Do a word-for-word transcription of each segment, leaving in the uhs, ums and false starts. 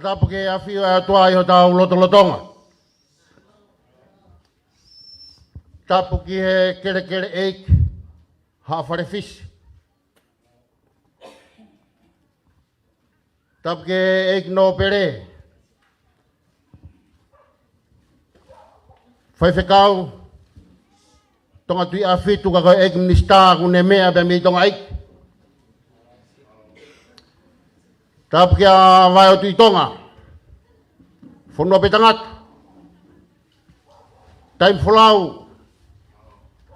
Tapu ki he ʻafio ʻa e ʻOtua ʻi hotau lotolotonga. Tapu ki he kelekele ʻeiki Haʻa Fale Fisi. Tapu ki he ʻeiki nōpele, faifekau Tonga Tuʻi ʻAhofitu, ka ko e ʻeiki minisitā kuo ne meʻa pē mei Tonga ʻEiki. Tapu kia Vae ʻo Tuʻi Tonga, Fonua pē Tangata, Taimi Folau,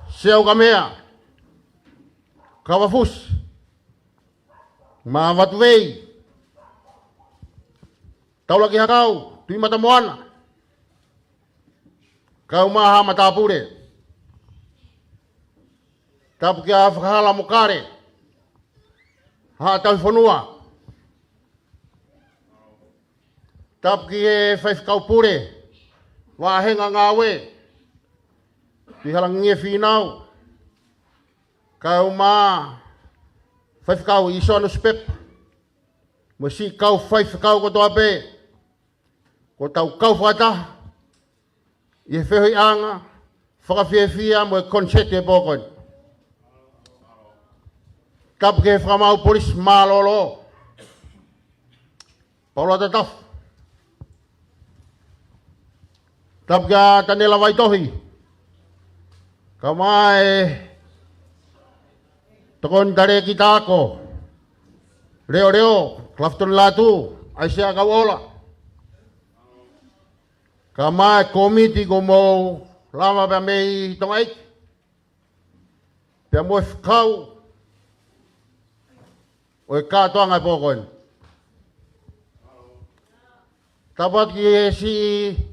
Sea ʻUkamea, Kavafusi, Mavatu Vei, Taulakihakau, Tuʻi Matamoana, Kaumaha Matāpule. Tapu kia Fakahala mo Kale, Haʻa Tauhi Fonua. Tapu ki he faifekau pule, vāhenga ngāue, Tuʻi Halangie Fīnau, Kaumaha Faifekau ʻi Soanu Sipepa, mo e siʻi kau faifekau kotoa pē kuo tau kau fakataha ʻi he feohiʻanga fakafiefia mo e koniseti he pō ko eni. Tapu ki he fakamaau polisi mālōlō, Paula Tatafu. Tapu kia Tanela Vaitohi, kae ʻumaʻā e tokoni talēkita ako, Leoleo, Clafton Latu, ʻAisea Kauʻola, kae ʻumaʻā e kōmiti kuo mou lava pea mei Tonga ʻEiki, pea mo e fekau ʻo e kātoanga he pō ko eni. Tapu atu ki he siʻi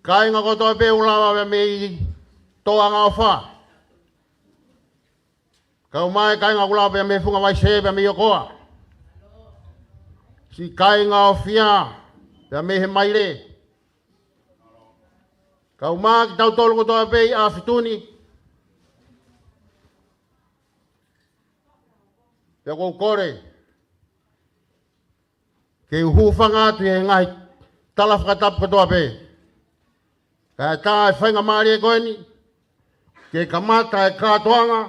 kāinga kotoa pē ʻoku lava pea mei Tōʻangaʻofa, kae ʻumaʻā e kāinga ʻoku lava pea mei Funga Vaise pea mei ʻOkoa, siʻi kāinga ʻofia pea mei he Maile, kae ʻumaʻā kitautolu kotoa pē ʻi ʻAhofitu ni. Pea ʻoku ou kole ke u hūfanga atu ʻi he ngaahi tala fakatapu kotoa pē, kae ʻatā e faingamālie ko eni ke kamata e kātoanga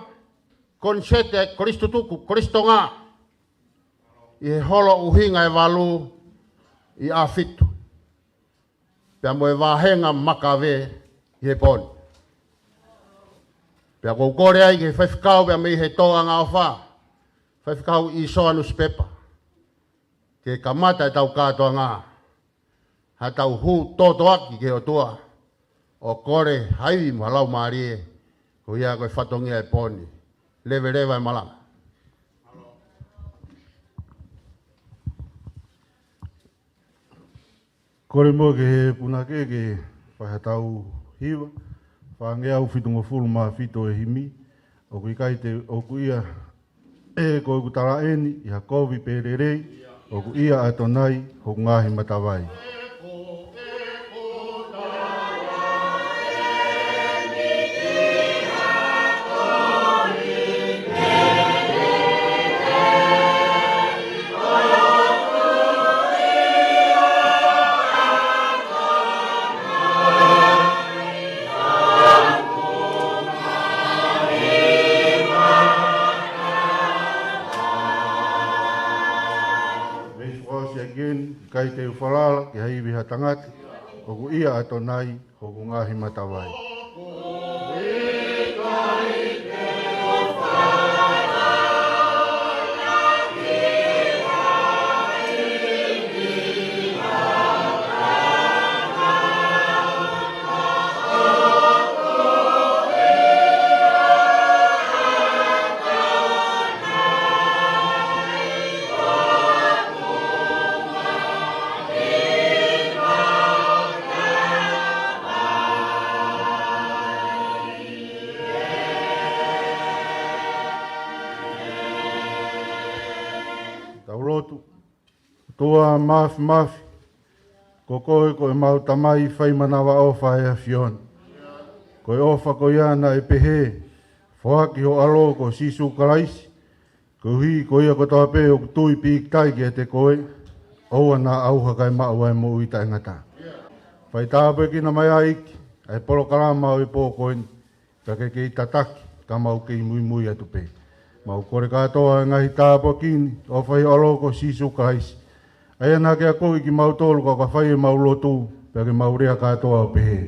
koniseti ʻa e Kolisi Tutuku, Kolisi Tonga, ʻi he holo ʻuhinga ʻe valu ʻi ʻAhofitu, pea mo e vāhenga Makave ʻi he pō ni. Pea ʻoku ou kole ai ki he faifekau pea mei he Tōʻangaʻofa, faifekau ʻi Soanu Sipepa, ke kamata ʻetau kātoanga, ha tau hū tōtōaki ki he ʻOtua ʻo kole ha ivi mo ha laumālie, ko ia ko e fatongia e pō ni. Leveleva e malanga. Kole mo ke he punake ke fai ha tau hiva, fāngeau fitungofulu mā fitu e himi, ʻoku ʻikai te, ʻoku ʻia ʻe ko ʻeku tala eni ʻi ha kovi pe lelei, ʻoku ʻia ʻAtonai hoku ngaahi matavai. Mei fakaʻosi ʻaki eni, ʻikai te u falala ki ha ivi ha tangata, ʻoku ʻia ʻAtonai hoku ngaahi matavai. Tau lotu. ʻOtua Māfimafi, ko koe ko ʻemau Tamai fai manavaʻofa ʻa e ʻAfiona. Ko e ʻofa ko ia naʻe pehē, foaki ho ʻAlo ko Sīsū Kalaisi, koeʻuhi ko ia kotoa pē ʻoku tui pīkitai kiate koe, ʻoua naʻa ʻauha kae maʻu ʻa e moʻui taʻengata. Fai tāpuekina mai ʻEiki ʻa e polokalama ʻo e pō ko eni, pea ke kei tataki ka mau kei muimui atu pē. Mau kole kātoa e ngaahi tāpuaki ni ʻofa ʻi ho ʻAlo ko Sīsū Kalaisi, ʻa ia naʻa ke akoʻi kimautolu ka ka fai ʻemau lotu, pea ke mau lea kātoa ʻo pehē: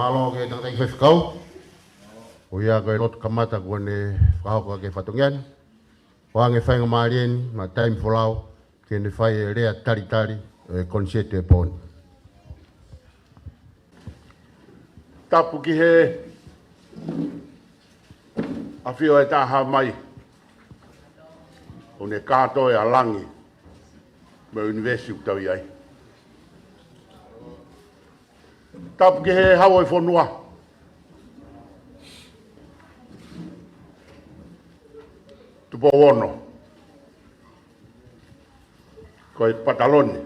Mālō ki he tangataʻeiki faifekau. ʻOku ʻi ai e lotu kamata kuo ne fakahoko ʻaki e fatongia ni. ʻOange faingamālie ni mo e taimi folau ke ne fai e lea talitali ʻo e koniseti e pō ni. Tapu ki he ʻafio ʻa e Taha Mai, ʻoku ne kātoa ʻa langi mo e ʻunivēsi ʻoku tau ʻi ai. Tapu ki he Hau ʻo e fonua, Tupou Ono, ko e pataloni,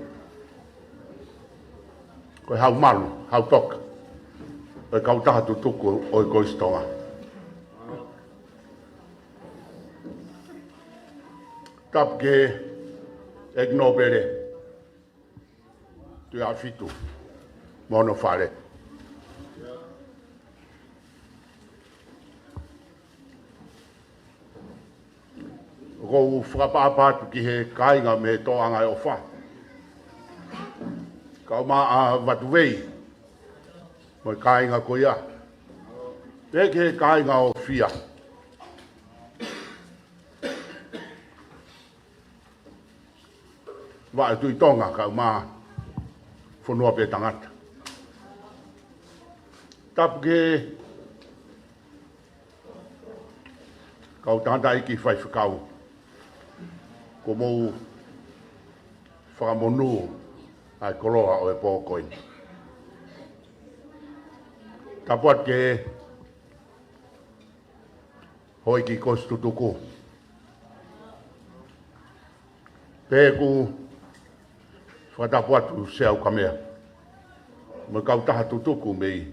ko e hau malu, hau toka ʻo e kautaha tutuku ʻo e Kolisi Tonga. Tapu ki he ʻEiki Nōpele, Tuʻiʻāfitu mo hono fale. ʻOku ou fakaʻapaʻapa atu ki he kāinga mei he Tōʻanga ʻo e ʻOfa, kae ʻumaʻā ʻa Vatuvei mo e kāinga ko ia, pea ki he kāinga ʻo Fia, Vaʻa Tuʻi Tonga kae ʻumaʻā Fonua Pē Tangata. Tapu ki he kau tangataʻeiki faifekau, kuo mou fakamonū ʻa e koloa ʻo e pō ko eni. Tapu atu ki he houʻeiki Kolisi Tutuku, pea ʻoku ou fakatapu atu Sea ʻUkamea mo e kautaha tutuku mei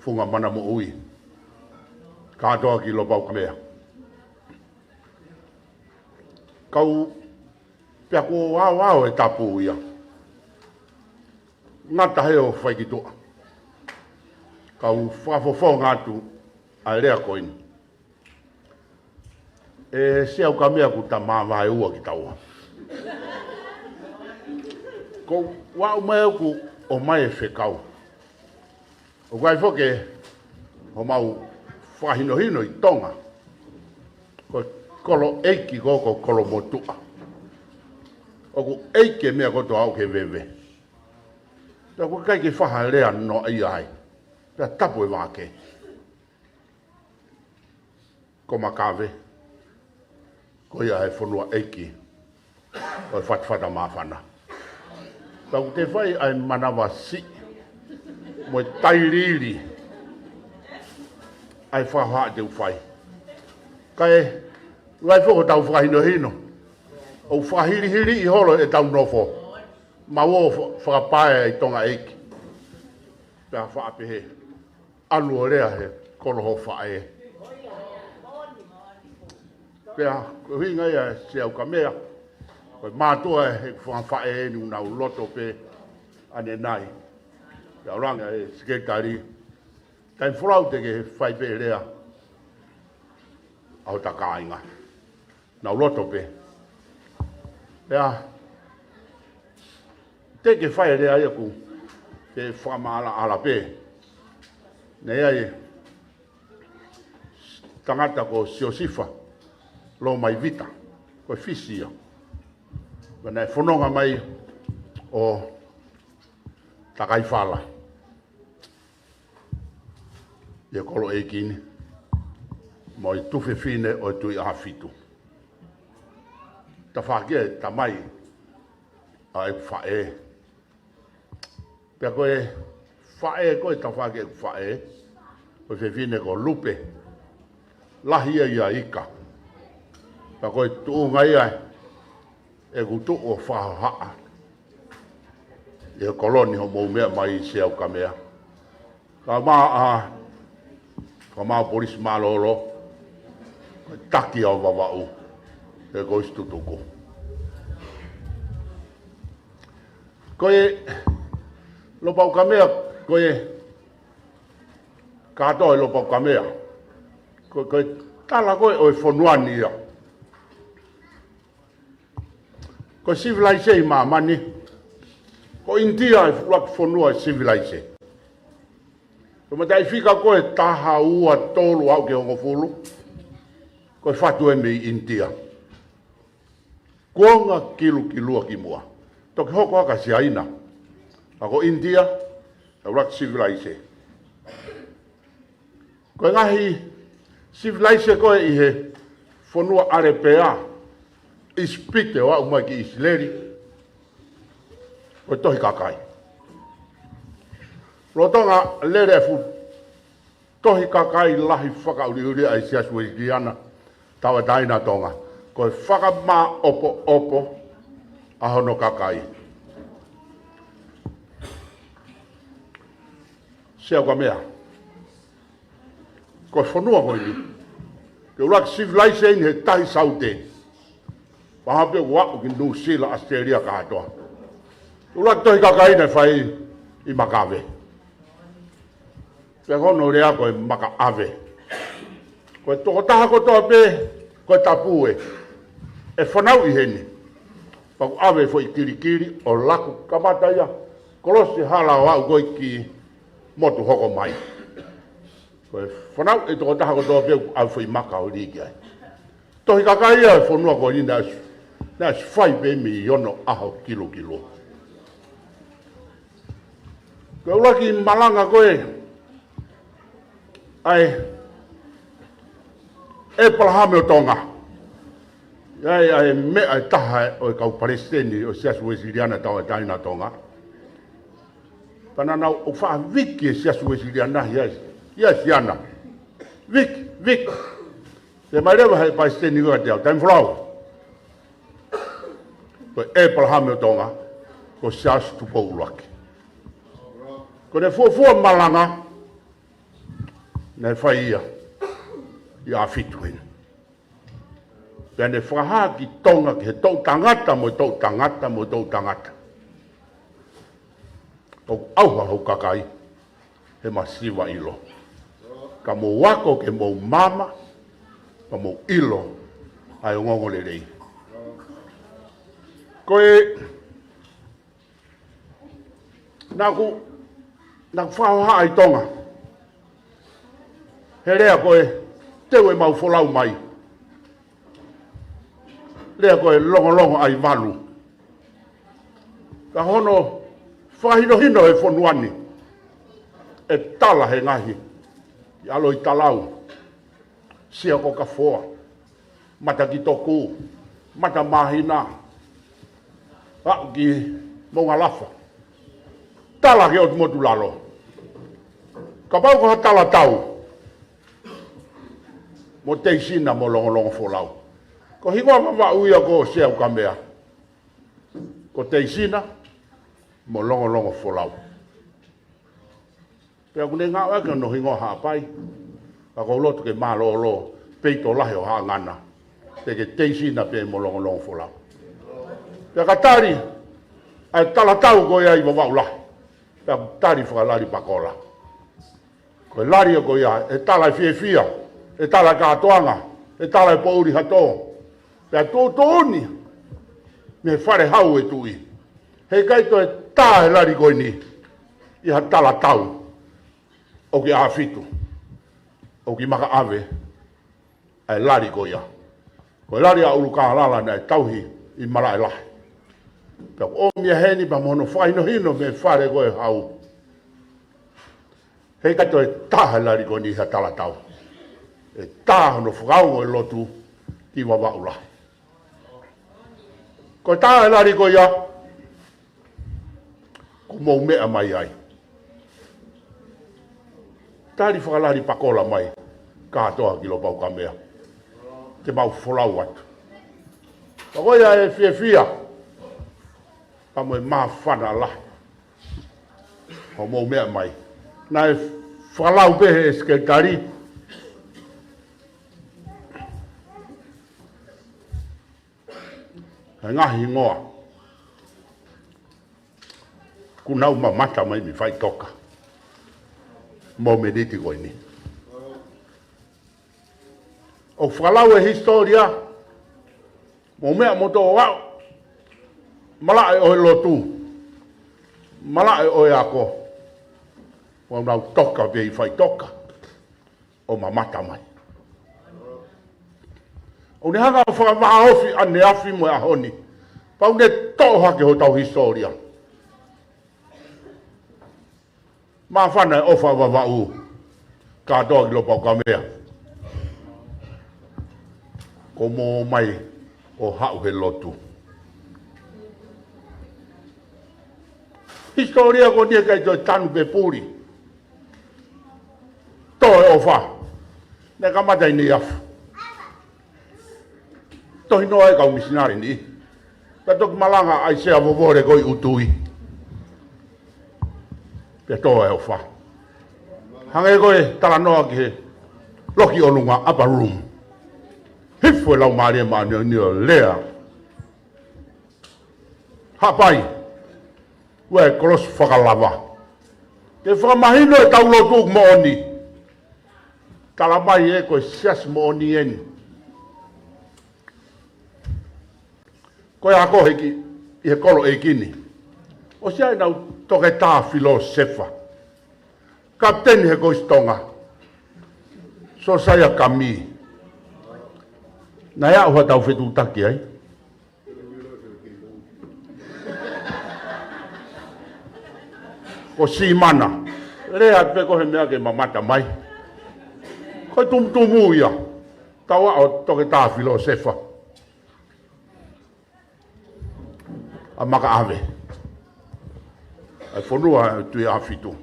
Funga Mana Moʻui, kātoa ki Lopa ʻUkamea. Kau pea kuo aoao e tapu ia, ngata he ʻoku fai ki tuʻa. Kau fakafofonga atu ʻa e lea ko eni. ʻE Sea ʻUkamea, ʻoku ta māvae ua kitaua. Ko ʻeku ʻomai ʻeku ʻomai e fekau, ʻoku ʻi ai foki homau fakahinohino ʻi Tonga, ko e kolo ʻeiki ko, ko e kolo motuʻa. ʻOku ʻeiki e meʻa kotoa, ʻoku ʻikai veve. Pea ʻoku ʻikai ke faʻa lea noaʻia ai, pea tapu e vake. Ko Makave, ko ia e fonua ʻeiki ʻo e fatafata māfana. Pea ʻoku te fai ʻa e manavasiʻi mo e tailiili ʻa e fakahohaʻa te u fai. Kae ʻoua ʻe foko ʻetau fakahinohino ʻo fakahilihiliʻi holo ʻetau nofo, mau ō fa-, fakapaea ʻi Tonga ʻeiki. Pea faʻa pehē, ʻalu ʻo lea he kolo ho faʻē. Pea ko e ʻuhinga ia, Sea ʻUkamea, ko e mātuʻa ʻeku fanga faʻē ni, ʻoku nau loto pē ʻanenai. Pea ʻoku langa e sekelitali, taimi folau te ke fai pē lea ʻa hota kāinga. Nau loto pē. Pea te ke fai e lea ia, ʻoku te fakamaʻalaʻala pē. Naʻe ʻi ai e tangata ko Siosifa Lomaivita, ko e Fisi ia. Pea naʻe fononga mai ʻo takai fala ʻi he kolo ʻeiki ni. mo e tuofefine ʻo e Tuʻi ʻAhofitu. Tafaʻaki e tamai ʻa e faʻē. Pea ko e faʻē, ko e tafaʻaki e faʻē, ko e fefine ko Lupe. Lahi ia ʻia ika. Pea ko e tuʻunga ia ʻeku tuʻu ʻo fakahohaʻa ʻi he kolo ni hoʻomou meʻa mai Siaʻukamea. Ka maʻa, ka maʻa polisi mālōlō, taki ʻo Vavaʻu, he ko isi tutuku. Ko e Lopaukamea, ko e kātoa e Lopaukamea. Ko, ko e tala ko ē ʻo e fonua ni ia. Ko e sivilaise ʻi māmani, ko ʻInitia e ʻuluaki fonua e sivilaise. Ko e mataʻifika ko e taha, ua, tolu, aʻu ki he hongofulu, ko e fatu ē mei ʻInitia. Kuonga kilukilua ki muʻa. Toki hoko ʻa Siaina. Ka ko ʻInitia e ʻuluaki sivilaise. Ko e ngaahi sivilaise ko ē ʻi he fonua ʻAlepea, ʻIsipite ʻo aʻu mai ki ʻIsileli, ko e Tohi Kakai. Lolotonga lele e fuʻu Tohi Kakai lahi fakaʻuliʻuli ʻa e Siasi Uēsiliana Tauʻatāina ʻo Tonga, ko e fakamāʻopoʻopo ʻa hono kakai. Siaʻukamea, ko e fonua ko eni, ko e ʻuluaki sivilaise eni he Tahi Saute. Pea hape ua aʻu ki Nuʻusila, ʻAositelēlia kātoa. ʻUluaki Tohi Kakai naʻe fai ʻi Makaʻave. Pea ko hono lea ko e makaʻave. Ko e tokotaha kotoa pē, ko e tapu ē, ʻe fanauʻi heni. Pea ʻoku ʻave foʻi kilikili ʻo laku kamata ia, kolosi hala ʻo aʻu ko ē ki motu hoko mai. Ko e fanauʻi e tokotaha kotoa pē ʻoku ʻave foʻi maka ʻo lī ki ai. Tohi Kakai ia e fonua ko eni naʻe, naʻe fai pē mei onoʻaho kilukilua. Ko e ʻuluaki malanga ko ē ʻa e ʻEpalahame ʻo Tonga. ʻA e, ʻa e meʻa ʻe taha ʻo e kau palesiteni ʻo e Siasi Uēsiliana Tauʻatāina ʻo Tonga. Pea naʻa nau ʻofa viki e Siasi Uēsiliana ia, ia Siana. Viki, viki. Pea mai leva he palesiteni ko ē ʻiate au, Taimi Folau, ko e ʻEpalahame ʻo Tonga, ko Siaosi Tupou ʻUluaki. Ko ʻene fuofua malanga naʻe fai ia ʻi ʻAhofitu heni. Pea ne fakahā ki Tonga, ki he toʻutangata mo e toʻutangata mo e toʻutangata, ʻoku ʻauha hoʻo kakai he masiva ʻilo. Ka mou ako ke mou maama, ka mou ʻilo ʻa e ongoongolelei. Ko e, naʻa ku, naʻa ku fakahohaʻa ʻi Tonga he lea ko e teu ʻemau folau mai. Lea ko e longolongo ʻa e valu. Ka hono fakahinohino he fonua ni, ʻe tala he ngaahi, ʻi ʻAloʻitalau, Siakokafoa, Matakitoku, Matamāhina, aʻu ki Moʻungalafa. Tala ki ʻOtu Motu Lalo. Kapau ko ha talatau, mo Teisina mo Longolongofolau. Ko e hingoa Vavaʻu ia ko Siaʻukamea, ko Teisina mo Longolongofolau. Pea ʻoku ne ngaohi ʻaki hono hingoa Haʻapai, ka ʻoku ou loto ke mālōlō, peito lahi ʻo Haʻangana, pea ke Teisina pē mo Longolongofolau. Pea ka tali ʻa e talatau ko ia ʻi Vavaʻu Lahi, pea ʻoku tali fakalali pakola. Ko e lali ko ia, ʻe tala e fiefia, ʻe tala e kātoanga, ʻe tala e poʻuli ha tō. Pea tuʻutuʻuni mei he fale hau e tuʻi. Heʻikai toe tā e lali ko eni ʻi ha talatau ʻoku ʻi ʻAhofitu, ʻoku ʻi Makaʻave ʻa e lali ko ia. Ko e lali ʻa ʻUlukālala naʻe tauhi ʻi Malaʻelahi. Pea ʻoku ʻomi ia heni pea mo hono fakahinohino mei he fale ko e hau. Heʻikai toe tā e lali ko eni ʻi ha talatau. ʻE tā hono fakaongo e lotu ki Vavaʻu lahi. Ko e tā e lali ko ia, kuo mou meʻa mai ai. Tali fakalali pakola mai kātoa ki Lopaukamea, ke mau folau atu. Pea ko ia e fiefia, pea mo e māfana lahi hoʻomou meʻa mai. Naʻe fakalau pē ʻe he sekelitali ʻa e ngaahi hingoa kuo nau mamata mai mei faʻitoka he mōmeniti ko eni. ʻOku fakalau e hisitōlia, mou meʻa moutolu ʻo aʻu, malaʻe ʻo e lotu, malaʻe ʻo e ako, kuo nau toka pē ʻi faʻitoka ʻo mamata mai. ʻOku ne hanga ʻo fakavāofi ʻaneafi mo e ʻaho ni, pea ʻoku ne toʻo hake hotau hisitōlia. Māfana e ʻofa ʻa Vavaʻu kātoa ki Lopaukamea. Ko mou ō mai ʻo haʻu he lotu. Hisitōlia ko eni ʻe ʻikai toe tanu pe puli. Tō e ʻofa. Naʻe kamata ʻi Neiafu. Tohi noa e kau misinale ni. Pea toki malanga ʻa ʻAisea Vovole ko ē ʻi ʻUtui. Pea tō e ʻofa. Hangē ko e talanoa ki he loki ʻolunga, upper room. Hifo e Laumālie Māʻoniʻoni ʻo lea. Hapai. Ua e kolosi fakalava. Ke fakamahino ʻetau lotu moʻoni. Tala mai ē ko e siasi moʻoni eni. Ko e ako hiki ʻi he kolo ʻeiki ni. ʻOsi ʻenau toketā filōsefa. Kapiteni he Kolisi Tonga, Siosaia Kami. Naʻe aʻu haʻatau fetuʻutaki ai. Ko Simana. Lea pē ko e meʻa ke mamata mai. Ko e tumutumu ia. Tau aʻu ʻo toketā filōsefa. ʻA Makaʻave. ʻA e fonua ʻo Tuiʻāfitu.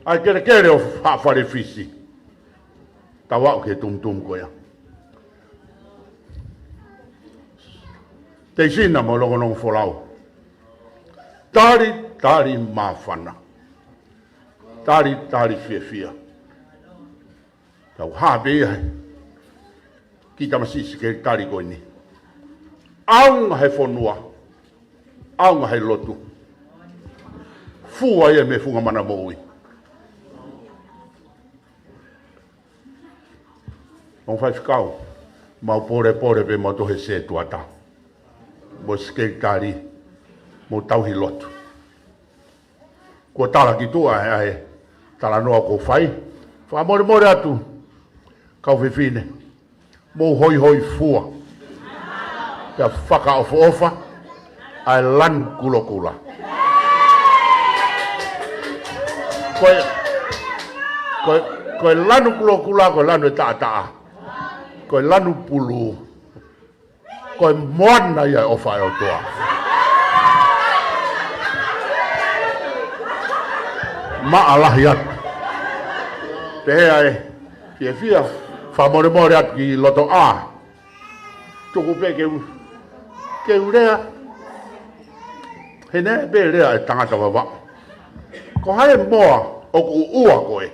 ʻA e kelekele ʻo Haʻa Fale Fisi. Tau aʻu ki he tumutumu ko ia. Teisina mo Longonongo Folau. Tali, tali māfana. Tali, tali fiefia. Tau hā pē ia he kiʻi tamasiʻi sekelitali ko eni. ʻAonga he fonua, ʻaonga he lotu. Fua ia mei he funga mana moʻui. Ongo faifekau, mau pōlepole pē mautolu he sētuata mo e sekelitali, mou tauhi lotu. Kuo tala ki tuʻa ʻa e talanoa kuo fai. Fakamolemole atu, kau fefine, mou hoihoifua. Pea fakaʻofoʻofa ʻa e lanu kulokula. Ko e, ko e, ko e lanu kulokula, ko e lanu ʻe taʻataʻa. Ko e lanu pulū. Ko e moana ia e ʻofa ʻa e ʻOtua. Maʻalahi atu. Pehē ʻa e fiefia, fakamolemole atu ki loto ʻā. Tuku pē ke u, ke u lea. He naʻe pē lea e tangata Vavaʻu. Ko hai e moa ʻoku ʻuʻua ko ē?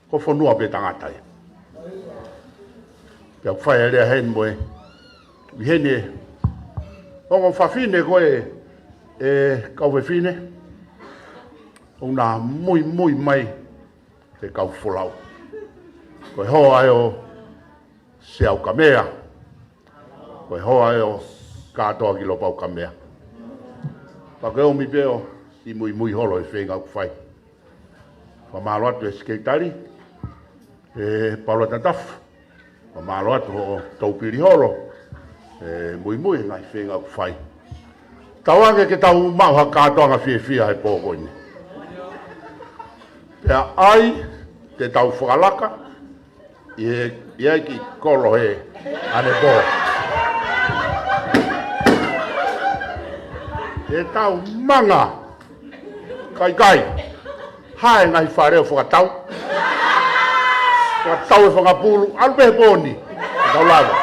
Ko fonua pē tangata ia. Pea ʻoku fai e lea heni mo e, ʻi heni e ongo fafine ko ē, e kau fefine, ʻoku na muimui mai he kau folau. Ko e hoa ē ʻo Siaukamea. Ko e hoa ē ʻo Kātoa ki Lopaukamea. Pea ko e ʻomi pē ʻo siʻi muimui holo he feinga ʻoku fai. Fakamālō atu e sekelitali, e Paula Tatafu. Fakamālō atu hoʻo toupili holo, e muimui he ngaahi feinga ʻoku fai. Tauange ke tau maʻu ha kātoanga fiefia he pō ko eni. Pea ʻai te tau fakalaka ʻi he, ʻi ai ki kolo he ʻanepō. Te tau manga. Kaikai. Hae ngaahi fale ʻo fakatau. Fakatau e fanga pulu. ʻAlu pē he pō ni. Tau lava.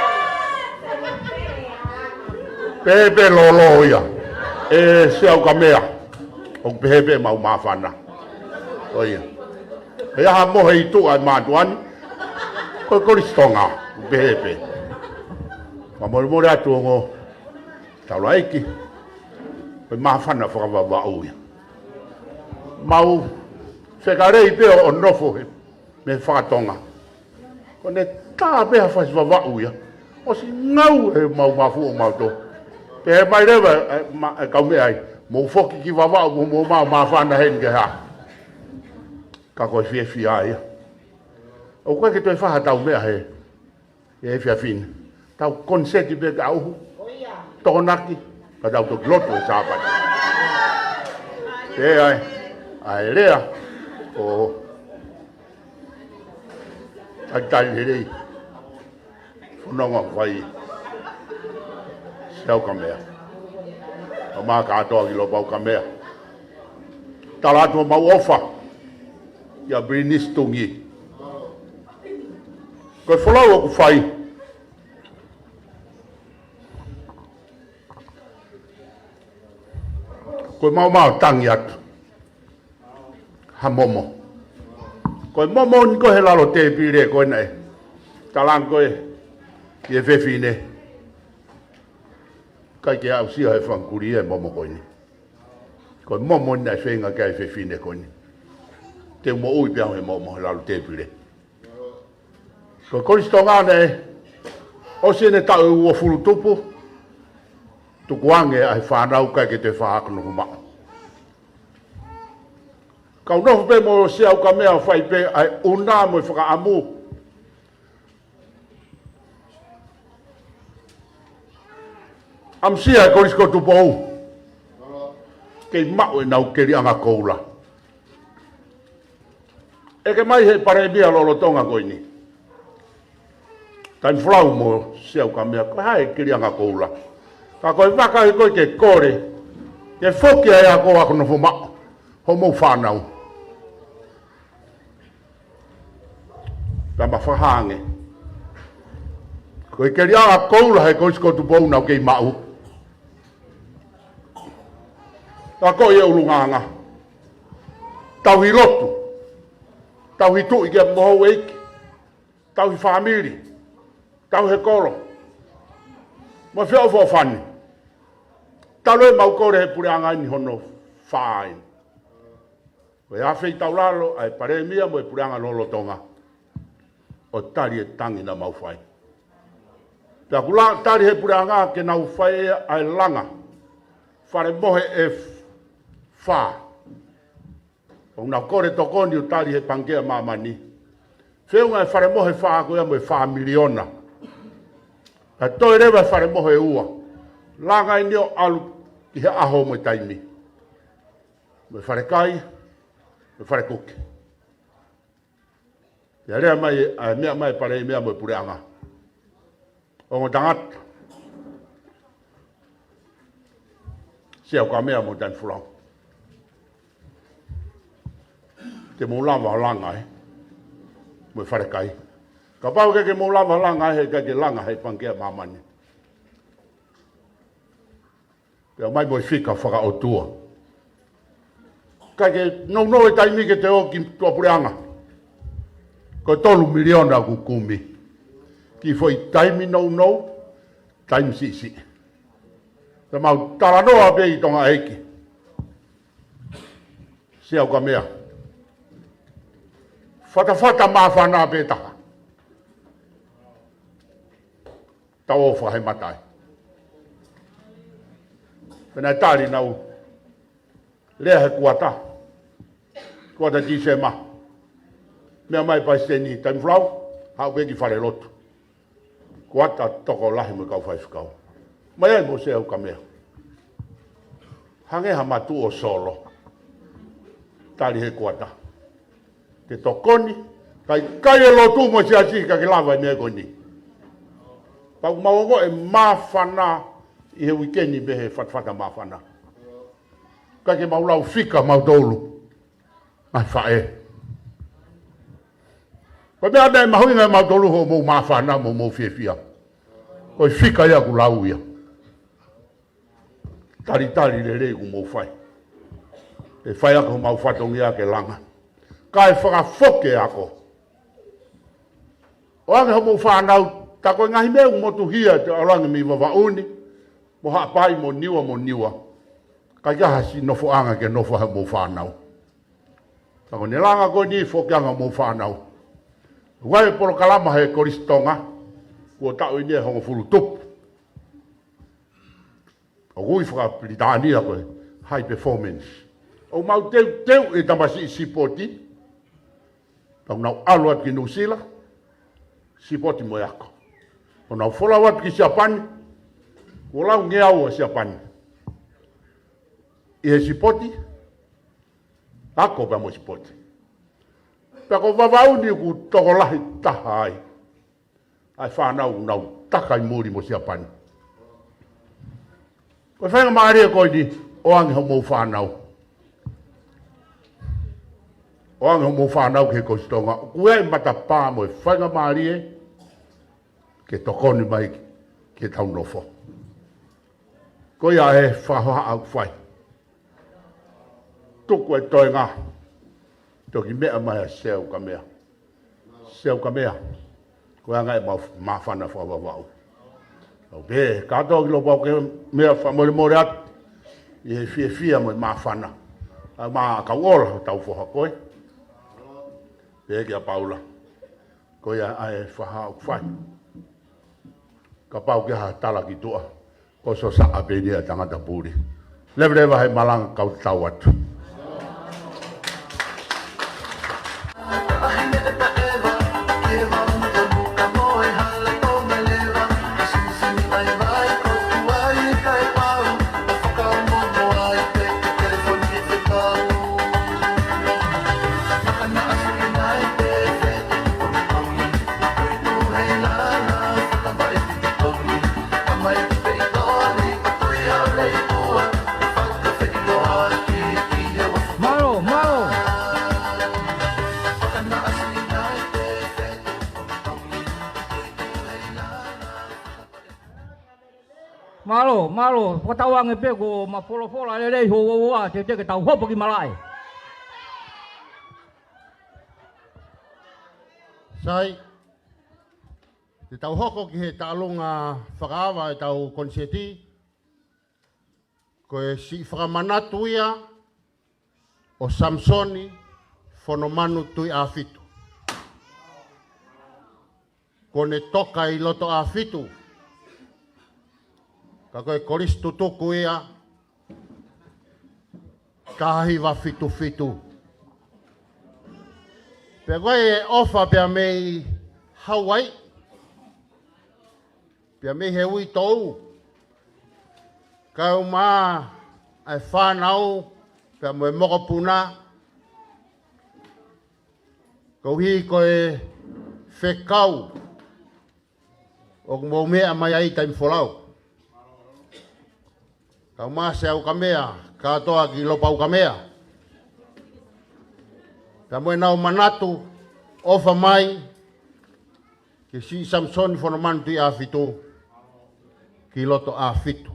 Pehē pē lōlō ia. ʻE Siaukamea. ʻOku pehē pē mau māfana. ʻO ia. ʻE aha mo he itu ʻa e mātuʻa ni. Ko e Kolisi Tonga. ʻOku pehē pē. Fakamolemole atu ongo taulaʻeiki. Ko e māfana fakavavau ia. Mau fekalei pē ʻo nofo he mei fakatonga. Ko ʻene tā pē ha fasi Vavaʻu ia. ʻOsi ngau e mau mafu ʻo mau tō. Pehē mai leva e, ma, e kaumeʻa ai. Mou foki ki Vavaʻu, mou, mou mau māfana heni ke hā. Ka ko e fiefia ia. ʻOku ʻikai ke toe fai ha tau meʻa he, he efiafi ni. Tau koniseti pē ka uhu. Tokonaki. Ka tau toki lotu he Sāpate. Pea ʻai, ʻai lea. ʻO Talitali lelei. Fononga ʻoku fai. Siaukamea. ʻO mā kātoa ki Lopaukamea. Tala atu ʻemau ʻofa. ʻIa Pilinisi Tungi. Ko e folau ʻoku fai. Ko e maumau tangi atu. Ha momo. Ko e momo ni ko e he lalo tēpile ko ena ē. Talango ko e ʻi he fefine. ʻIkai ke aʻusia he fanga kulī e momo ko eni. Ko e momo ni naʻe feinga ki ai e fefine ko eni. Te u moʻui pē au he momo he lalo tēpile. Ko e Kolisi Tonga ē, ʻosi ʻene taʻu ʻe uofulu tupu, tukuange ʻa e fānau ʻikai ke toe fai ha ako nofo maʻu. Kau nofo pē mo Siaukamea ʻo fai pē ʻa e ʻuna mo e fakaʻamu. ʻAmusia e Kolisi ko Tupou. Kei maʻu ʻenau keliʻanga koula. ʻEke mai he Palēmia lolotonga ko eni. Taimi folau mo Siaukamea, ko e hā e keliʻanga koula. Ka ko e vaka ʻi ko ē ke kole, ke foki ai ʻa e ako, ako nofo maʻu, homou fānau. Tama fakahange. Ko e keliʻanga koula he Kolisi ko Tupou naʻa ku kei maʻu. Ka ko e ʻulungaanga. Tauhi lotu. Tauhi tuʻi ke mo houʻeiki. Tauhi fāmili. Tauhi kolo. Mo e feʻofoʻofani. Talu ʻemau kole he puleʻanga ni hono fai. Ko e afei taulalo ʻa e Palēmia mo e puleʻanga lolotonga. ʻO tali e tangi naʻa mau fai. Pea kuo tali he puleʻanga ke nau fai ʻa e langa. Fale mohe ʻe fā. ʻOku nau kole tokoni ʻo tali he Pangikē ʻa Māmani. Feʻunga e fale mohe fā ko ia mo e fā miliona. Ka toe leva e fale mohe ʻe ua. Langa eni ʻo ʻalu ki he ʻaho mo e taimi. Mo e fale kai, mo e fale kuki. Pea lea mai, ʻa e meʻa mai Palēmia mo e puleʻanga. Ongo tangata. Siaukamea mo Taimi Folau. Te mou lava langa ē. Mo e fale kai. Kapau ʻe ʻikai ke mou lava langa ē, he ʻikai ke langa he Pangikē ʻa Māmani. Pea mai mo e fika fakaʻotua. ʻIkai ke nounou e taimi ke te ō ki tuʻapuleʻanga. Ko e tolu miliona ʻoku kumi. Kiʻi foʻi taimi nounou, taimi siʻisiʻi. Te mau talanoa pē ʻi Tonga ʻEiki. Siaukamea. Fatafata māfana pē taha. Tau ō fakahemata ai. Pea naʻe tali naʻa ku lea he kuata. Kuata Tīsema. Meʻa mai Palesiteni Taimi Folau, haʻu pē ki fale lotu. Kuata tokolahi mo e kau faifekau. Mai ai mo Siaukamea. Hangē ha matu ʻo solo. Tali he kuata. ke tokoni, kae ʻikai e lotu mo e siasi ka ke lava e meʻa ko eni. Pea ʻoku mau ongoʻi e māfana ʻi he uike ni mei he fatafata māfana. Kae ke mau lau fika mautolu. Mai faʻē. Ko e meʻa naʻe mahuʻinga mautolu hoʻomou māfana mo hoʻomou fiefia. Ko e fika ia ʻoku lau ia. Talitali lelei ʻoku mou fai. ʻE fai ʻaki homau fatongia ke langa. Kae fakafoki e ako. ʻOange hoʻomou fānau, tā ko e ngaahi meʻa ʻoku motuhia ʻi he ʻaho ni mei Vavaʻu ni, mo Haʻapai, mo Niua, mo Niua. ʻIkai ke ʻi ai ha siʻi nofoʻanga ke nofo ai hoʻomou fānau. Tā ko ʻene langa ko eni fokiʻanga hoʻomou fānau. ʻOku ʻi ai e polokalama he Kolisi Tonga, kuo taʻu ʻeni ʻe hongofulu tupu. ʻOku ui fakapilitānia ko e high performance. ʻOku mau teuteu e tamasiʻi sipoti. Pea ʻoku nau ʻalu atu ki Nuʻusila, sipoti mo e ako. ʻOku nau folau atu ki Siapani, kuo lau ngeau ʻa Siapani. ʻI he sipoti, ako pea mo e sipoti. Pea ko Vavaʻu ni ʻoku tokolahi taha ai ʻa e fānau ʻoku nau taka ʻi muli mo Siapani. Ko e faingamālie ko eni, ʻoange hoʻomou fānau. ʻOange hoʻomou fānau ki he Kolisi Tonga. ʻOku ʻi ai e matapā mo e faingamālie ke tokoni mai ke tau nofo. Ko ia e fakahohaʻa ʻoku fai. Tuku e toenga. Toki meʻa mai ʻa Seukamea. Seukamea. Ko e anga e mau māfana fakavavau. Au pē, kātoa ki Lopau ke meʻa fakamolemole atu. ʻI he fiefia mo e māfana. ʻA e mā kau ola ʻo tau foha ko ē. Pehē kia Paula. Ko ia ʻa e fakahohaʻa ʻoku fai. Kapau ʻoku ʻi ai ha tala ki tuʻa. Ko Sosaʻa pē eni ʻa e tangata puli. Leveleva he malanga kau tau atu. Mālō, mālō. Mālō, mālō. Fakatauange pē ko ma folofola lelei ho uoua, te te ke tau hopo ki malaʻe. Sai, te tau hoko ki he taʻalonga fakaava ʻetau koniseti, ko e siʻi fakamanatu ia ʻo Samisoni Fonomanu Tuʻiʻāfitu. Ko ʻene toka ʻi loto ʻāfitu. Ka ko e kolisi tutuku ia, taha hiva fitu fitu. Pea ko e ʻofa pea mei Hauaiʻi. Pea mei he uitou. Kae ʻumaʻā e fānau, pea mo e mokopuna. Koeʻuhi ko e fekau ʻoku mou meʻa mai ai taimi folau. Kae ʻumaʻā Seukamea, kātoa ki Lopaukamea. Pea mo ʻenau manatu, ʻofa mai, ki siʻi Samisoni Fonomanu Tuʻiʻāfitu, ki loto ʻāfitu.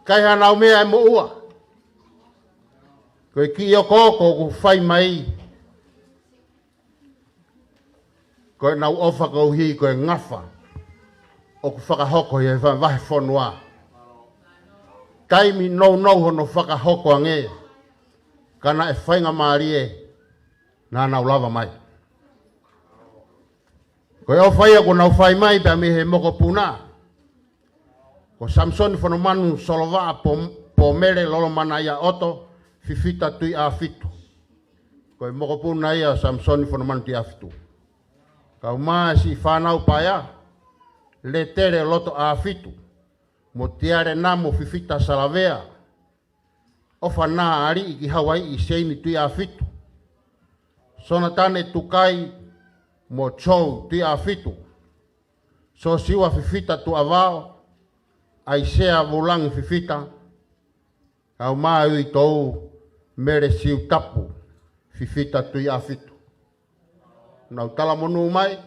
ʻIkai haʻanau meʻa ʻe moʻua. Ko e kiʻi okooko ʻoku fai mai. Ko ʻenau ʻofa koeʻuhi ko e ngafa ʻoku fakahoko ʻi he vahefonua. Taimi nounou hono fakahoko ange, ka naʻe faingamālie naʻa nau lava mai. Ko e ʻofa ia kuo nau fai mai pea mei he mokopuna. Ko Samisoni Fonomanu Solovaʻa Pom-, Pomele Lolomanaia ʻOto, Fifita Tuʻiʻāfitu. Ko e mokopuna ia ʻo Samisoni Fonomanu Tuʻiʻāfitu. Kae ʻumaʻā siʻi fānau paea, Letele Loto ʻĀfitu, mo Tiale Namo Fifita Salavea, ʻOfana Aliʻi ki Hauaiʻi Seini Tuʻiʻāfitu, Sonatane Tukai mo Joe Tuʻiʻāfitu, Sosiua Fifita Tuʻavao, ʻAisea Vulangi Fifita, kae ʻumaʻā e uitou Mele Siutapu Fifita Tuʻiʻāfitu. Nau talamonū mai,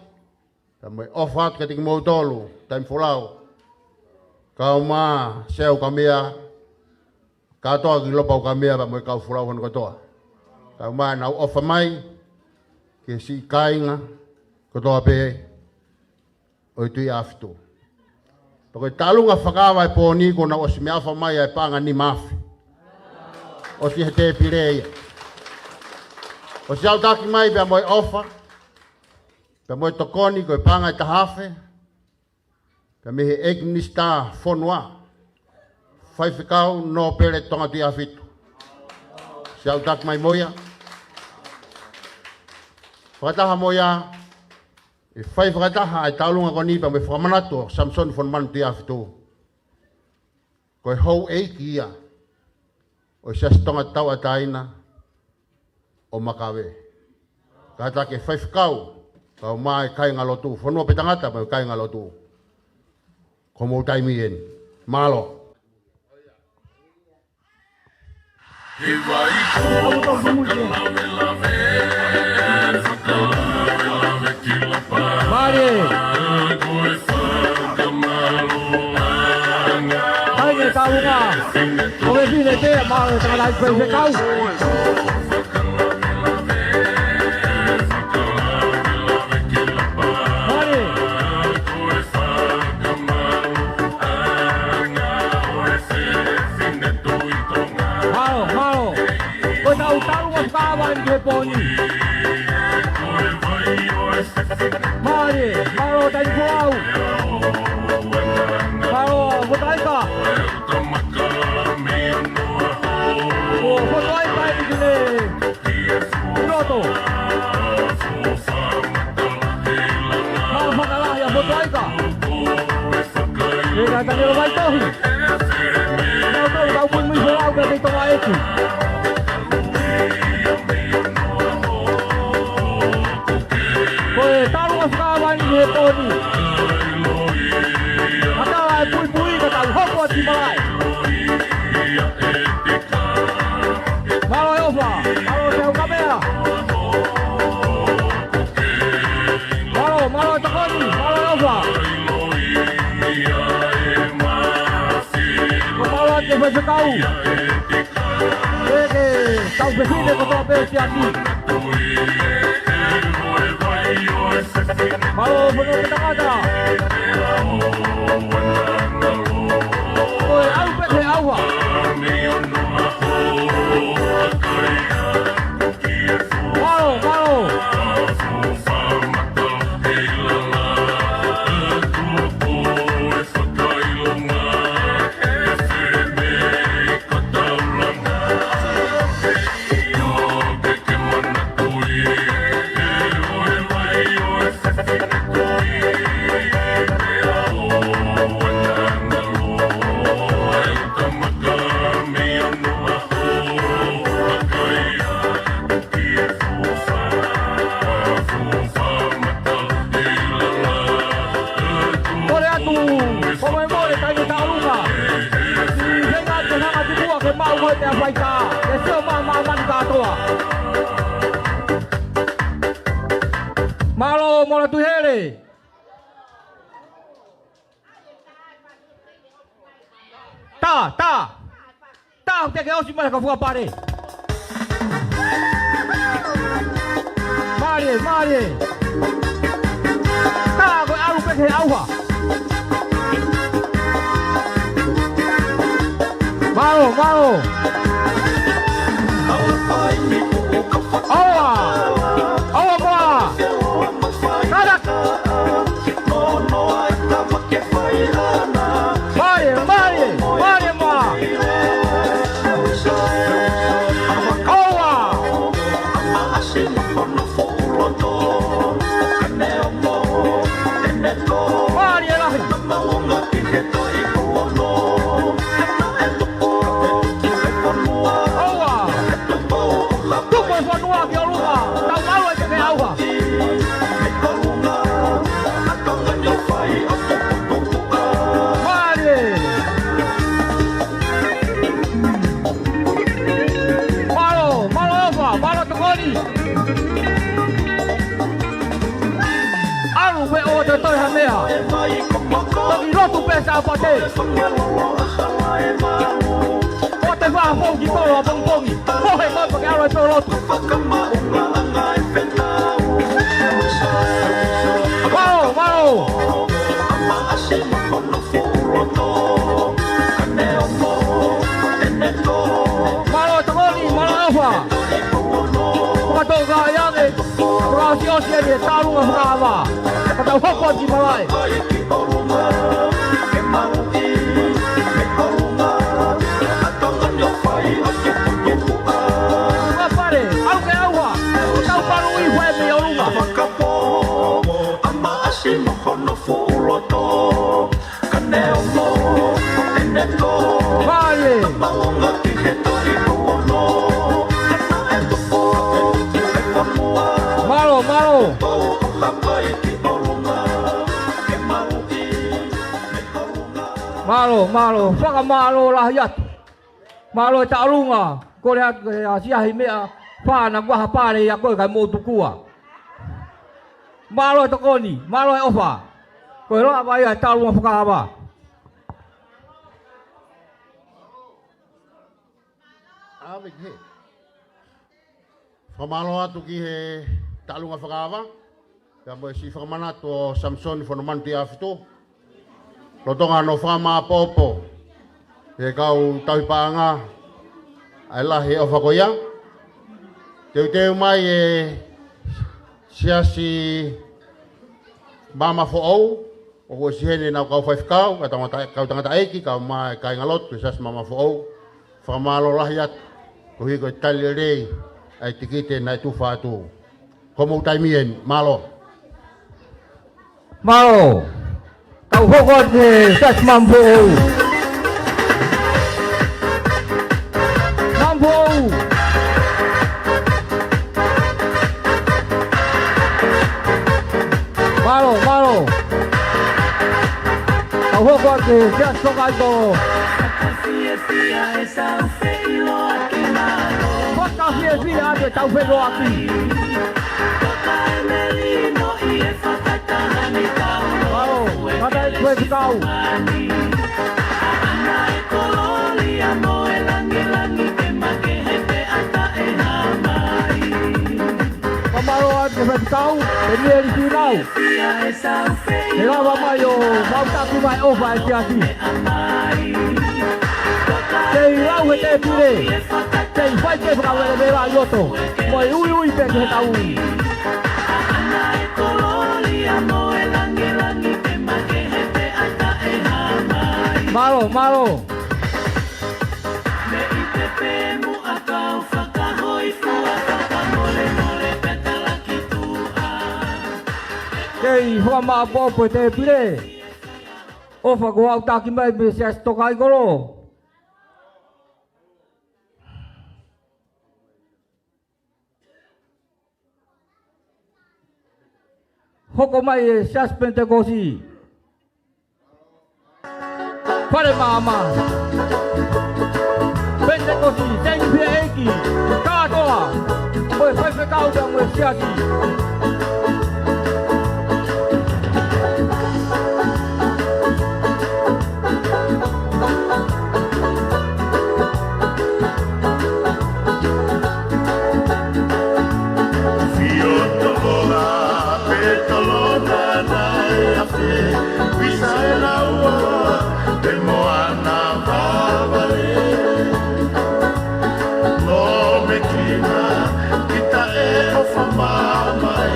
pea mo e ʻofa atu kiate kimoutolu, taimi folau. Kae ʻumaʻā Seau Kamea, kātoa ki Lopau Kamea, pea mo e kau folau hono kotoa. Kae ʻumaʻā ʻenau ʻofa mai ki he siʻi kāinga kotoa pē ʻo e Tuʻiʻāfitu. Pea ko e tālunga fakaava e pō ni kuo nau ʻosi meʻaʻofa mai ʻa e paʻanga nima afe. ʻOsi he tēpile ia. ʻOsi aʻutaki mai pea mo e ʻofa, pea mo e tokoni ko e paʻanga ʻe taha afe, pea mei he ʻEiki Minisitā Fonua, Faifekau Nōpele Tonga Tuʻiʻāfitu. ʻOsi aʻutaki mai mo ia. Fakataha mo ia, ʻe fai fakataha ʻa e tālunga ko eni pea mo e fakamanatu ʻo Samisoni Fonumanu Tuʻiʻāfitu. Ko e houʻeiki ia ʻo e Siasi Tonga Tauʻatāina ʻo Makave. Kātaki e faifekau, kae ʻumaʻā e kāingalotu, fonua pē tangata mo e kāingalotu. Ko hoʻomou taimi eni. Mālō. Mālie. Hai ke tau ngā. Ko e fine te, mālō e tangata i faifekau. Mālie. Mālō, mālō. Ko e tau tau a fakaava eni ki he pō ni. Mālie, mālō taimi folau. Mālō, Fotuaika. ʻO Fotuaika eni ki he loto. Mālō fakalahi ʻa Fotuaika. ʻE ka tani lo mai tohi. Nau tau tau muimui folau ka te tonga eki. Ko e tau a fakaava eni he pō ni. Mata e puipui ka tau hoko atu ki malaʻe. Mālō e ʻofa, mālō e Seau Kamea. Mālō, mālō e tokoni, mālō e ʻofa. Ko e mālō atu e faifekau. ʻE ke tau fefine kotoa pē siasi. Mālō, mālō e tangata. Ko e ʻalu pē ki he ʻauha. Mālō, mālō. Kole atu, ko e moe moe, taimi tālunga. Ki he ngaahi te hanga tupua ke maʻu mo e te afaita. Ke sio mā māmani kātoa. Mālō, Mola Tuihele. Tā, tā. Tā, te ke ʻosi mai ka fua pare. Mālie, mālie. Tā, ko e ʻalu pē ki he ʻauha. Mālō, mālō. ʻAua. ʻAua, moa. Kātaki. Mālie, mālie, mālie moa. ʻAua. Mālie lahi. Sāpate. ʻOua te fakafoki tolo ʻapongipongi. Mohe mai pea ke ʻalu ʻo lotu. Mālō, mālō. Mālō e tokoni, mālō e ʻofa. Fakatokanga ange, fakaʻosiʻosi eni e taulunga fakaava. Ka tau hoko atu ki malaʻe. Fale, ʻau ke ʻauha, tau palu i fai mei ʻolunga. Fale. Mālō, mālō. Mālō, mālō. Fakamālō lahi atu. Mālō e taulunga. Kole atu ke ʻasi ʻa e meʻa fā naʻa ku ʻaha pale ia ko e kai mou tukua. Mālō e tokoni, mālō e ʻofa. Ko e loa vai ʻa e taulunga fakaava. ʻAve ki he. Fakamālō atu ki he taulunga fakaava. Pea mo e siʻi fakamanatu ʻo Samisoni Fonomanu Tiafitu. Lolotonga hono fakamāʻopoʻopo he kau tauhi paʻanga, ʻa e lahi e ʻofa ko ia. Teuteu mai e Siasi Maama Foʻou, ʻoku ʻosi heni ʻenau kau faifekau, kau tangata, kau tangataʻeiki, kae ʻumaʻā e kāingalotu e Siasi Maama Foʻou. Fakamālō lahi atu, koeʻuhi ko e tali lelei ʻa e tikite naʻe tufa atu. Ko hoʻomou taimi eni, mālō. Mālō. Tau hoko atu ki he Siasi Maama Foʻou. Maama Foʻou. Mālō, mālō. Tau hoko atu ki he Siasi Tokaikolo. Fakafiefia atu e tau feʻiloaki. Mālō, kātaki koe ki he kau. Fakamālō atu ki he faifekau, ʻe Meli Finau. ʻE lava mai ʻo mautaki mai ʻofa e siasi. Kei lau he tēpile. Kei fai ke fakavelevela ʻi loto. Mo e uiui pē ki he tau. Mālō, mālō. Kei fakamāʻopoʻopo e tēpile. ʻOfa kuo aʻutaki mai mei he Siasi Tokaikolo. Hoko mai e Siasi Penitekosi. Fale Maama. Penitekosi, tengi pia ʻeiki. Kātoa. Ko e faifekau pea mo e siasi.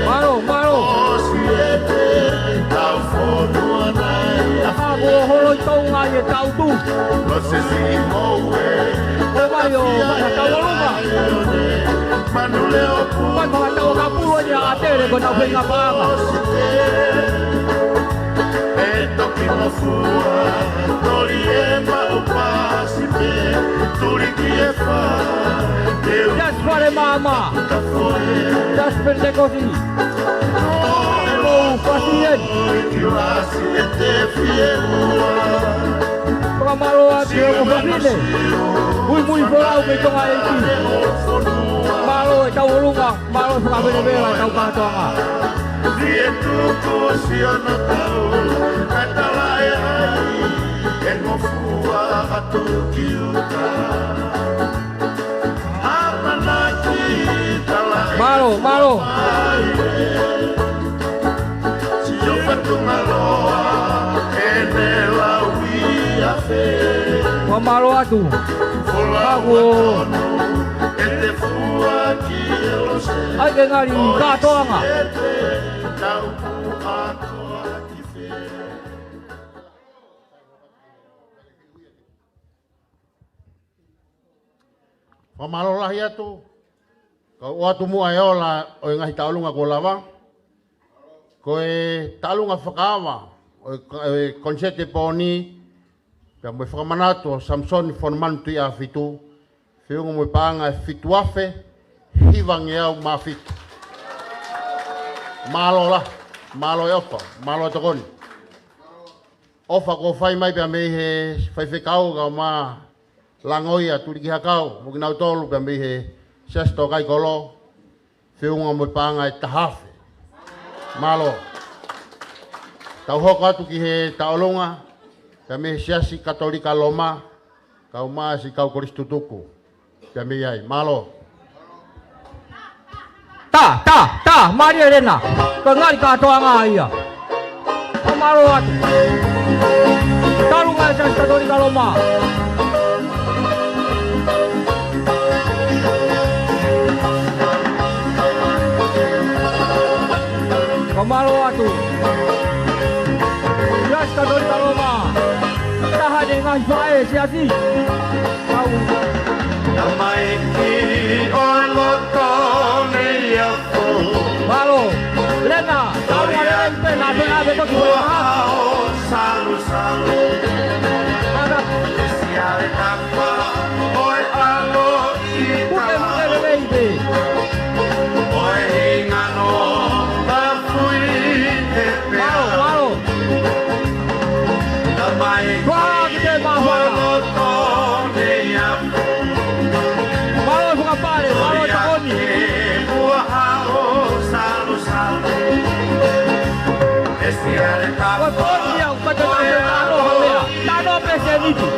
Mālō, mālō. Ka ko holo i tau ngai e tau tu. Ko mai ʻo Makatau ʻo Lunga. Mai Makatau ʻo Kapulu ʻi ʻAtele ko nau feinga paʻanga. Siasi Fale Maama. Siasi Penitekosi. Mo fasi eni. Fakamālō atu ki he ongo fafine. Muimui folau mei Tonga ʻEiki. Mālō e tau ʻo Lunga, mālō e fakavelevela e tau kātoanga. ʻE ngofua atu ki uta. ʻAmanaki tala e Mālō, mālō. Sio fatunga loa, ʻene lau ia fē. Fakamālō atu. Folau Ako. Atonu, ʻe te fua ki e lose. ʻAi ke ngali kātoanga. ʻE te tau puʻa koa ki fē. Fakamālō lahi atu. Kau ʻoatu muʻa e ola ʻo e ngaahi taʻolunga kuo lava. Ko e taʻolunga fakaava ʻo e, ʻo e koniseti pō ni, pea mo e fakamanatu ʻo Samisoni Fonumanu Tuʻiʻāfitu, feʻunga mo e paʻanga ʻe fitu afe hivangeau mā fitu. Mālō lahi, mālō e ʻofa, mālō e tokoni. ʻOfa kuo fai mai pea mei he faifekau kae ʻumaʻā Langoia Tulikihakau mo kinautolu pea mei he Siasi Tōkaikolo, feʻunga mo e paʻanga ʻe taha afe. Mālō. Tau hoko atu ki he taʻolunga pea mei he Siasi Katolika Loma, kae ʻumaʻā siʻi kau kolisi tutuku. Pea mei ai, mālō. Tā, tā, tā, mālie Lena. Ko e ngali kātoanga ia. Fakamālō atu. Taʻolunga e Siasi Katolika Loma. Fakamālō atu. Siasi Katolika Loma. Taha ʻene ngaahi faʻē siasi. Au. Tamaiki ʻo loto nei a fo. Mālō. Lena, tau ia pē na pē ʻave toki fo. Ua o salu salu. Ana. Sia e tapa, ʻo e ʻalo i Puke, puke, tala. Lelei pē. ʻO e hingano, pafui he pea. Mālō, mālō. Tamaiki. Kua ki te mafana. ʻO loto nei a Mālō e fakapale, mālō e tokoni. Ua hao salu salu. Ua tokoni au, ka te tau te tano ha mea. Tano pe se niti.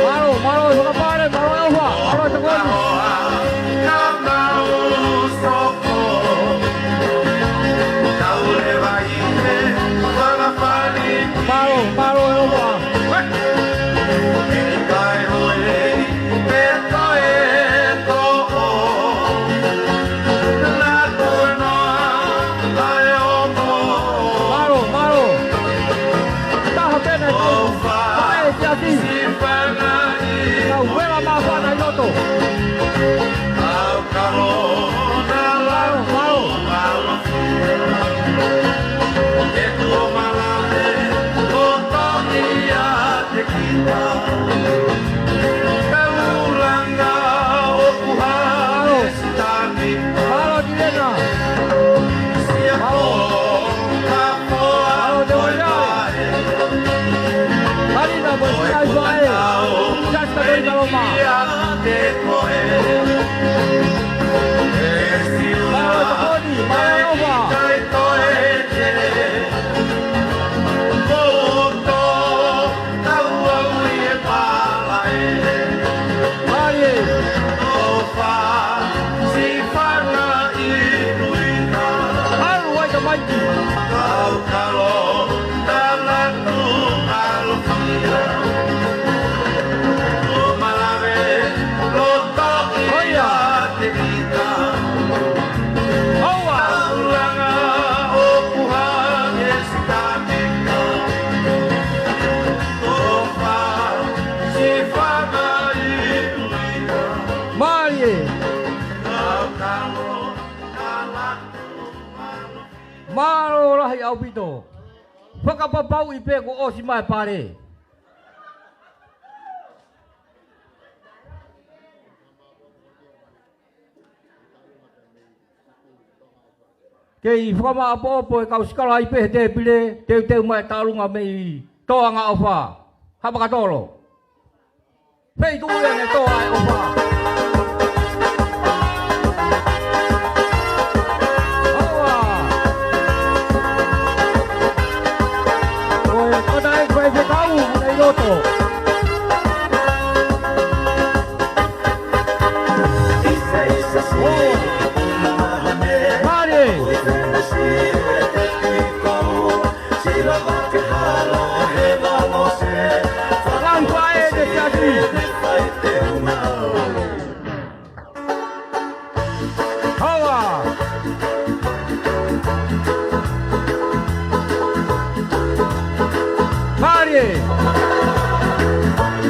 Mālō, mālō e fakapale, mālō e ʻofa, mālō e tokoni. Mālō, mālō e ʻofa. Mālō, mālō. Taha pē na ʻofa. Pae siasi. Kau vela mafana ʻi loto. Mālō, mālō. Mālō. Mālō ki Lena. Mālō. Mālō te oia. Marina mo e siʻi faʻē. Siasi Katolika Loma. Mālō e tokoni, mālō e ʻofa. Mālie. ʻAlu ai tamaiki. ʻOia. ʻOua. Mālie. Mālō lahi ʻaupito. Fakapapauʻi pē kuo ʻosi mai e pale. Kei fakamaʻopoʻopo e kau sikala ai pē he tēpile, teuteu mai e taʻolunga mei Toa Angaʻofa. Hapa katolo. Feituʻu ia ne toa e ʻofa. Aua.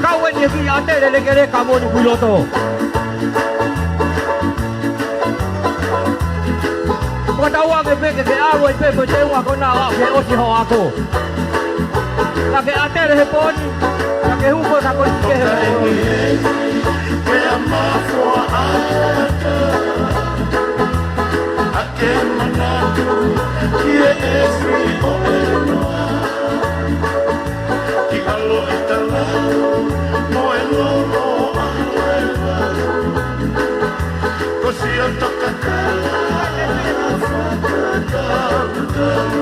Kau eni e kiʻi ʻatele lekeleka moʻoni ʻoku ʻi loto. Fakatauange pē ke ke ʻalu ai pē pea te u ako na ʻo ke ʻosi hoʻo ako. Ka ke ʻatele he pō ni, ka ke hū ko e ka ko e ke he pō ni. Ke manatu ki he ʻEiki ʻo e noa. Ki ʻalo e tala mo e lolo ʻa e valu. Ko siʻa tokatala fakatautau.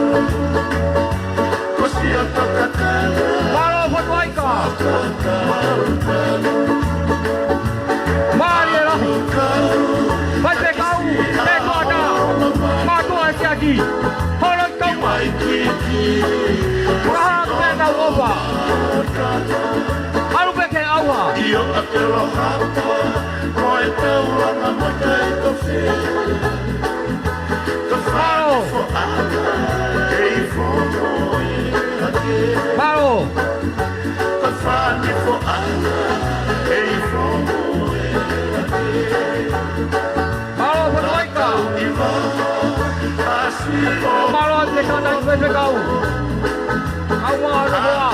Ko siʻa tokatala. Mālō Fotu Aika. Mālie lahi. Faifekau, Metuata, Mātuʻa Siaki. Holo i kau mai. Fakahā ke nau ʻofa. ʻAlu pē ke ʻauha. ʻIo ʻa ke lohapa, mo e taulanga matai tofe. Mālō. Mālō. Mālō, Fotu Aika. Mālō, te tana i faifekau. Aua, aua, aua.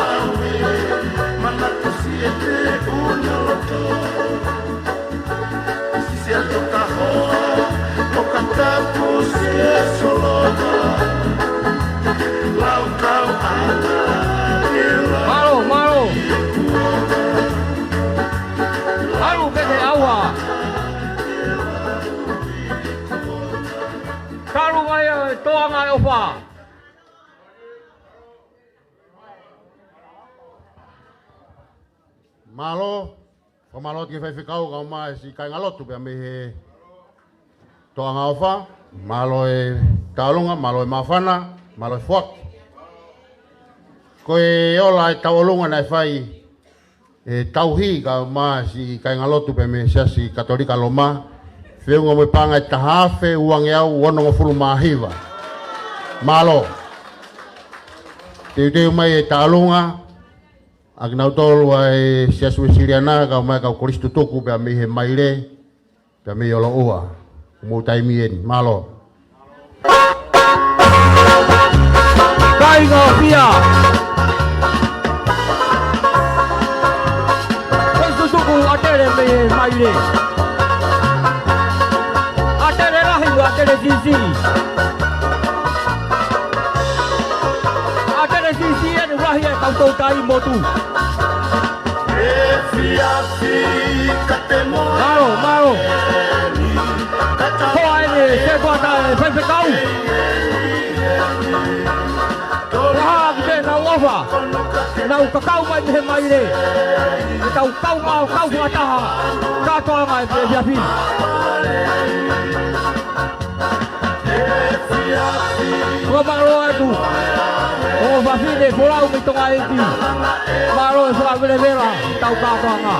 Mālō, mālō. ʻAlu pē ke ʻauha. Talu mai e toʻanga e ʻofa. Mālō, fakamālō ki he faifekau kae ʻumaʻā e siʻi kāingalotu pea mei he toʻanga ʻofa. Mālō e tauʻolunga, mālō e māfana, mālō e foaki. Ko e ola e tauʻolunga naʻe fai e tauhi kae ʻumaʻā e siʻi kāingalotu pea mei he Siasi Katolika Loma. Feʻunga mo e paʻanga ʻe taha afe uangeau onongofulu mā hiva. Mālō. Teuteu mai e tauʻolunga ʻa kinautolu ʻa e Siasi Uesiliana kae ʻumaʻā e kau kolisi tutuku pea mei he Maile, pea mei ʻOloʻua. Mou taimi eni. Mālō. Kāinga ʻofeina. Kolisi tutuku ʻatele mei he Maile. ʻAtele lahi, ʻatele siʻisiʻi. ʻAtele siʻisiʻi eni lahi e kau toutai motu. Mālō, mālō. Hoa eni, se kuata e faifekau. Fakahā ki te nau ʻofa. Nau kakau mai mei he Maile. Ke tau kaungā ʻo kau fakataha. Kātoanga e efiafi. Fakamālō atu. ʻO fafine folau mei Tonga ʻEiki. Mālō e fakavelevela, tau kātoanga.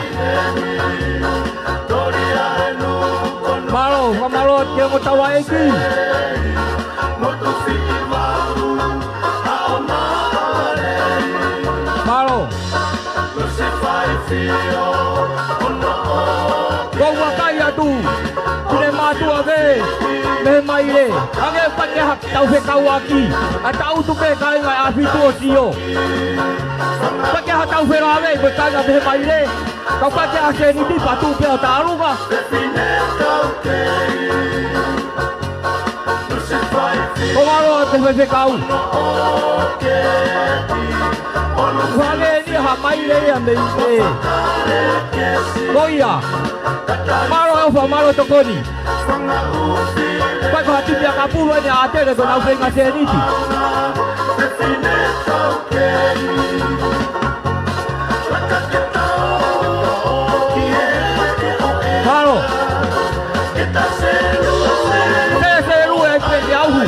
Mālō, fakamālō atu ki he ongo taulaʻeiki. Mālō. Ko u vakai atu ki he mātuʻa pē mei he Maile. Hangē ʻoku ʻikai ke ha tau fekauʻaki. ʻA e tau tu pē kāinga ʻa e ʻapi tuʻo sio. ʻIkai ke ha tau felāveʻi mo e kāinga mei he Maile. Ka ʻoku ʻikai ke ha sēniti patu pē ʻo tālunga. Ko mālō atu e faifekau. Hangē ni ha Maile ia mei he. Ko ia. Mālō e ʻofa, mālō e tokoni. Pea ko ha tipi ʻakapulu eni ʻa ʻAtele ko ʻenau feinga sēniti. Mālō. Sēsēlue ai pē ki ʻauhu.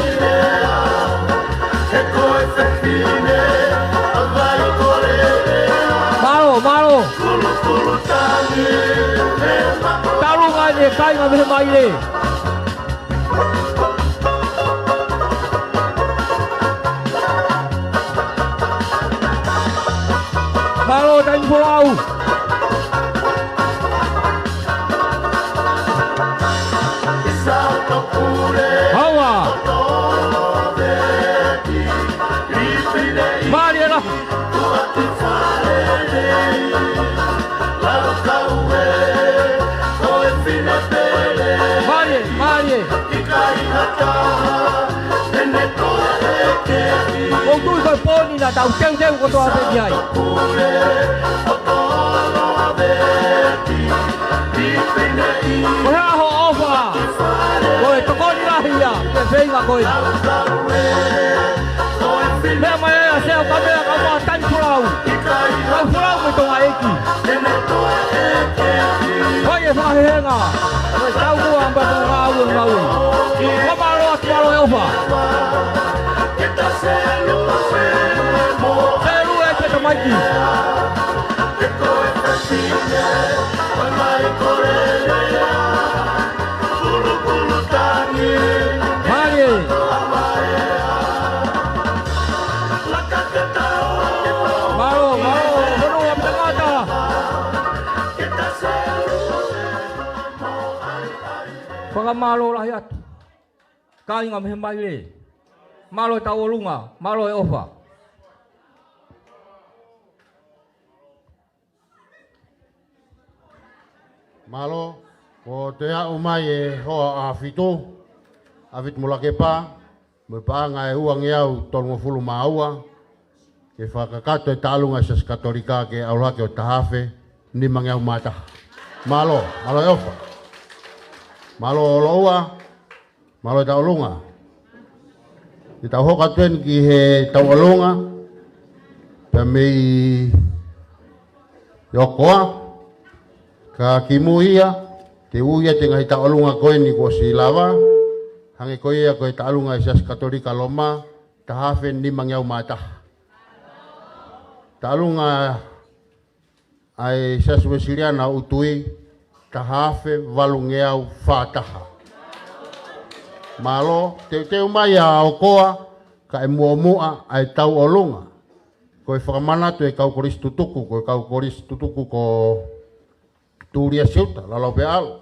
Mālō, mālō. Tālunga eni e kāinga mei he Maile. Pō ni naʻa tau teuteu kotoa pē ki ai. Ko e hā hoʻo ʻofa? Ko e tokoni lahi ia ki he feinga ko ē. Meʻa mai ʻa Seo Kamea kae ʻumaʻā Tani Folau. Kau Folau mo Tonga ʻEiki. Ko ia e fakahehenga. Ko e taumuʻa ʻa e ngāue ngāue. Ko mālō atu, mālō e ʻofa. Selu e te tamaiki. Mālie. Mālō, mālō, hono ua tangata. Fakamālō lahi atu. Kāinga mei he Maile. Mālō e tauʻolunga, mālō e ʻofa. Mālō, ko e toe aʻu mai e hoa ʻa Fitu, ʻa Fitu Molakepa, mo e paʻanga ʻe uangeau tolungofulu mā ua, ke fakakakato e taʻalunga ʻa e Siasi Katolika ke ʻalu hake ʻo taha afe nimangeau mā taha. Mālō, mālō e ʻofa. Mālō ʻo loua, mālō e tauʻolunga. Te tau hoko atu eni ki he tauʻolunga, pea mei ʻOkoa, ka kimuʻa ia, te u ui atu e ngaahi tauʻolunga ko eni kuo ʻosi lava, hangē ko ia ko e taʻalunga ʻa e Siasi Katolika Loma, taha afe nimangeau mā taha. Taʻalunga ʻa e Siasi Uesiliana ʻUtui, taha afe valungeau fā taha. Mālō, teuteu mai ʻa ʻOkoa, kae muʻomuʻa ʻa e tauʻolunga. Ko e fakamanatu e kau kolisi tutuku, ko e kau kolisi tutuku ko Tulia Siuta, Laulau pea ʻAlu.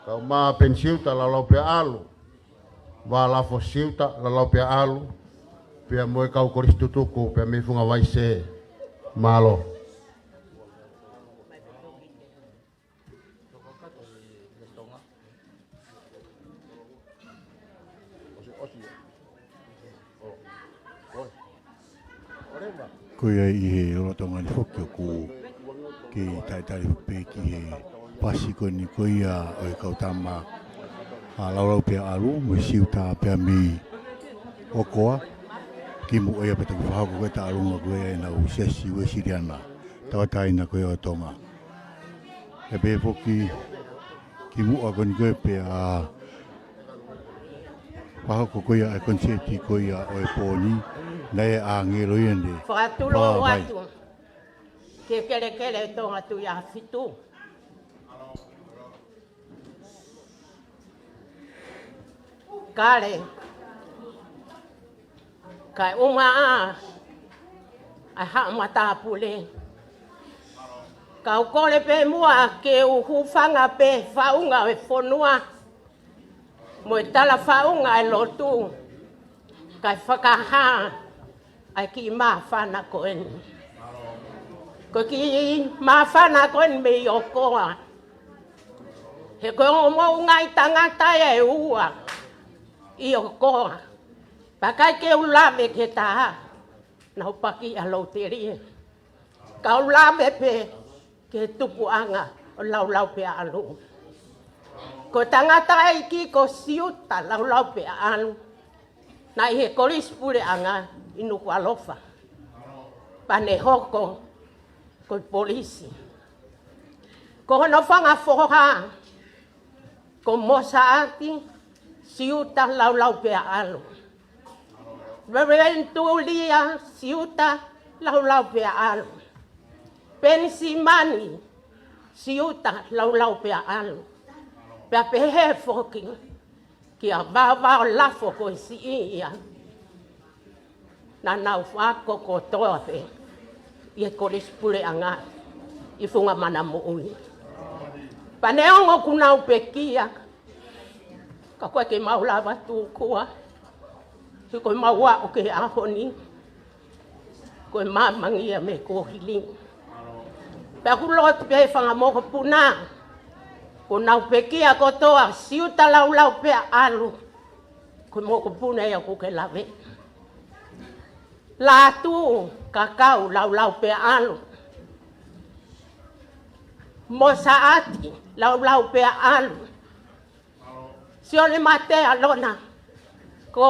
Kau mā Peni Siuta, Laulau pea ʻAlu. Vālafo Siuta, Laulau pea ʻAlu. Pea mo e kau kolisi tutuku, pea mei Funga Vaise. Mālō. Ko ia ʻi he lolotonga ni foki ʻoku kei talitali pē ki he pasi ko eni ko ia ʻo e kau tama ʻa Laulau pea ʻAlu, mo Siuta pea mei ʻOkoa, kimuʻa ia pea toki fakahoko ko e taʻalunga ko ia ʻenau Siasi Uesiliana tauʻatāina ko ia ʻo Tonga. ʻE pehē foki kimuʻa ko eni ko ē pea fakahoko ko ia e konisēti ko ia ʻo e pō ni, naʻe ʻāngelo ia ne fakatulou fakavaʻe atu ki he kelekele Tonga Tuʻi ʻa Fitu. Kale, kae ʻumaʻā ʻa e haʻa matāpule. Kau kole pē muʻa ke u hūfanga pē faʻunga ʻo e fonua mo e tala faʻunga ʻa e lotu, kae fakahā ʻa e kiʻi māfana ko eni. Ko e kiʻi māfana ko eni mei ʻOkoa. He ko e ongo moʻungaʻi tangata ia ʻe ua ʻi ʻOkoa. Pea ʻikai ke u lave ki he taha, naʻa ku paki ʻa Loteli. Ka u lave pē ki he tupuʻanga ʻo Laulau pea ʻAlu. Ko e tangataʻeiki ko Siuta Laulau pea ʻAlu, naʻe ʻi he Kolisi Puleʻanga ʻi Nukuʻalofa. Pea ne hoko ko e polisi. Ko hono fanga foha ko Mosaʻati Siuta Laulau pea ʻAlu. Reverend Tulia Siuta Laulau pea ʻAlu. Penisimani Siuta Laulau pea ʻAlu. Pea pehē foki kia Vavao Lafo ko e siʻi ia. Naʻa nau fako kotoa pē ʻi he Kolisi Puleʻanga ʻi Funga Mana Moʻui. Pea neongo kuo nau pekia, ka ʻoku ʻikai ke mau lava tūkua. He ko e mau aʻu ki he ʻaho ni, ko e māmangia mei kuohili. Pea ʻoku lotu pē fanga mokopuna, kuo nau pekia kotoa, Siuta Laulau pea ʻAlu. Ko e mokopuna ia ʻoku ke lave. Lātū Kakau, Laulau pea ʻAlu. Mo Saʻati, Laulau pea ʻAlu. Sione Matea Lona, ko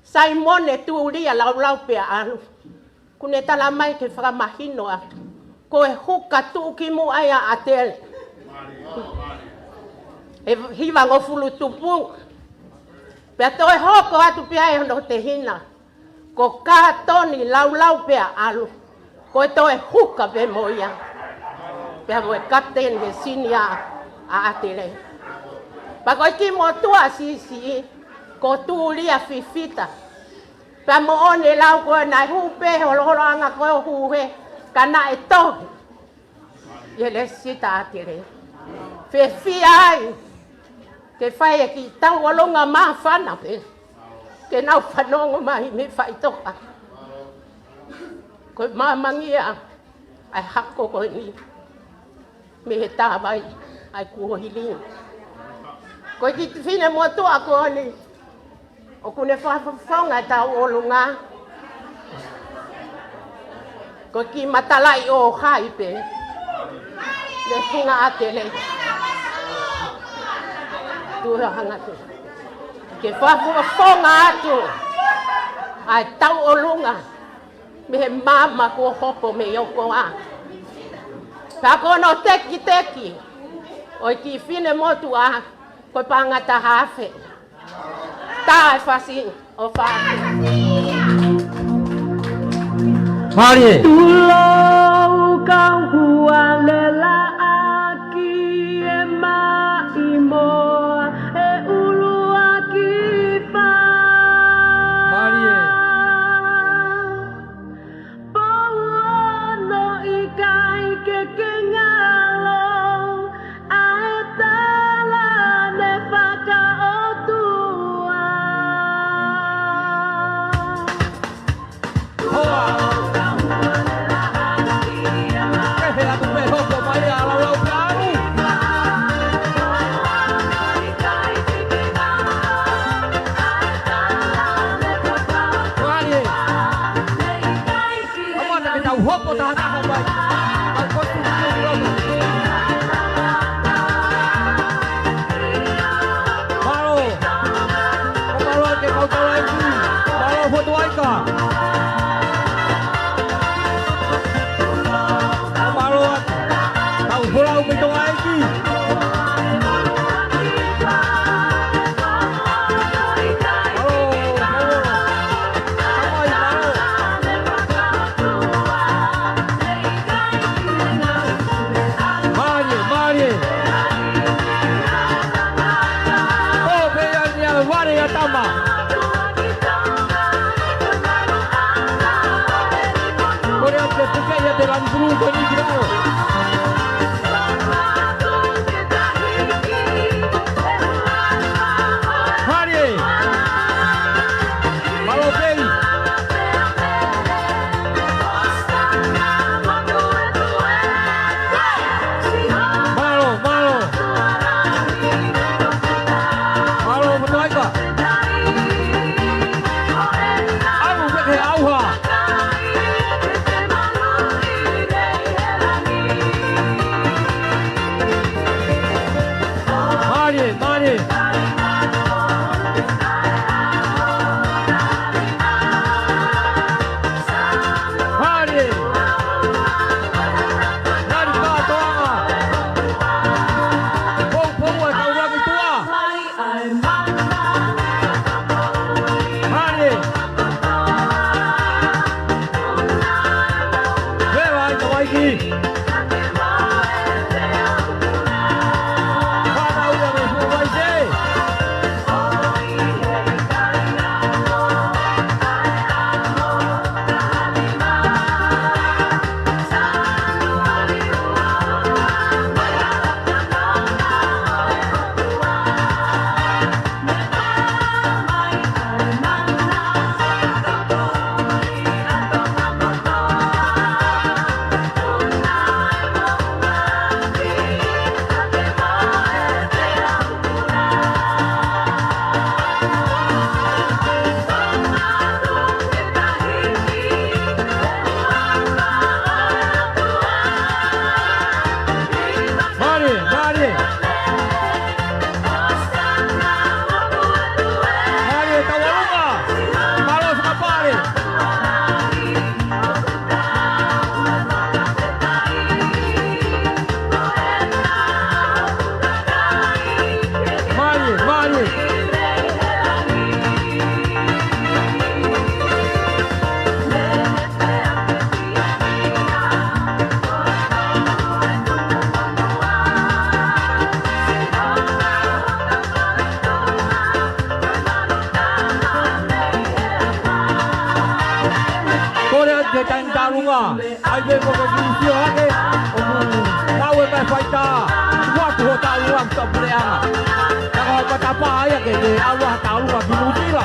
Saimone Tulia, Laulau pea ʻAlu. Kuo ne tala mai ke fakamahino atu, ko e huka tuʻukimuʻa ia ʻa ʻAtele, ʻe hivangofulu tupu. Pea toe hoko atu pē ʻa hono tehina, ko Katoni, Laulau pea ʻAlu. Ko e toe huka pē mo ia, pea mo e kapiteni he sinia ʻa ʻAtele. Pea ko e kiʻi motuʻa siʻisiʻi, ko Tulia Fifita. Pea moʻoni e lau ko ē naʻe hū pē holoholoʻanga ko ē ʻo huhe, ka naʻe tohi ʻi he lēsisita ʻa ʻAtele. Fiefia ai ke fai e kiʻi tauʻolunga māfana pē ke nau fanongo mai mei faʻitoka. Ko e māmangia ʻa e hako ko eni mei he tāvai ʻa e kuohili. Ko e kiʻi fefine motuʻa ko eni ʻoku ne fakafofonga e tauʻolunga, ko e kiʻi matalaʻi ʻo hai pē le hunga ʻa ʻAtele. Tuʻu hanga atu ke fakafofonga atu ʻa e tauʻolunga mei he maama kuo hopo mei ʻOkoa. Pea ko hono tekiteki ʻo e kiʻi fefine motuʻa, ko Pangata Hafe. Tā e fasi ʻo fā. Mālie. Tulou kau hualelaʻaki e maʻimoa e ʻuluaki fā. Mālie. Pau ono ʻikai ke ke ngalo ʻa e tala ne fakaʻotua. Hoa. Kehe atu pē hoko mai ʻa Laulau pea ʻAlu. Mālie. Kamata ke tau hopo tahataha mai. Tau kotu ki loto. Mālō. Ko mālō ke kau tau ai ki. Mālō fotu ai ka. Ko mālō atu. Tau hola au me tau ai ki. Mālō, mālō. Mālie, mālie. ʻO pē ia ni a vare a tama. Taimi taʻalunga, ʻai pē mo ke sio hake, ʻoku ngāue mai faitā, ʻoku ʻatu hoʻo taʻalunga ki Tuʻapuleʻanga. Ka ko e matapā ia ke, ke ʻalu ha taʻalunga ki Nuʻusila.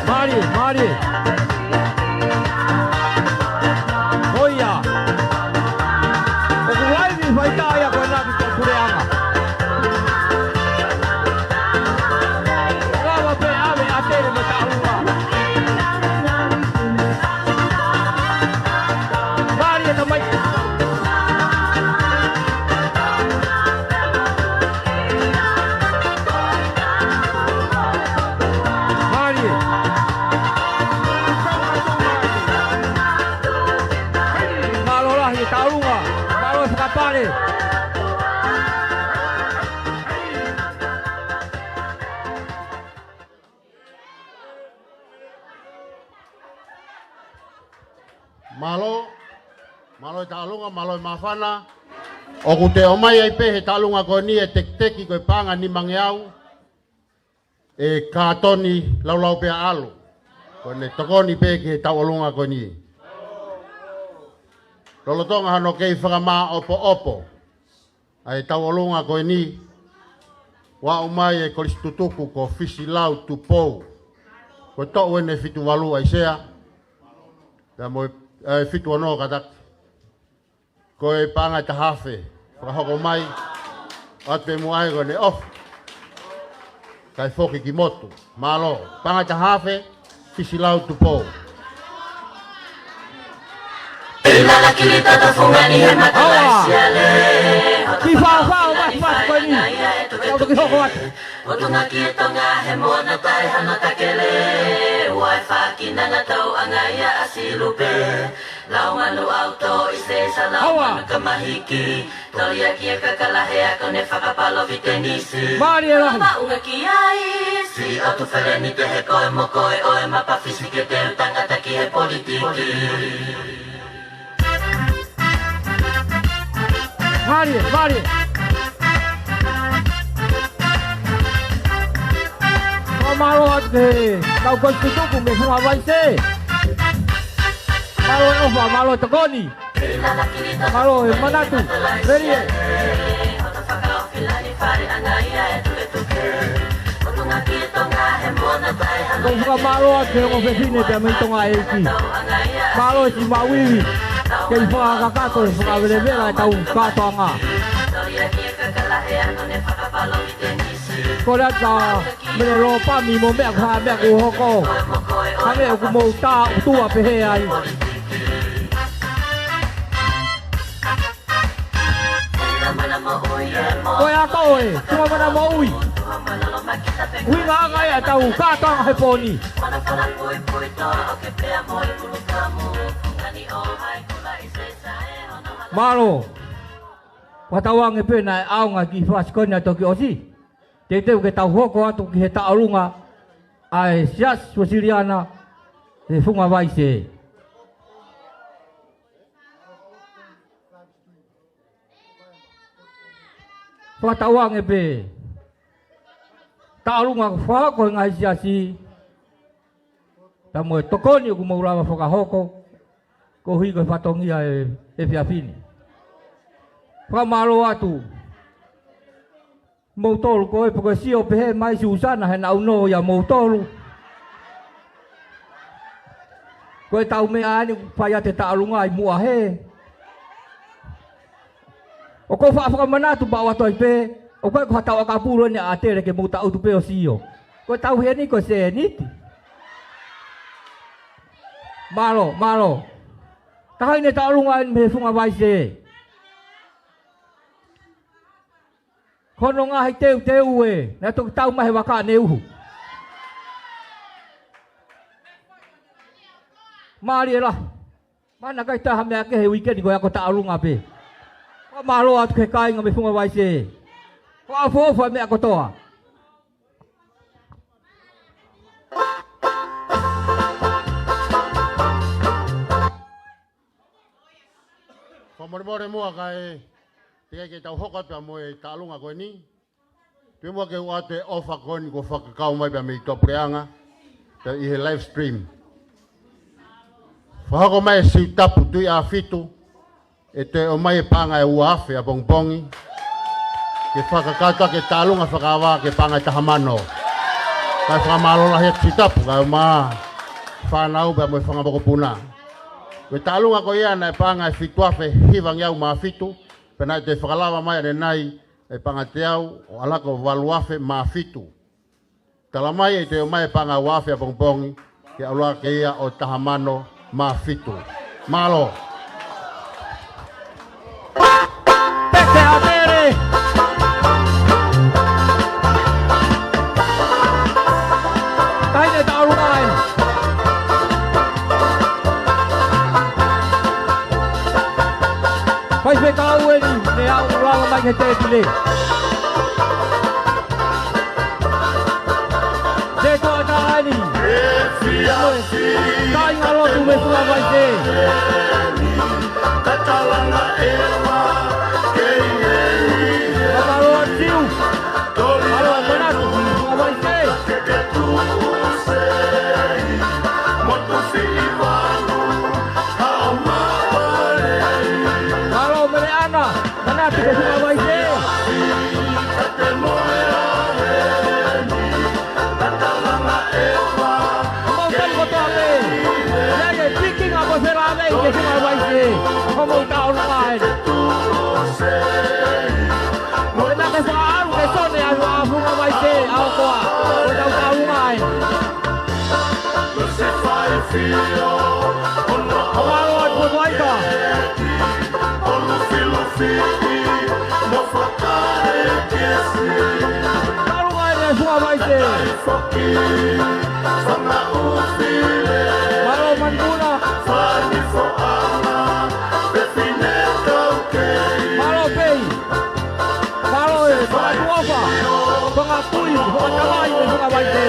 Mālie, mālie. ʻOia. ʻOku laivi faitā ia ko ena ki Tuʻapuleʻanga. Lava pē ʻave ʻa Tele mo e taʻalunga. Mālie tamaiki. Mālie. Mālō lahi e taʻalunga. Mālō e fakapale. Mālō, mālō e taʻalunga, mālō e māfana. ʻOku te ʻomai ai pē he taʻalunga ko eni e tekiteki ko e paʻanga nimangeau ʻe Kātoni Laulau pea ʻalu. Ko ʻene tokoni pē ki he tauʻolunga ko eni. Lolotonga hono kei fakamāʻopoʻopo ʻa e tauʻolunga ko eni, ʻoku ʻomai e kolisi tutuku ko Fisilau Tupou. Ko e toʻu eni ʻe fitu valu ʻa e sea. Pea mo e, ʻe fitu ono kātaki. Ko e paʻanga ʻe taha afe fakahoko mai. ʻOatu pē muʻa ai ko ʻene ʻofa. Kae foki ki motu. Mālō. Paʻanga ʻe taha afe, Fisilau Tupou. ʻI lala kili tata fungani he mata. Aua. Laisiale. Ki fafao, mas, mas, ko eni. Kau toki hoko atu. Potungaki e Tonga he moana tai hano takele. Ua e fakinanga tau angaia a silupe. Lau manu ʻauto ʻi se sa lau. Aua. Manu kamahiki. Toliaki e kakala he ako ne fakapalo vitenisi. Mālie lahi. Maunga ki ai. Si atu feleni te he koe mo koe ʻo e mapa fisi ke te u tangata ki he politiki. Mālie, mālie. Mālō atu ki he kau kolisi tutuku mei Funga Vaise. Mālō e ʻofa, mālō e tokoni. Mālō e manatu. Mālie. Ko e fakamālō atu ki he ongo fefine pea mei Tonga ʻEiki. Mālō e si maʻu ivi. Kei fakakakato e fakavelevela e tau kātoanga. Ko le ata mele lōpami mo meʻa ko ha meʻa kuo hoko. Hangē ʻoku mou tā ʻutua pehē ai. Ko e ako ē, Tuhamana Moʻui. ʻUhinga ʻa e tau kātoanga he pō ni. Mālō. Fakatauange pē naʻe ʻaonga ki fasi ko eni ʻa e toki ʻosi. Teuteu ke tau hoko atu ki he taʻolunga ʻa e Siasi Uēsiliana he Funga Vaise. Fakatauange pē taʻolunga fakahoko he ngaahi siasi, pea mo e tokoni ʻoku mou lava fakahoko, koeʻuhi ko e fatongia e, e efiafi ni. Fakamālō atu. Moutolu ko e poko sio pehē mai Susana he naʻa nau nō ia moutolu. Ko e tau meʻa ʻeni ʻoku fai atu e taʻolunga ʻi muʻa hē. ʻOku ou faʻa fakamanatu pea ʻoatu ai pē, ʻoku ʻikai ko ha tau ʻakapulu ʻeni ʻa Tele ke mou taʻutu pē ʻo sio. Ko e tau heni ko e sēniti. Mālō, mālō. Taha ʻeni e taʻolunga ʻeni mei he Funga Vaise. Ko hono ngaahi teuteu ē, naʻe toki tau mai he vaka ʻaneuhu. Mālie lahi. Mana kai taha meʻa kehe he uike ni ko e ako taʻolunga pē. Fakamālō atu ki he kāinga mei Funga Vaise. Fakaʻofoʻofa e meʻa kotoa. Fakamolemole muʻa kae teʻeki ke tau hoko atu pea mo e taʻolunga ko eni. Pea muʻa ke u ʻoatu e ʻofa ko eni kuo fakakau mai pea mei tuʻapuleʻanga, pea ʻi he live stream. Fakahoko mai e Siutapu Tuʻiʻāfitu, ʻe toe ʻomai e paʻanga ʻe ua afe ʻapongipongi, ke fakakakato ʻaki e tālunga fakaava ki he paʻanga ʻe taha mano. Kae fakamālō lahi atu Siutapu, kae ʻumaʻā e fānau pea mo e fanga mokopuna. Ko e tālunga ko ia naʻe paʻanga ʻe fitu afe hivangeau mā fitu, pea naʻe toe fakalava mai ʻanenai e paʻanga teau ʻo ʻalu ʻo valu afe mā fitu. Tala mai ʻe toe ʻomai e paʻanga ua afe ʻapongipongi, ke ʻalu hake ia ʻo taha mano mā fitu. Mālō. Peke ʻa Tere. Taʻahine Taulunga ē. Faifekau eni, ne aʻu lava mai ki he tēpile. Te toa tā eni. Kāinga lotu mei Funga Vaise. Mālō atu. Mālō atu, Funga Vaise. Mālō Mele ʻAna, manatu ki he Funga Vaise. Mau tau kotoa pē. ʻIo, ʻio, piki ngā ko Fela Vei ki he Funga Vaise. Ko mau tau ngai. Mo e nake faʻalu ke sone ʻa e Funga Vaise, ʻa ʻokoa. Ko tau tau ngai. Mālō atu Vaika. Taulunga eni e Funga Vaise. Mālō Manipuna. Mālō Pei. Mālō e, Tuʻofa. Fanga kui, fanga tamai e Funga Vaise.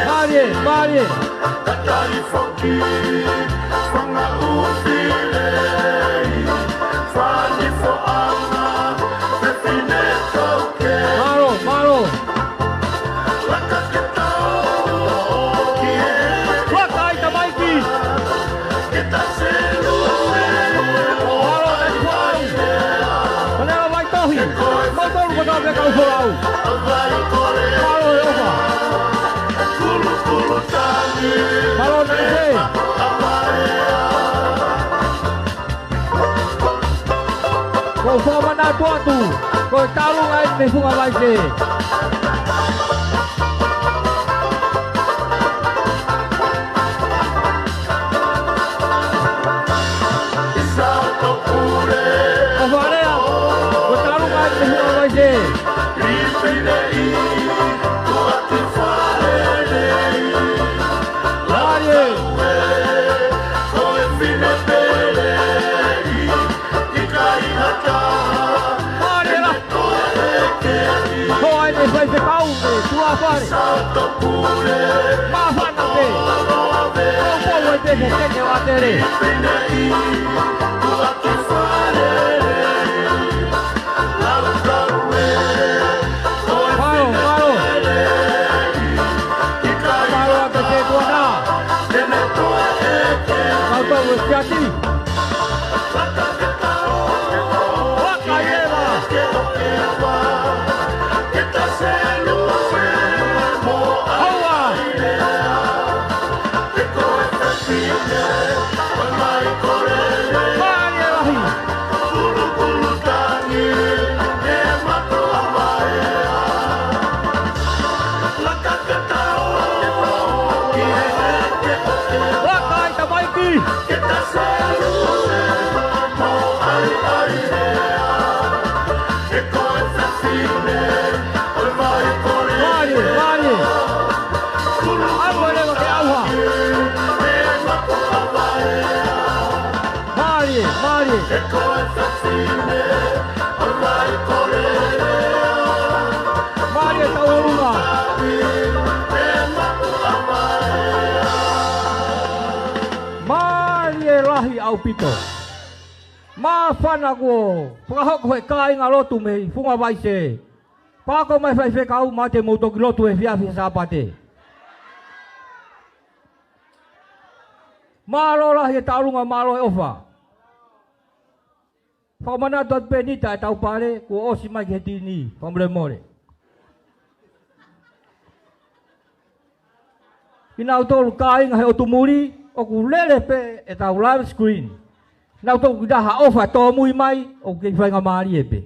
Mālie, mālie. Mālō, mālō. Laka ai tamaiki. Mālō, mālō. Manela Vaitohi. Mau tolu kotoa pē kau folau. Mālō e ʻofa. Mālō Nanise. Ko e fakamanatu atu, ko e taulunga eni mei Funga Vaise. ʻOfa Alea, ko e taulunga eni mei Funga Vaise. Mālie. Mālie la. Hoa eni e faifekau, e tuʻa fale. Māfana pē. Poupou ai pē ke teke o atele. Mālō, mālō. Mālō atu ki he tuʻa na. Mālō atu ki he tuʻa. Fana kuo fakahoko he kāinga lotu mei Funga Vaise. Pea ko e faifekau, mate mou toki lotu he efiafi Sāpate. Mālō lahi e tauʻolunga, mālō e ʻofa. Fakamanatu atu pē Nita e taupale, kuo ʻosi mai ki he tini, fakamolemole. Kinautolu kāinga he ʻotu muli, ʻoku lele pē ʻetau live screen. Nautolu ki taha ʻofa tōmui mai, ʻoku kei faingamālie pē.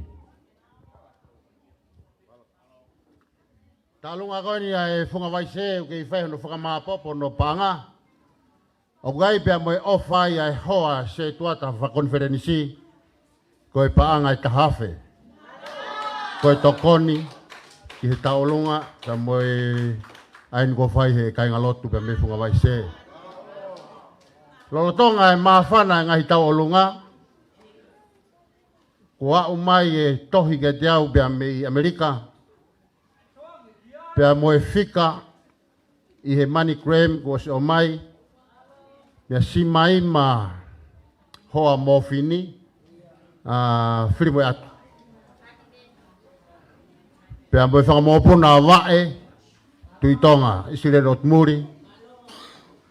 Tauʻolunga ko eni ʻa e Funga Vaise, ʻoku kei fai hono fakamāpopo hono paʻanga. ʻOku ʻi ai pea mo e ʻofa ʻa e hoa setuata fakakonifelenisi, ko e paʻanga ʻe taha afe. Ko e tokoni ki he tauʻolunga, pea mo e ʻaeni kuo fai he kāinga lotu pea mei Funga Vaise. Lolotonga e māfana e ngaahi tauʻolunga, kuo aʻu mai e tohi kiate au pea mei ʻAmelika, pea mo e fika ʻi he MoneyGram kuo ʻosi ʻomai, meia Simaima Hoa Mofini, ʻa Filimoeatu. Pea mo e fanga mokopuna ʻa Vaʻe, Tuʻi Tonga, ʻIsileli ʻOtumuli,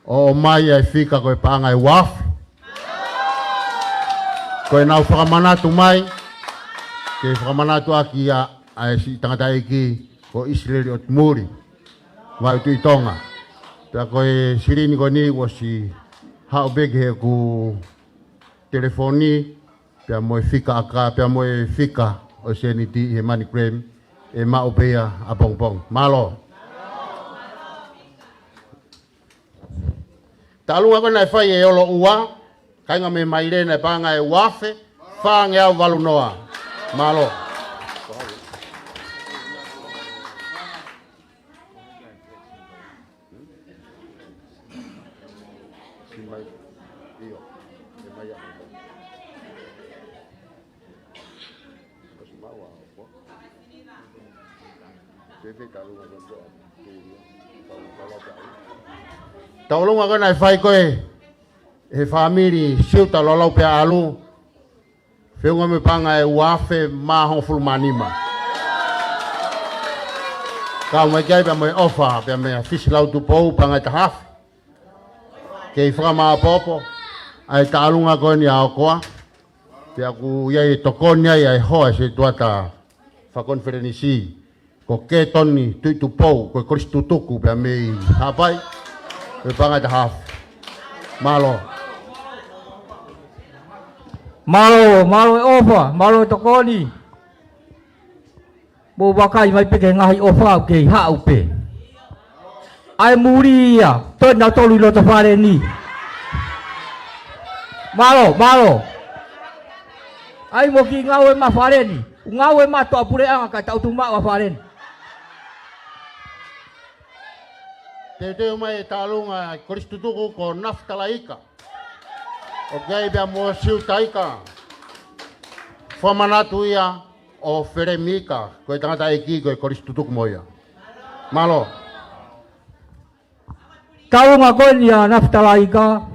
ʻo ʻomai ʻa e fika ko e paʻanga ʻe ua afe. Ko ʻenau fakamanatu mai, ke fakamanatu ʻaki ʻa, ʻa e siʻi tangataʻeiki ko ʻIsileli ʻOtumuli, Vaʻe Tuʻi Tonga. Pea ko e silini ko eni kuo ʻosi haʻu pē ki heʻeku telefoni, pea mo e fika ʻakā, pea mo e fika ʻo e sēniti ʻi he MoneyGram, ʻe maʻu pē ia ʻapongipongi. Mālō. Tauʻolunga ko ē naʻe fai ʻe Oloua, kāinga mei Maile, naʻe paʻanga ʻe ua afe fāngeau valu noa. Mālō. Tauʻolunga ko ē naʻe fai ko ē he fāmili Siuta Lolau Peaʻalu, feʻunga mo e paʻanga ʻe ua afe mā hongofulu mā nima. Kau mai ki ai pea mo e ʻofa, pea meia Fisi Lau Tupou, paʻanga ʻe taha afe. Kei fakamāpopo ʻa e tauʻolunga ko eni ʻa ʻOkoa. Pea ʻoku ʻi ai e tokoni ai ʻa e hoa setuata fakakonifelenisi, ko Ketoni Tuʻitupou, ko e Kolisi Tutuku pea mei Haʻapai, ko e paʻanga ʻe taha afe. Mālō. Mālō, mālō e ʻofa, mālō e tokoni. Mou vakai mai pē ki he ngaahi ʻofa ʻoku kei haʻu pē. ʻAi muli ia, toe nautolu ʻi loto fale ni. Mālō, mālō. ʻAi mo ki ngāue mai fale ni. Ngāue mai toʻa puleʻanga kae tau tuʻu maʻu ʻa fale ni. Teuteu mai e tauʻolunga ʻa e Kolisi Tutuku ko Nafitalaika. ʻOku ʻi ai pea mo Siutaika. Fakamanatu ia ʻo Felemiika, ko e tangataʻeiki ko e Kolisi Tutuku mo ia. Mālō. Tauʻolunga ko eni ʻa Nafitalaika,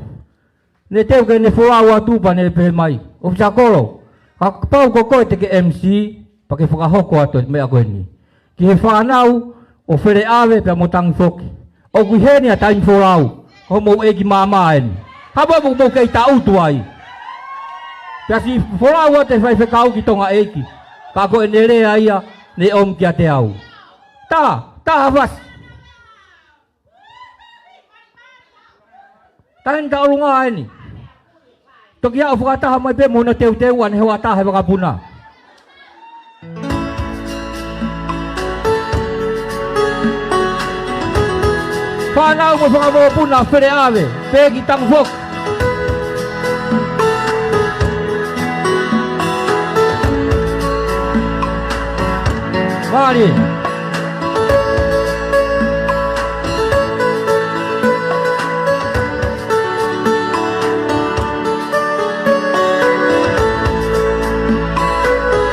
ne teu ke ne folau atu pea ne pehē mai, ʻOfisa Kolo, kapau ko koe te ke M C, pea ke fakahoko atu e meʻa ko eni. Ki he fānau ʻo Feleʻave pea mo Tangi Foki. ʻOku ʻi heni ʻa Taimi Folau, ko homou ʻeiki māmā eni. Hapa mo mou kei taʻutu ai. Pea siʻi folau atu e faifekau ki Tonga ʻEiki. Ka ko ʻene lea ia, ne ʻomi kiate au. Tā, tā Havasi. Taimi tauʻolunga eni. Toki aʻu fakataha mai pē mo hono teuteu ʻa e hoa taha he vakapuna. Fānau mo e fanga mokopuna Feleʻave, pea ki Tangi Foki. Mālie.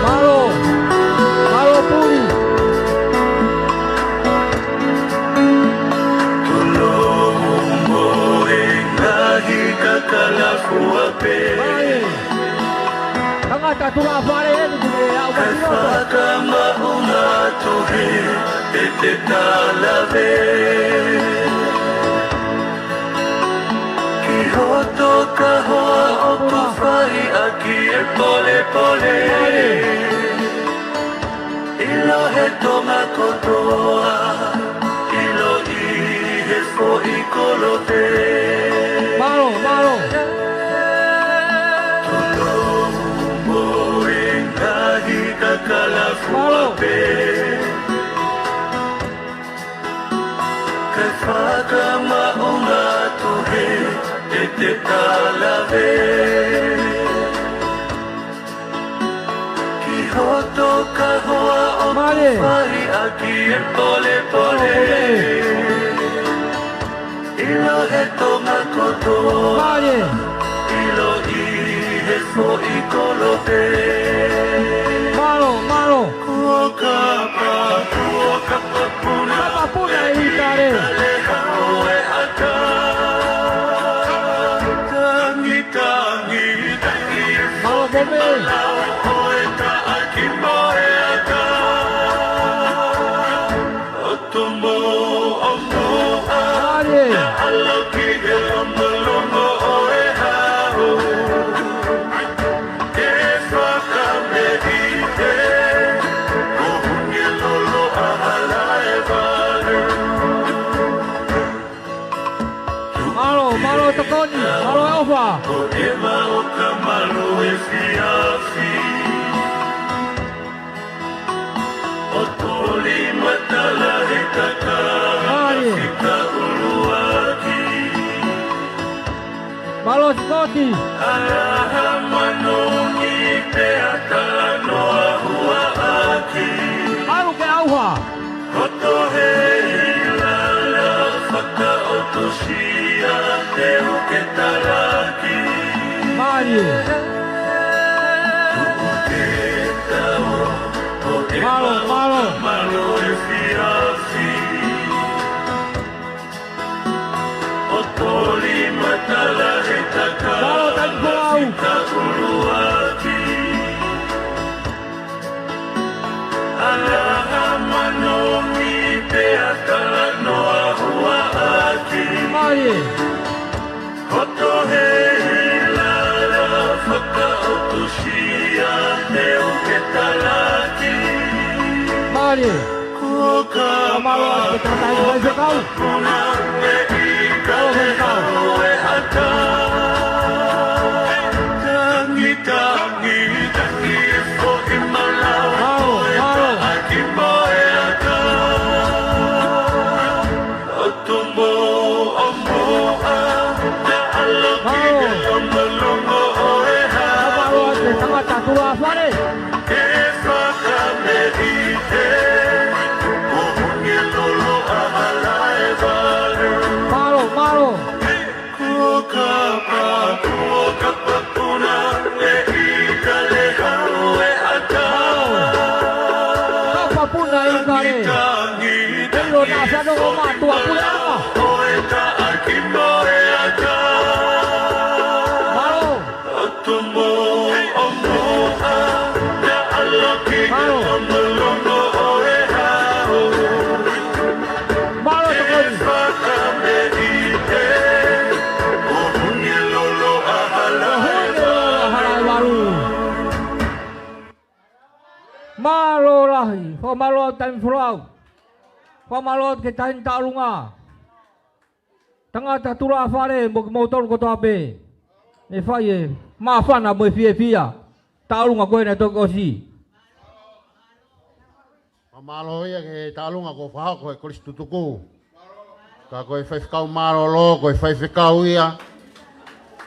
Mālō. Mālō puli. Tulou mo e ngaahi kakala fua pē. Mālie. Fakamaʻunga atu he ʻete talave ki hoto kahoa ʻoku fai ʻaki e polepole. ʻIlo he Tonga kotoa, ʻilo ʻi he foʻi kolope. Mālō, mālō. Tolou mo e ngaahi kakala fua pē. Ke fakamaʻunga atu he ʻete talave ki hoto kahoa ʻoku fai ʻaki e polepole. ʻIlo he Tonga kotoa, ʻilo ʻi he foʻi kolope. Mālō, mālō. Kuo kapa, kuo kapa puna. Kapa puna ʻi Kale. Kale hau e ʻata. Tangi, tangi, tangi. Mālō, Kome. Lau ʻo e taʻaki mo e ʻata. ʻO tumu ʻo muʻa. Naʻa ʻaloki he longo ʻo e hau. Ke fakameʻi he ko hunge lolo a hala e valu. Mālō, mālō tokoni, mālō e ʻofa. Ko e maʻo ka malu e fiafi. ʻO toli matala he taka. Mālō. Fika ʻuluaki. Mālō Sikoti. Alaha manongi te atala noa huaʻaki. Alu ke ʻauha. Hoto he ilala fakaʻotusia te uke talaki. Mālie. Tuʻu ke tau, ʻo e mālō, mālō. Mālō e fiafi. ʻO toli matala he taka. Mālō, thank you. Fika ʻuluaki. Alaha manongi te atala noa huaʻaki. Mālie. Hoto he ilala fakaʻotusia te uke talaki. Mālie. Kuo ka mālō atu ke tangata ʻi he faifekau. Puna e i ka e hau e ʻata. Tangi, tangi, tangi e foʻi malau. Mālō, mālō. Taʻaki mo e ʻata. ʻO tumu ʻo muʻa, ka ʻaloki ke longo longo ʻo e hau. Mālō. Ka mālō atu e tangata tuʻa fale. Ke fakameʻite, ko hunge lolo a hala e valu. Mālō, mālō. Kuo kapa, kuo kapa puna, e i ka le hau e ʻata. Kapa puna i ka le. Tangi, tangi, ʻilo naʻa fanongo mātuʻa pule ʻa. ʻO e taʻaki mo e ʻata. Mālō. ʻO tumu ʻo muʻa, ka ʻaloki ke longo longo ʻo e hau. Mālō tokoni. Fakameʻite, ko hunge lolo a hala e valu. Mālō lahi, fakamālō atu Taimi Folau. Fakamālō atu ki he Taʻahine Taʻolunga. Tangata tuʻa fale mo kimoutolu kotoa pē. Ne fai e māfana mo e fiefia. Taʻolunga ko ē naʻe toki ʻosi. Fakamālō ia ki he taʻolunga kuo fakahoko ʻe Kolisi Tutuku. Ka ko e faifekau mālōlō, ko e faifekau ia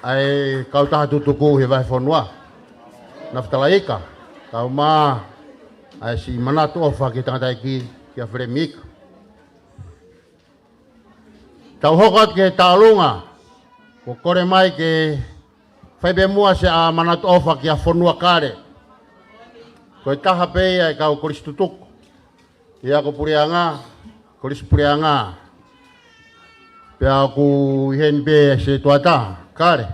ʻa e kautaha Tutuku he vahefonua. Nafutalaika, kau mā ʻa e siʻi manatu ʻofa ki he tangataʻeiki, kia Felemi Ika. Tau hoko atu ki he taʻolunga, kuo kole mai ke fai pē muʻa siʻa manatu ʻofa kia Fonua Kale. Ko e taha pē ia e kau Kolisi Tutuku. Ia ko Puleʻanga, Kolisi Puleʻanga. Pea ʻoku ʻi heni pē Setuata Kale.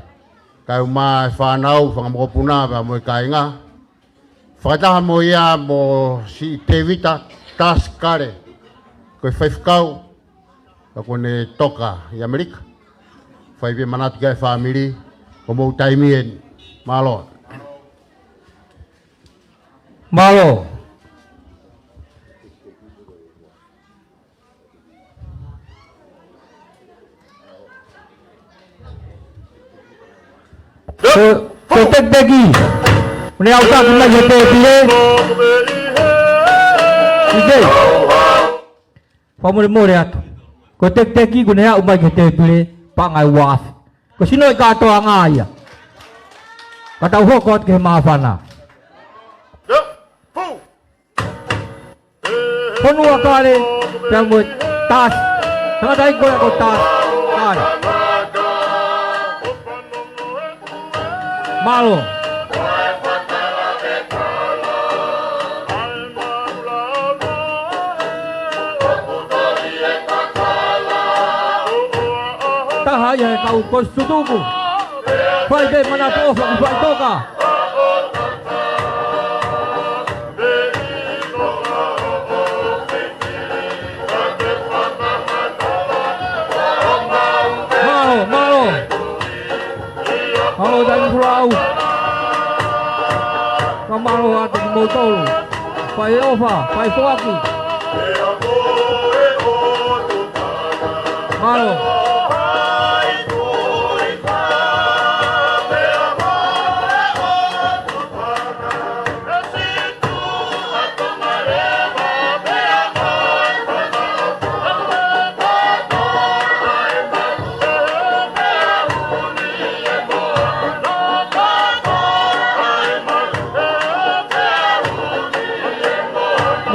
Kau mā e fānau, fanga mokopuna, pea mo e kāinga. Fakataha mo ia mo siʻi Tevita Tasi Kale, ko e faifekau, ka kuo ne toka ʻi ʻAmelika. Fai pē manatu ki ai e fāmili, ko hoʻomou taimi eni. Mālō. Mālō. Ko, ko e tekiteki. Ko ʻene ʻalu atu mai ki he tēpile. ʻIo. Fakamolemole atu. Ko e tekiteki ko ʻene ʻalu mai ki he tēpile, paʻanga ʻe uaafe. Ko e sino ʻi he kātoanga ia. Ka tau hoko atu ki he māfana. Fonua Kale, pea mo e Tasi. Tangataʻeiki ko ia ko Tasi Kale. Mālō. Taha ia he kau kolisi tutuku. Fai pē manatu ʻofa ki Faʻitoka. Mālō, mālō. Mālō Taimi Fulaʻau. Ka mālō atu kimoutolu. Fai ʻofa, fai foaki. Mālō.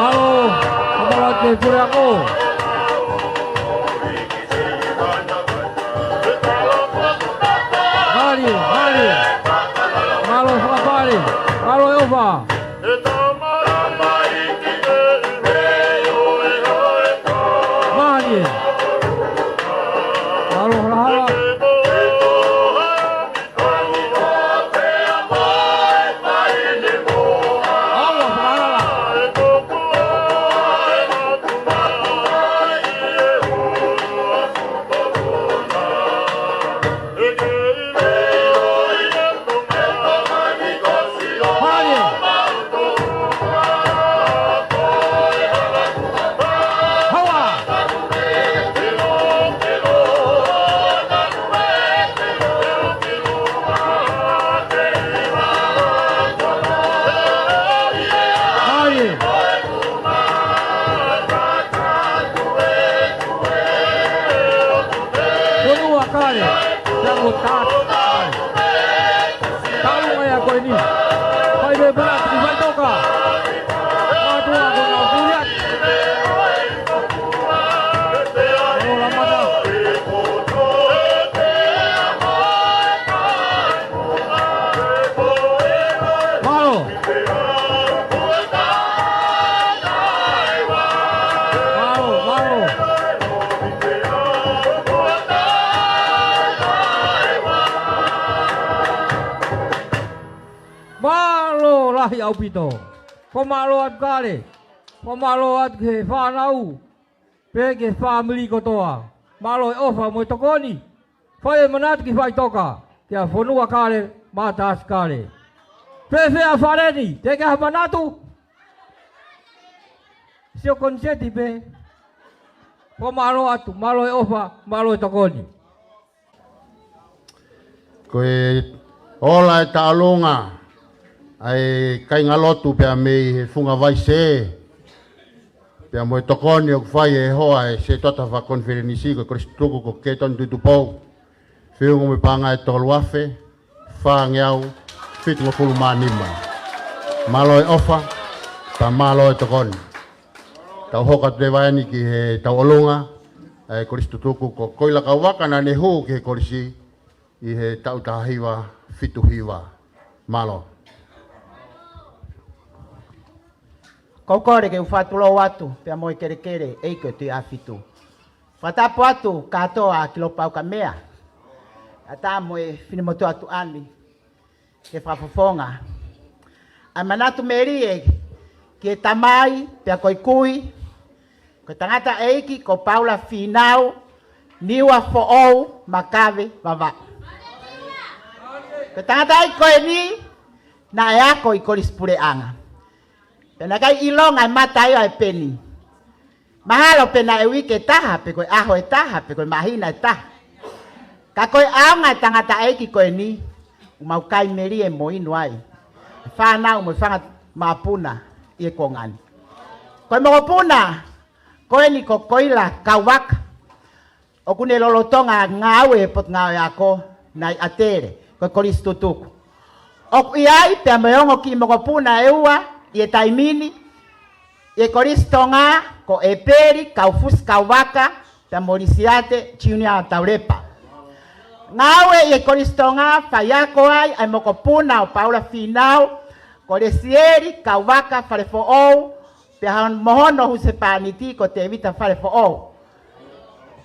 Mālō, mālō atu ki he puleako. Mālie, mālie. Mālō fakapale. Mālō e ʻofa. Mālie. Mālō halahala. Fonua Kale, pea mo Tasi Kale. Talu mai ʻa ko eni. Fai pē manatu ki Faʻitoka. Mātuʻa ko ʻena kuliat. Mālō Lamata. Mālō. Mālō, mālō. Mālō lahi ʻaupito. Fakamālō atu Kale. Fakamālō atu ki he fānau. Pea ki he fāmili kotoa. Mālō e ʻofa mo e tokoni. Fai e manatu ki Faʻitoka. Kia Fonua Kale, mo Tasi Kale. Fēfē ʻa Faleni, teʻeki ke ha manatu? Sio koniseti pē. Fakamālō atu, mālō e ʻofa, mālō e tokoni. Ko e ola e tauʻolunga ʻa e kāingalotu pea mei he Funga Vaisē, pea mo e tokoni ʻoku fai ʻe he hoa e Sētuata Fakakonifelenisi ko e Kolisi Tutuku ko Ketoni Tuʻitupou, feʻunga mo e paʻanga ʻe tolu afe fāngeau fitungofulu mā nima. Mālō e ʻofa, pea mālō e tokoni. Tau hoko atu leva eni ki he tauʻolunga ʻa e Kolisi Tutuku ko Koila Kauvaka, naʻa ne hū ki he kolisi ʻi he taʻu taha hiva fitu hiva. Mālō. Ko u kole ke u fakatulou atu pea mo e kelekele ʻEiki ʻo e Tuʻiʻāfitu. Fakatapu atu kātoa ki Lopaukamea, ʻatā mo e finemotuʻa tuʻa ni, ke fakafofonga ʻa e manatu melie ki he tamai pea ko e kui, ko e tangataʻeiki ko Paula Fīnau Niua Foʻou Makave Vavaʻu. Ko e tangataʻeiki ko eni naʻe ako ʻi Kolisi Puleʻanga. Pea naʻe ʻikai ʻilonga e mata ia ʻo e peni. Mahalo pē naʻe uike ʻe taha, pe ko e ʻaho ʻe taha, pe ko e māhina ʻe taha. Ka ko e ʻaonga e tangataʻeiki ko eni, ʻoku mau kai melie mo inu ai. Fānau mo e fanga mokopuna ʻi he konga ni. Ko e mokopuna ko eni ko Koila Kauvaka, ʻoku ne lolotonga ngāue he Potungāue Ako nai ʻAtele, ko e Kolisi Tutuku. ʻOku ʻi ai pea mo e ongo kiʻi mokopuna ʻe ua ʻi he taimi ni ʻi he Kolisi Tonga, ko ʻEpeli Kaufusi Kauvaka pea mo Lisiate Junior Taulepa. Ngāue ʻi he Kolisi Tonga, faiako ai ʻa e mokopuna ʻo Paula Fīnau, ko Lesieli Kauvaka Falefoʻou, pea mo hono husepāniti ko Tēvita Falefoʻou.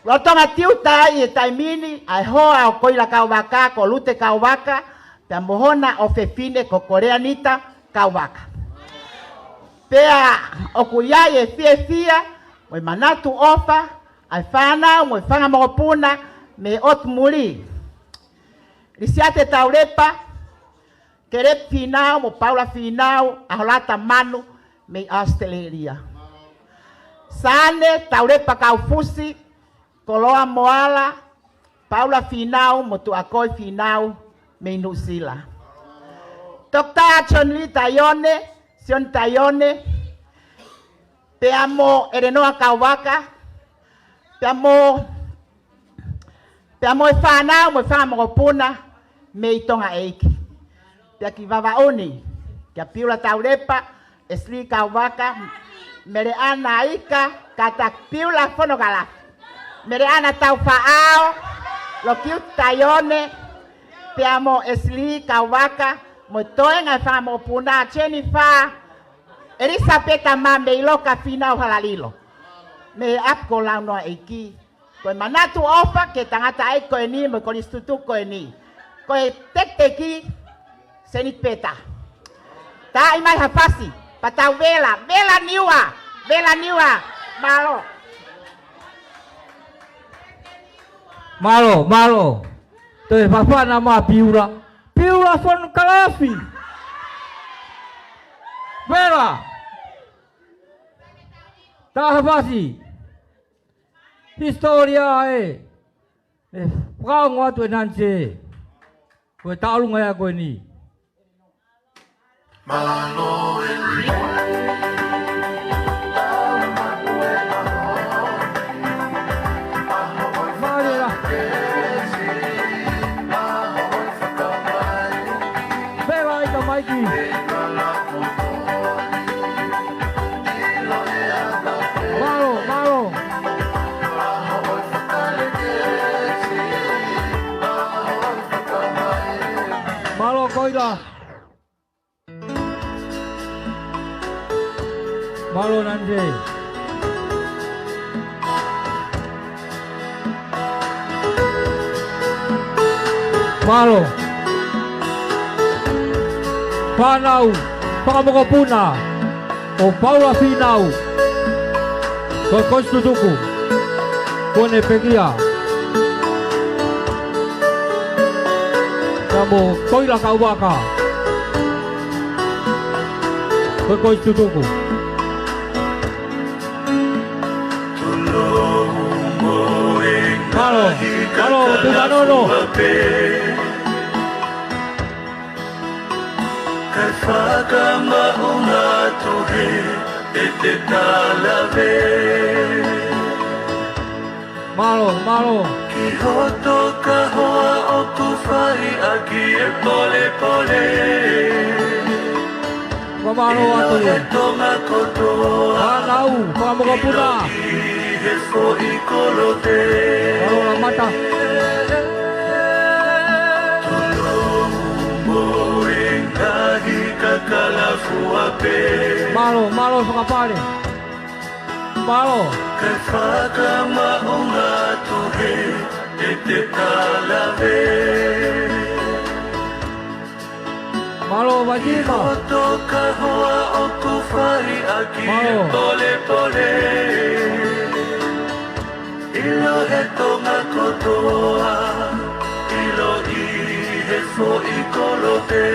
Lolotonga tiuta ai ʻi he taimi ni ʻa e hoa ʻo Koila Kauvaka ko Lute Kauvaka, pea mo hona ʻofefine ko Koleanita Kauvaka. Pea ʻoku ʻi ai e fiefia mo e manatu ʻofa ʻa e fānau mo e fanga mokopuna mei he ʻotu muli. Lisiate Taulepa, Kelepi Fīnau mo Paula Fīnau, ʻAholata Manu mei ʻAositelēlia. Sane Taulepa Kaufusi, Koloa Moala, Paula Fīnau mo Tuʻakoi Fīnau mei Nuʻusila. Toketā Sione Taione, Sione Taione, pea mo ʻElenoa Kauvaka, pea mo, pea mo e fānau mo e fanga mokopuna mei Tonga ʻEiki. Pea ki Vavaʻu ni, kia Piula Taulepa, ʻEsilī Kauvaka, Meleʻana Ika, kātaki Piula Fonokalafi, Meleʻana Taufaʻao, Lokiuti Taione, pea mo ʻEsilī Kauvaka, mo e toenga e fanga mokopuna, Jennifer, ʻElisapeta Mame Iloka Fīnau Halalilo. Mei he ʻapi ko Launoa ʻEiki. Ko e manatu ʻofa ki he tangataʻeiki ko eni mo e Kolisi Tutuku ko eni. Ko e tekiteki, Seniti Peta. Taaʻi mai ha fasi, pea tau vela, vela Niua, vela Niua, mālō. Mālō, mālō. Toe fafana mai Piula. Piula Fonokalafi. Vela. Taaʻi ha fasi. Hisitōlia ē. ʻE fakaongo atu ʻe Nanise. Ko e tauʻolunga ia ko eni. Mālō ē. Mālō ē. Pea ʻai ka maiki. Mālō, mālō. Mālō Koila. Mālō Nanise. Mālō. Fānau, fanga mokopuna ʻo Paula Fīnau, ko e Kolisi Tutuku, kuo ne pekia. Pea mo Koila Kauvaka, ko e Kolisi Tutuku. Mālō, mālō, Tupanono. Kae fakamaʻunga atu he ʻete talave. Mālō, mālō. Ki hoto kahoa ʻoku fai ʻaki e polepole. Fakamālō atu. ʻIlo ʻe Tonga kotoa. Fānau, fanga mokopuna. ʻI he foʻi kolote. Mālō Lamata. Tolou mo e ngaahi kakala fua pē. Mālō, mālō fakapale. Mālō. Kae fakamaʻunga atu he ʻete talave. Mālō, Vaitima. Hoto kahoa ʻoku fai ʻaki e polepole. ʻIlo he Tonga kotoa, ʻilo ʻi he foʻi kolope.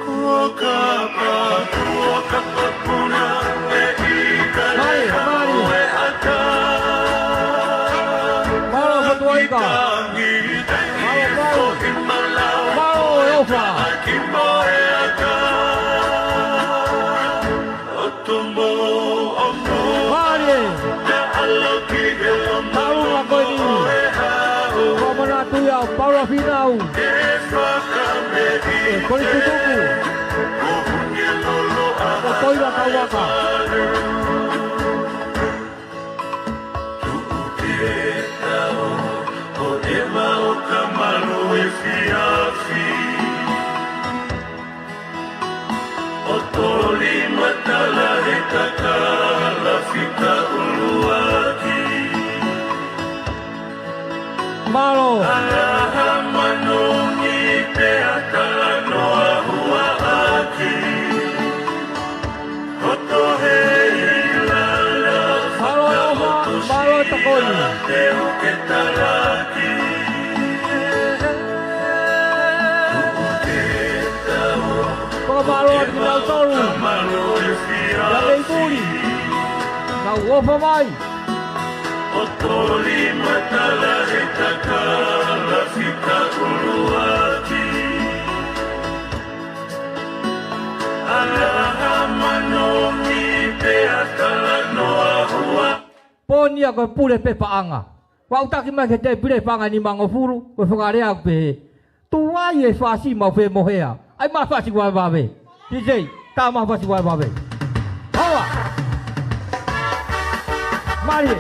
Kuo kapa, kuo kapa puna e ika le hau e aka. Mālō, Fatuaika. Mālō, mālō. Mālō, e ʻofa. Mālie. Taunga ko eni. Ko Manatu ia, Paula Finau. E Koli Tutuku. Ko Toiva Kauaka. Tuku ke tau, ʻo e maʻu ka malu e fiafi. ʻO toli matala he kakala fika ʻuluaki. Mālō. Alaha manongi pea talanoa huaʻaki. Hoto he ilala. Mālō, mālō, mālō, Tokoni. Te u ke talaki. Fakamālō atu kinautolu. Ia mei muli. Nau ʻofa mai. ʻO toli matala he kakala fika ʻuluaki. Alaha manongi pea talanoa hua. Pō ni ia ko e pule pe paʻanga. Ua u taki mai ke te pule paʻanga nimangofulu, ko e fakalea ʻoku pehē. Tuai e fasi mau femohea. ʻAi ma fasi vaivave. T J, tā ma fasi vaivave. Hoa! Mālie.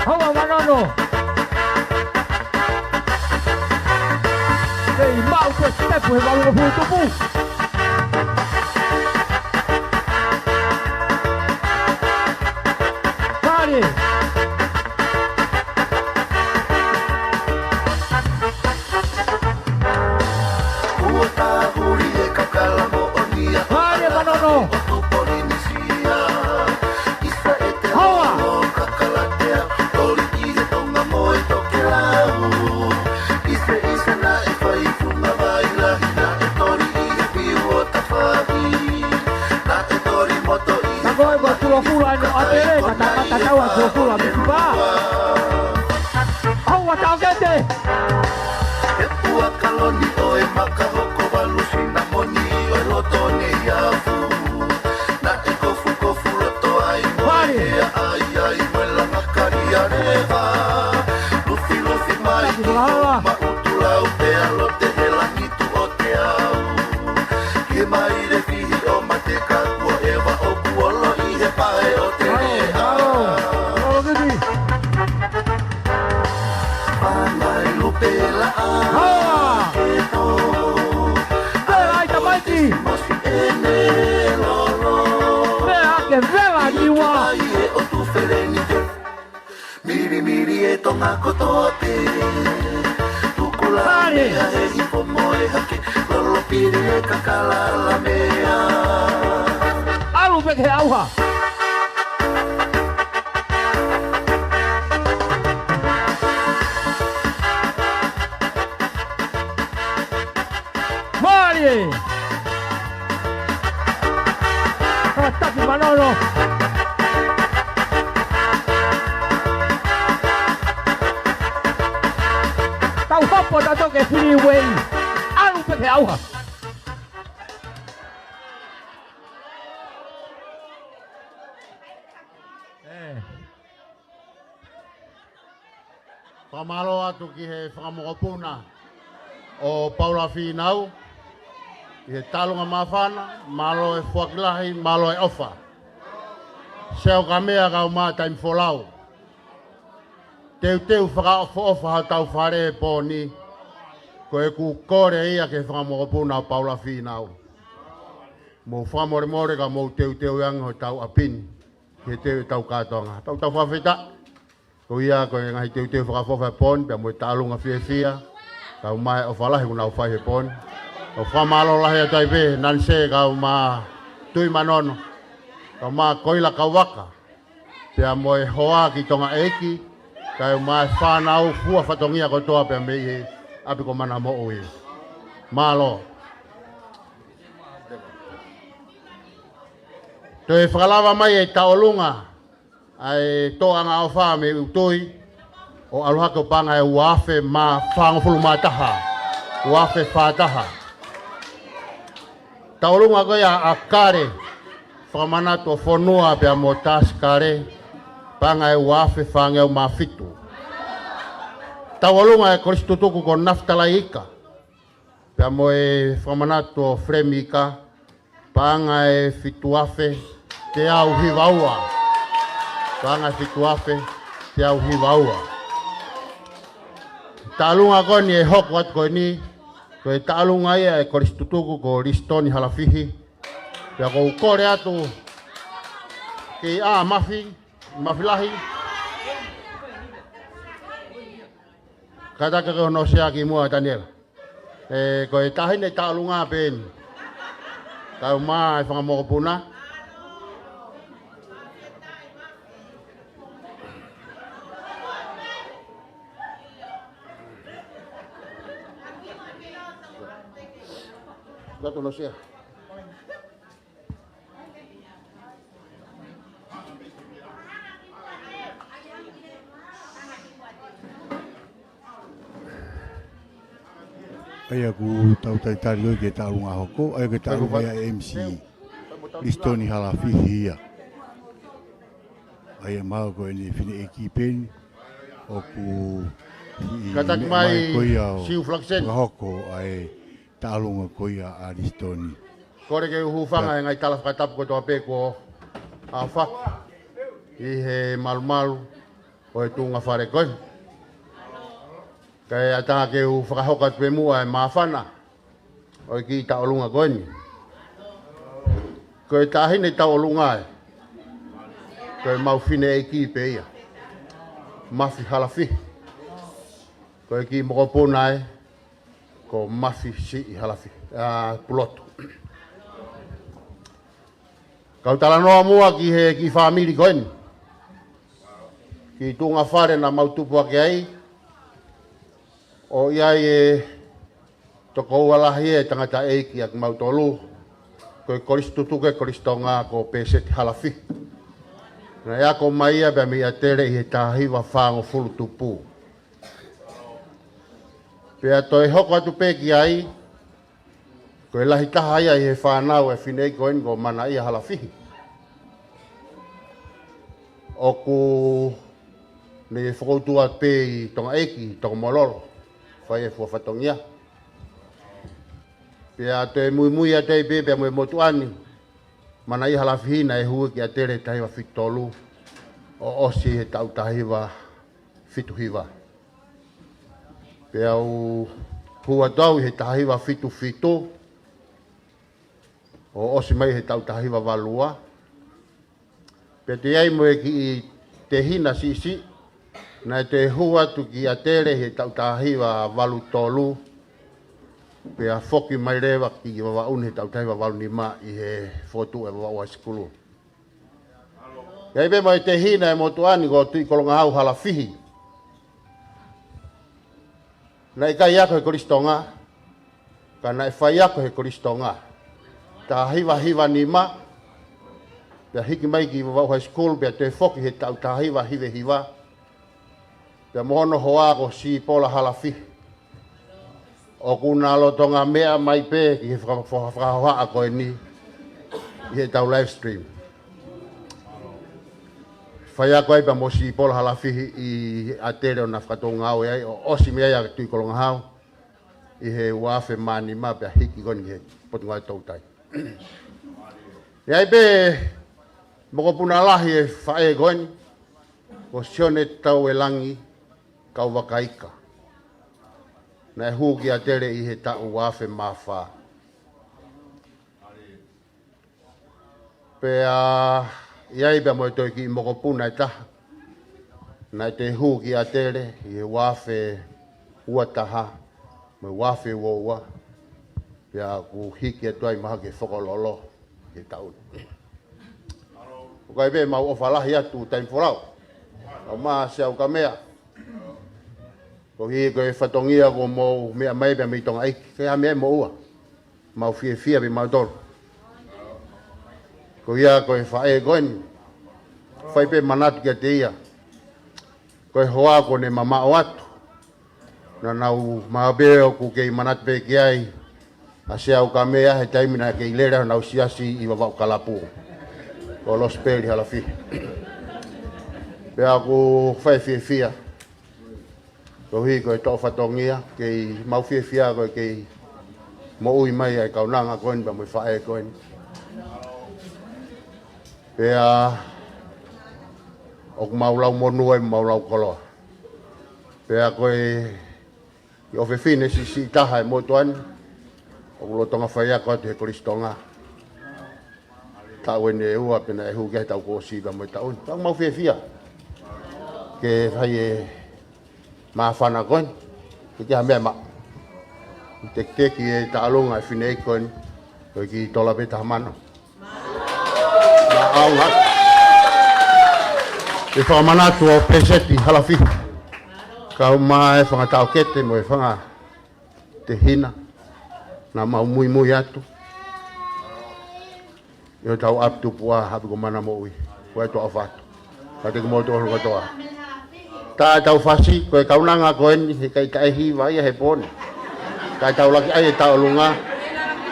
Hoa Manono. Kei maʻu pē sitepu he valungofulu tupu. Mālie. Mālie Manono. Hoa. Ka ko e kua tulofulu ʻa e no ʻatele, ka tangata tau ʻa tulofulu ʻa Misipa. Hoa taʻokete. He pua kaloni ʻo e maka hoko valu sinamoni ʻo e loto nei afu. Naʻe kofukofu loto ai mo e ea ai ai mo e langa kari a leva. Lufilufi mai ki o maʻutu lau pea lote he langi tuʻo te au. Ke mai le fihi ʻo mate ka kuo ʻeva ʻoku olo ʻi he pae ʻo te lea. Pangai lupe laʻa. Hoa! Ke tō. Pea ai tamaiki. Mosi ʻene lolo. Pea ke vela niua. Ai e ʻotu feleni te. Milimili e Tonga kotoa pē. Tukula. Mālie. Mea he hifo mo e hake. Lolo pili e kakala la mea. ʻAlu pē ke ʻauha. Mālie. Kātaki Manono. Tau hopo tautolu ki he freeway. ʻAlu pē ke ʻauha. ʻE. Fakamālō atu ki he fakamokopuna ʻo Paula Fīnau, ʻi he talunga māfana, mālō e foaki lahi, mālō e ʻofa. Seo ka mea kau mā taimi folau. Teuteu fakaʻofoʻofa hotau fale he pō ni, ko ʻeku kole ia ki he fakamokopuna ʻo Paula Fīnau. Mou fakamolemole ka mou teuteu ange hotau ʻapi ni, ke teu ʻetau kātoanga. Tau tau fakafetaʻi. Ko ia ko e ngaahi teuteu fakaʻofoʻofa he pō ni, pea mo e taʻolunga fiefia, kae ʻumaʻā e ʻofa lahi kuo nau fai he pō ni. ʻOku fakamālō lahi atu ai pē, Nanise kae ʻumaʻā Tui Manono, kae ʻumaʻā Koila Kauaka, pea mo e hoa ki Tonga ʻEiki, kae ʻumaʻā e fānau fua fatongia kotoa pea mei he ʻapi ko Manamoʻui. Mālō. Toe fakalava mai e taʻolunga ʻa e tōʻonga ʻofa mei ʻUtui, ʻo ʻalu hake ʻo paʻanga e ua afe mā fāngofulu mā taha, ua afe fā taha. Taʻolunga ko ia ʻa Kale, fakamanatu ʻo Fonua pea mo Tasi Kale, paʻanga e ua afe fāngeau mā fitu. Taʻolunga e kolisi tutuku ko Nafitalai Ika, pea mo e fakamanatu ʻo Filemi Ika, paʻanga e fitu afe teau hiva ua. Paʻanga e fitu afe teau hiva ua. Taʻolunga ko eni ʻe hoko atu ko eni, ko e taʻolunga ia e kolisi tutuku ko Lisitoni Halafihi. Pea ʻoku ou kole atu ki ʻa Mafi, Mafi Lahi. Kātaki ke hono sea ki muʻa Taniela. ʻE, ko e taʻahine taʻolunga pē eni, kae ʻumaʻā e fanga mokopuna. Kātaki hono sea. ʻA ia ʻoku tau talitali ʻo ʻai ke taʻolunga hoko, ʻa ia ke taʻolunga ia ʻe M C Lisitoni Halafihi ia. ʻA ia mahalo ko ʻene fineʻeiki pē eni ʻoku ʻi Kātaki meʻa mai, mai ko ia ʻo Siu Flakiseni. Fakahoko ʻa e taʻolunga ko ia ʻa Lisitoni. Kole ke u hūfanga he ngaahi tala fakatapu kotoa pē kuo ʻafaki ʻi he malumalu ʻo e tuʻunga fale ko eni. Kae ʻatā ke u fakahoko atu pē muʻa e māfana ʻo e kiʻi taʻolunga ko eni. Ko e taʻahine taʻolunga ē, ko e mau fineʻeiki pē ia, Mafi Halafihi. Ko e kiʻi mokopuna ē, ko Mafi Siʻi Halafihi, ʻa Pulotu. Kau talanoa muʻa ki he kiʻi fāmili ko eni, kiʻi tuʻunga fale naʻa mau tupu hake ai, ʻo ʻi ai e tokoua lahi e tangataʻeiki ʻa kimautolu, ko e kolisi tutuku e Kolisi Tonga ko Pēseti Halafihi. Naʻe ako mai ia pea mei ʻAtele ʻi he taha hiva fāngofulu tupu. Pea toe hoko atu pē ki ai, ko e lahi taha ia ʻi he fānau e fineʻeiki ko eni ko Manaʻia Halafihi, ʻoku ne fokoutua pē ʻi Tonga ʻEiki, Tokomololo, fai e fua fatongia. Pea toe muimui atu ai pē pea mo e motuʻa ni, Manaʻia Halafihi, naʻe hū ki ʻAtele taha hiva fitu tolu, ʻo ʻosi he taʻu taha hiva fitu hiva. Pea u hū atu au ʻi he taha hiva fitu fitu, ʻo ʻosi mai he taʻu taha hiva valu ua. Pea toe ʻi ai mo e kiʻi tehina siʻisiʻi, naʻe toe hū atu ki ʻAtele he taʻu taha hiva valu tolu, pea foki mai leva ki Vavaʻu ni he taʻu taha hiva valu nima ʻi he fokotuʻu e Vavaʻu High School. ʻI ai pē mo e tehina e motuʻa ni ko Tuʻikolongahau Halafihi. Naʻe ʻikai ako he Kolisi Tonga, ka naʻe faiako he Kolisi Tonga. Taha hiva hiva nima, pea hiki mai ki Vavaʻu High School, pea toe foki he taʻu taha hiva hiva hiva. Pea mo hono hoa ko Sipola Halafihi, ʻoku na lolotonga meʻa mai pē ki he faka-, faka-, fakahohaʻa ko eni ʻi he tau live stream. Faiako ai pea mo Sipola Halafihi ʻi ʻAtele ʻo na fakatou ngāue ai, ʻo ʻosi mei ai ʻa Tuʻikolongahau ʻi he ua afe mā nima pea hiki ko eni ki he Potungāue Toutai. ʻI ai pē mokopuna lahi e faʻē ko eni, ko Sione Tauelangi Kauvakaika. Naʻe hū ki ʻAtele ʻi he taʻu ua afe mā fā. Pea ʻi ai pea mo e toe kiʻi mokopuna ʻe taha, Naʻe toe hū ki ʻAtele ʻi he ua afe ua taha mo e ua afe ua ua, pea kuo hiki atu ai mahalo ki he Fokololo he taʻu ni. ʻOku ʻi ai pē ʻemau ʻofa lahi atu taimi folau. ʻOmai Siaʻukamea. Koeʻuhi ko e fatongia kuo mou meʻa mai pē mei Tonga ʻEiki, ke ʻi ai ha meʻa ʻe moʻua. Mau fiefia pē mautolu. Ko ia ko e faʻē ko eni, fai pē manatu kiate ia. Ko e hoa kuo ne mamaʻo atu. Naʻa nau maʻu pē ʻoku kei manatu pē ki ai ʻa Siaʻukamea he taimi naʻe kei lele ai honau siasi ʻi Vavaʻu Kalapu, ko Losipeli Halafihi. Pea ʻoku fai fiefia. Koeʻuhi ko e toʻo fatongia, kei mau fiefia ko e kei moʻui mai ʻa e kaunanga ko eni pea mo e faʻē ko eni. Pea ʻoku mau lau monū ai, mau lau koloa. Pea ko e kiʻi ʻofefine siʻisiʻi taha ʻi he motuʻa ni, ʻoku lolotonga faiako atu he Kolisi Tonga. Taʻu eni ʻe ua pea naʻe hū ki ai he taʻu kuo ʻosi pea mo e taʻu ni. Pea ʻoku mau fiefia ke fai e māfana ko eni, ke ʻi ai ha meʻa maʻu. Tekiteki e taʻalunga e fineʻeiki ko eni, ko e kiʻi tola pē taha mano. Maʻau ngā. ʻE fakamanatu ʻo Peseti Halafihi, kau mai e fanga taʻokete mo e fanga tehina naʻa mau muimui atu ʻi hotau ʻapi tupuʻa, ʻapi ko Mana Moʻui. Ko e toʻa fatu. Ka te kimoutolu kotoa. Tā ʻetau fasi, ko e kaunanga ko eni, heʻikai taʻe hiva ia he pō ni. Ka tau laki ʻai e taʻalunga,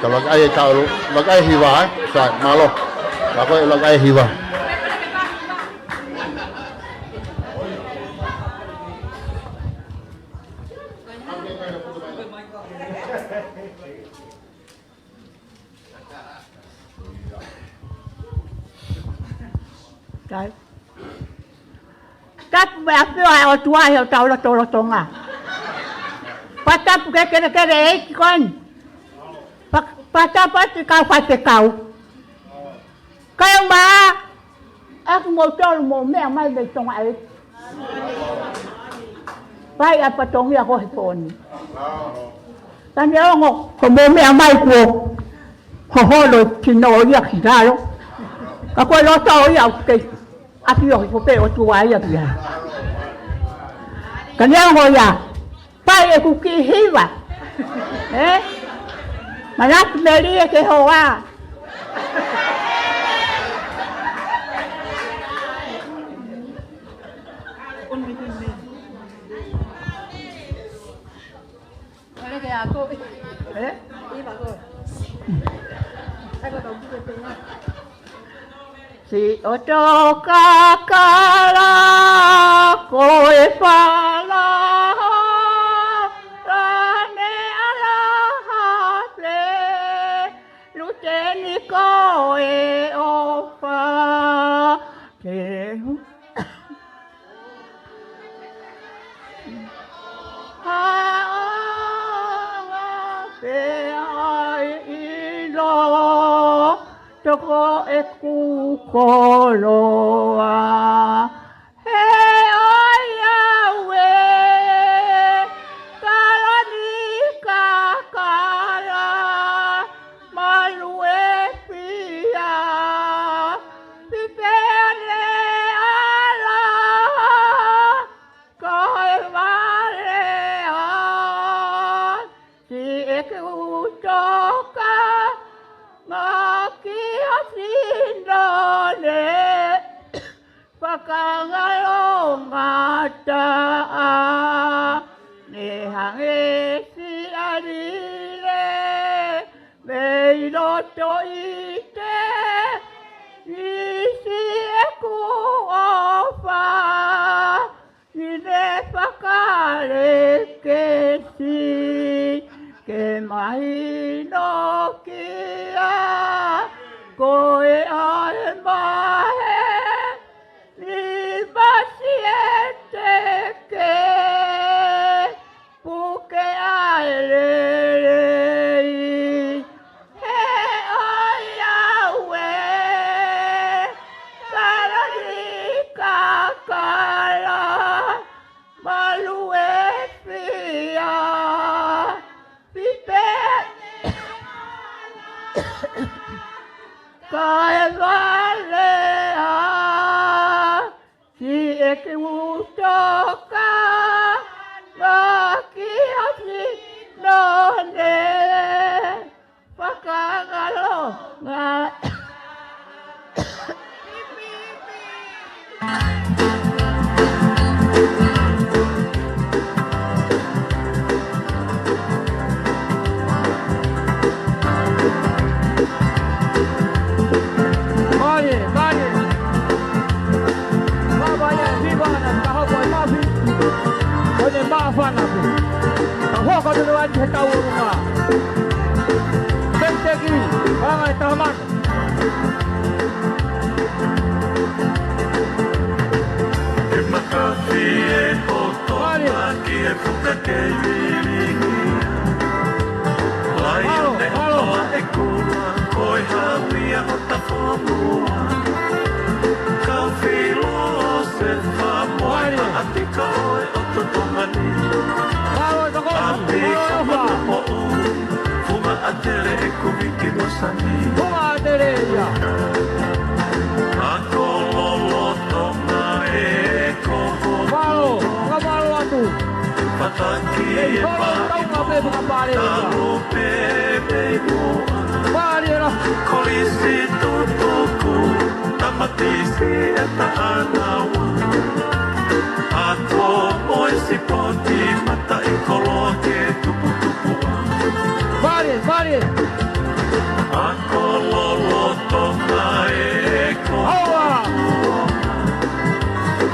tau laki ʻai e taʻalu-, laki ʻai e hiva, ē? Sai, mālō. Ka ko e laki ʻai e hiva. Kai. Tapu mo e ʻafio ʻa e ʻOtua ʻi hotau lotolotonga. Pea tapu ki he kelekele ʻeiki ko eni. Pea, pea tapu atu ki he kau faifekau. Kae ʻumaʻā ʻa kimoutolu mou meʻa mai mei Tonga ʻEiki. Fai ʻa e fatongia ko ē he pō ni. Ka neongo ko hoʻomou meʻa mai kuo hoholo e tino ia ki lalo. Ka ko e loto ia ʻoku kei ʻafio hifo pē ʻOtua ia ki ai. Ka neongo ia, fai ʻeku kiʻi hiva. Ē? Manatu melie ki he hoa. Ē? Siʻoto kakala ko e pala, lane ala hape, luteni ko e ʻofa, te haʻanga pea ʻi lo toko ʻeku koloa. He ʻoiauē, kaloni kakala, malu e fia, fife ane ala, ko e vale a, si ʻeku toka, ngaki o sindone, fakangalo ngata a, ne hangē siʻa lile mei loto ʻi te, nisi ʻeku ʻofa, ni ne fakalekesi, ke mahino kia koe ʻa e mahe, ni masi e teke, puke ʻa e lelei. He ʻoiauē, kaloni kakala, Kae vale ā, siʻeku toka, ngā ki a ki none, fakangalo, ngā. Mālie, mālie. Māvae ia, viva ana, ka hoko e mafi. Ko ʻene māfana pē. Ka hoko atu leva ʻi he tau ʻolunga. Pēteki, anga e tahamana. He makafi e hoto. Mālie. Ki he fuka kei lilingi. Mālō, mālō. Laʻi ʻo e kula, ko e hau ia ʻo Tafonua. Kau filo se fa mo e. Mālie. Haʻatika ʻo e ʻotu Tonga ni. Mālō, tokoni. ʻApi. Mālō, ko e ʻofa. Moʻui, funga ʻatele e kuvi ki Mosani. Funga ʻatele ia. Ako lolotonga e koho. Mālō, fakamālō atu. Fataki e. Holo Tonga pē fakapale. Talu pē mei muʻa. Mālie lā. Kolisi tutuku, tamatisi e taʻanaua. Ako mo e sipoti, mataʻikoloa ke tuputupuʻa. Mālie, mālie. Ako lolotonga e koho. Aua.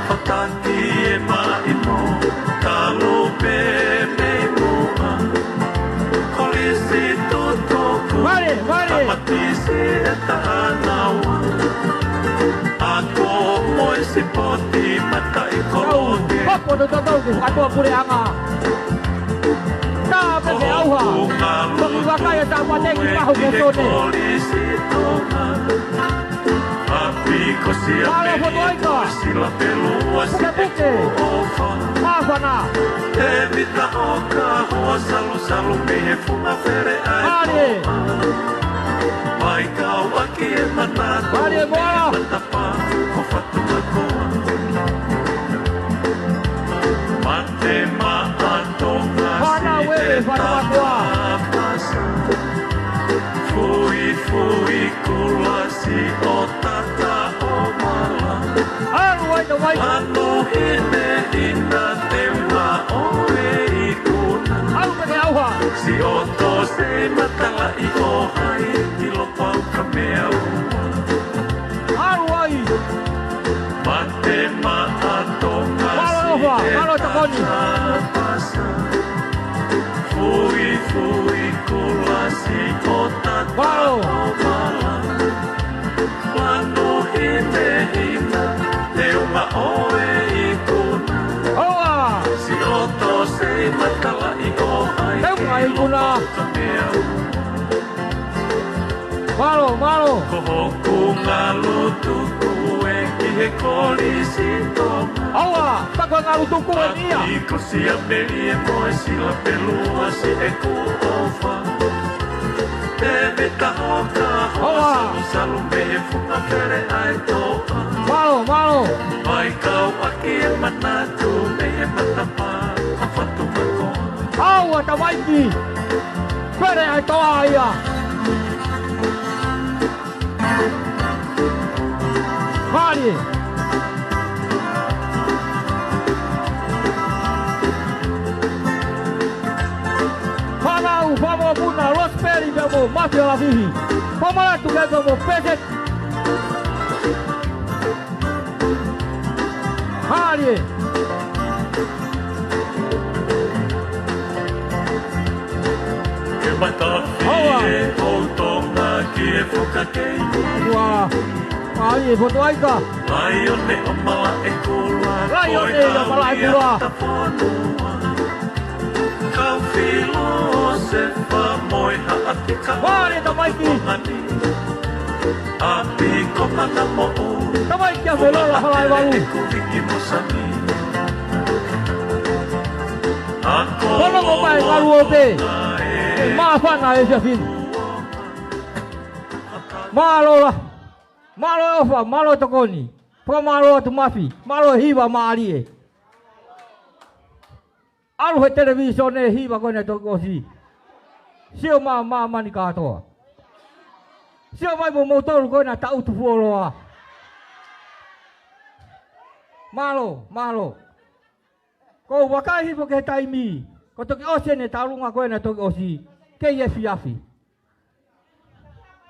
Fataki e maʻimoa, talu pē mei muʻa. Kolisi tutuku. Mālie, mālie. Tamatisi e taʻanaua. Ako mo e sipoti, mataʻikoloa ke. Tau, papo no tau tau ke fakatoa puleʻanga. Tā pē ke ʻauha. Toki vakai e tā pateki mahu ke tone. Kolisi Tonga. ʻApi ko Siameli. Mālō Fotu Aika. Sila Pelua. Pukepuke. Siʻeku ʻofa. Māfana. Tēvita Hoka, hoa Salusalu mei he funga fele ʻa e. Mālie. Mai kau ʻaki e manatu. Mālie, Moala. Mei he matapā ko Fatumakoa. Mate Maʻa Tonga. Hana Siʻe Wele Fatumakoa. Tapasa. Fuifui Kulasi ʻo Tata ʻo Mala. ʻAlu ai, tau mai. Lanu hinehina, teunga ʻo e ikuna. ʻAlu pē ke ʻauha. Siʻoto Sei Matalaʻi ʻo Haʻi, Kilopau Kameaua. ʻAlu ai. Mate Maʻa Tonga. Mālō e ʻofa, Siʻe mālō e tokoni. Tapasa. Fuifui Kulasi ʻo Tata. Mālō. ʻO Mala. Lanu hinehina, teunga ʻo e ikuna. Hoa. Siʻoto Sei Matalaʻi ʻo Haʻi. Teunga ikuna. Kilopau Kameaua. Mālō, mālō. Ko hoku ngalu tuku ē ki he Kolisi Tonga. Aua, tā ko e ngalu tuku ē ia. ʻApi ko Siameli e mo e Sila Pelua siʻeku ʻofa. Tēvita Hoka, hoa. Aua. Salusalu mei he funga fele ʻa e toa. Mālō, mālō. Mai kau ʻaki e manatu mei he matapā ko Fatumakoa. Aua, tamaiki. Fele ʻa e toa ia. Mālie. Fānau, Fāmopuna, Rosemary, pea mo Mafia Lavihi. Fāmālatu ke pea mo Pese. Mālie. Ke matafi. Hoa. E ʻo Tonga ki he fuka kei. Ua. Mālie, Fotu Aika. Laione ʻo Malaʻekula. Laione ʻo Malaʻekula. Ko e hau ia ʻo Tafonua. Kau filo se fa mo e haʻatika. Mālie, tamaiki. ʻApi ko Manamoʻou. Tamaiki a Felola Halaivalu. Ako. Kono ko mai ngalu o pe. Māfana e fiafini. Mālō lahi. Mālō e ʻofa, mālō e tokoni. Fakamālō atu Mafi, mālō e hiva mālie. ʻAlu he televīsone e hiva ko ena ʻa e toki ʻosi. Sio mai māmani kātoa. Sio mai mo moutolu ko ena ʻa e taʻutu fuoloa. Mālō, mālō. Ko u vakai hifo ki he taimi, ko e toki ʻosi eni e taʻalunga ko ena ʻa e toki ʻosi, kei efiafi.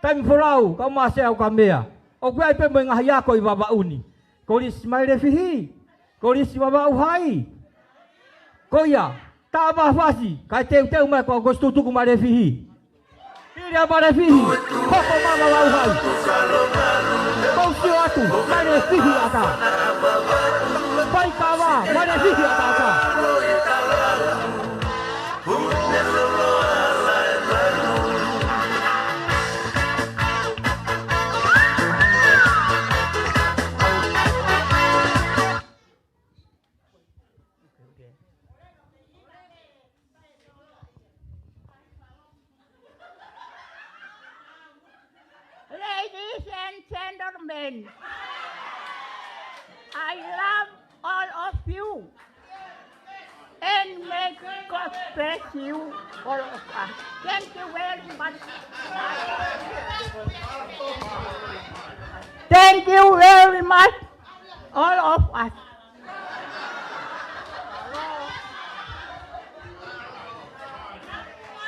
Taimi folau, kau mā se au ka mea. ʻOku ʻi ai pē mo e ngaahi ako ʻi Vavaʻu ni. Kolisi Malefihi. Kolisi Vavaʻu Hai. Ko ia, tā mafasi, kae teuteu mai ko au ko Situtuku Malefihi. Hili ʻa Malefihi, hoko mai Vavaʻu Hai. Ko u sio atu, Malefihi ʻatā. Faikava, Malefihi ʻatā. Ladies and gentlemen, I love all of you. And may God bless you, all of us. Thank you very much. Thank you very much, all of us.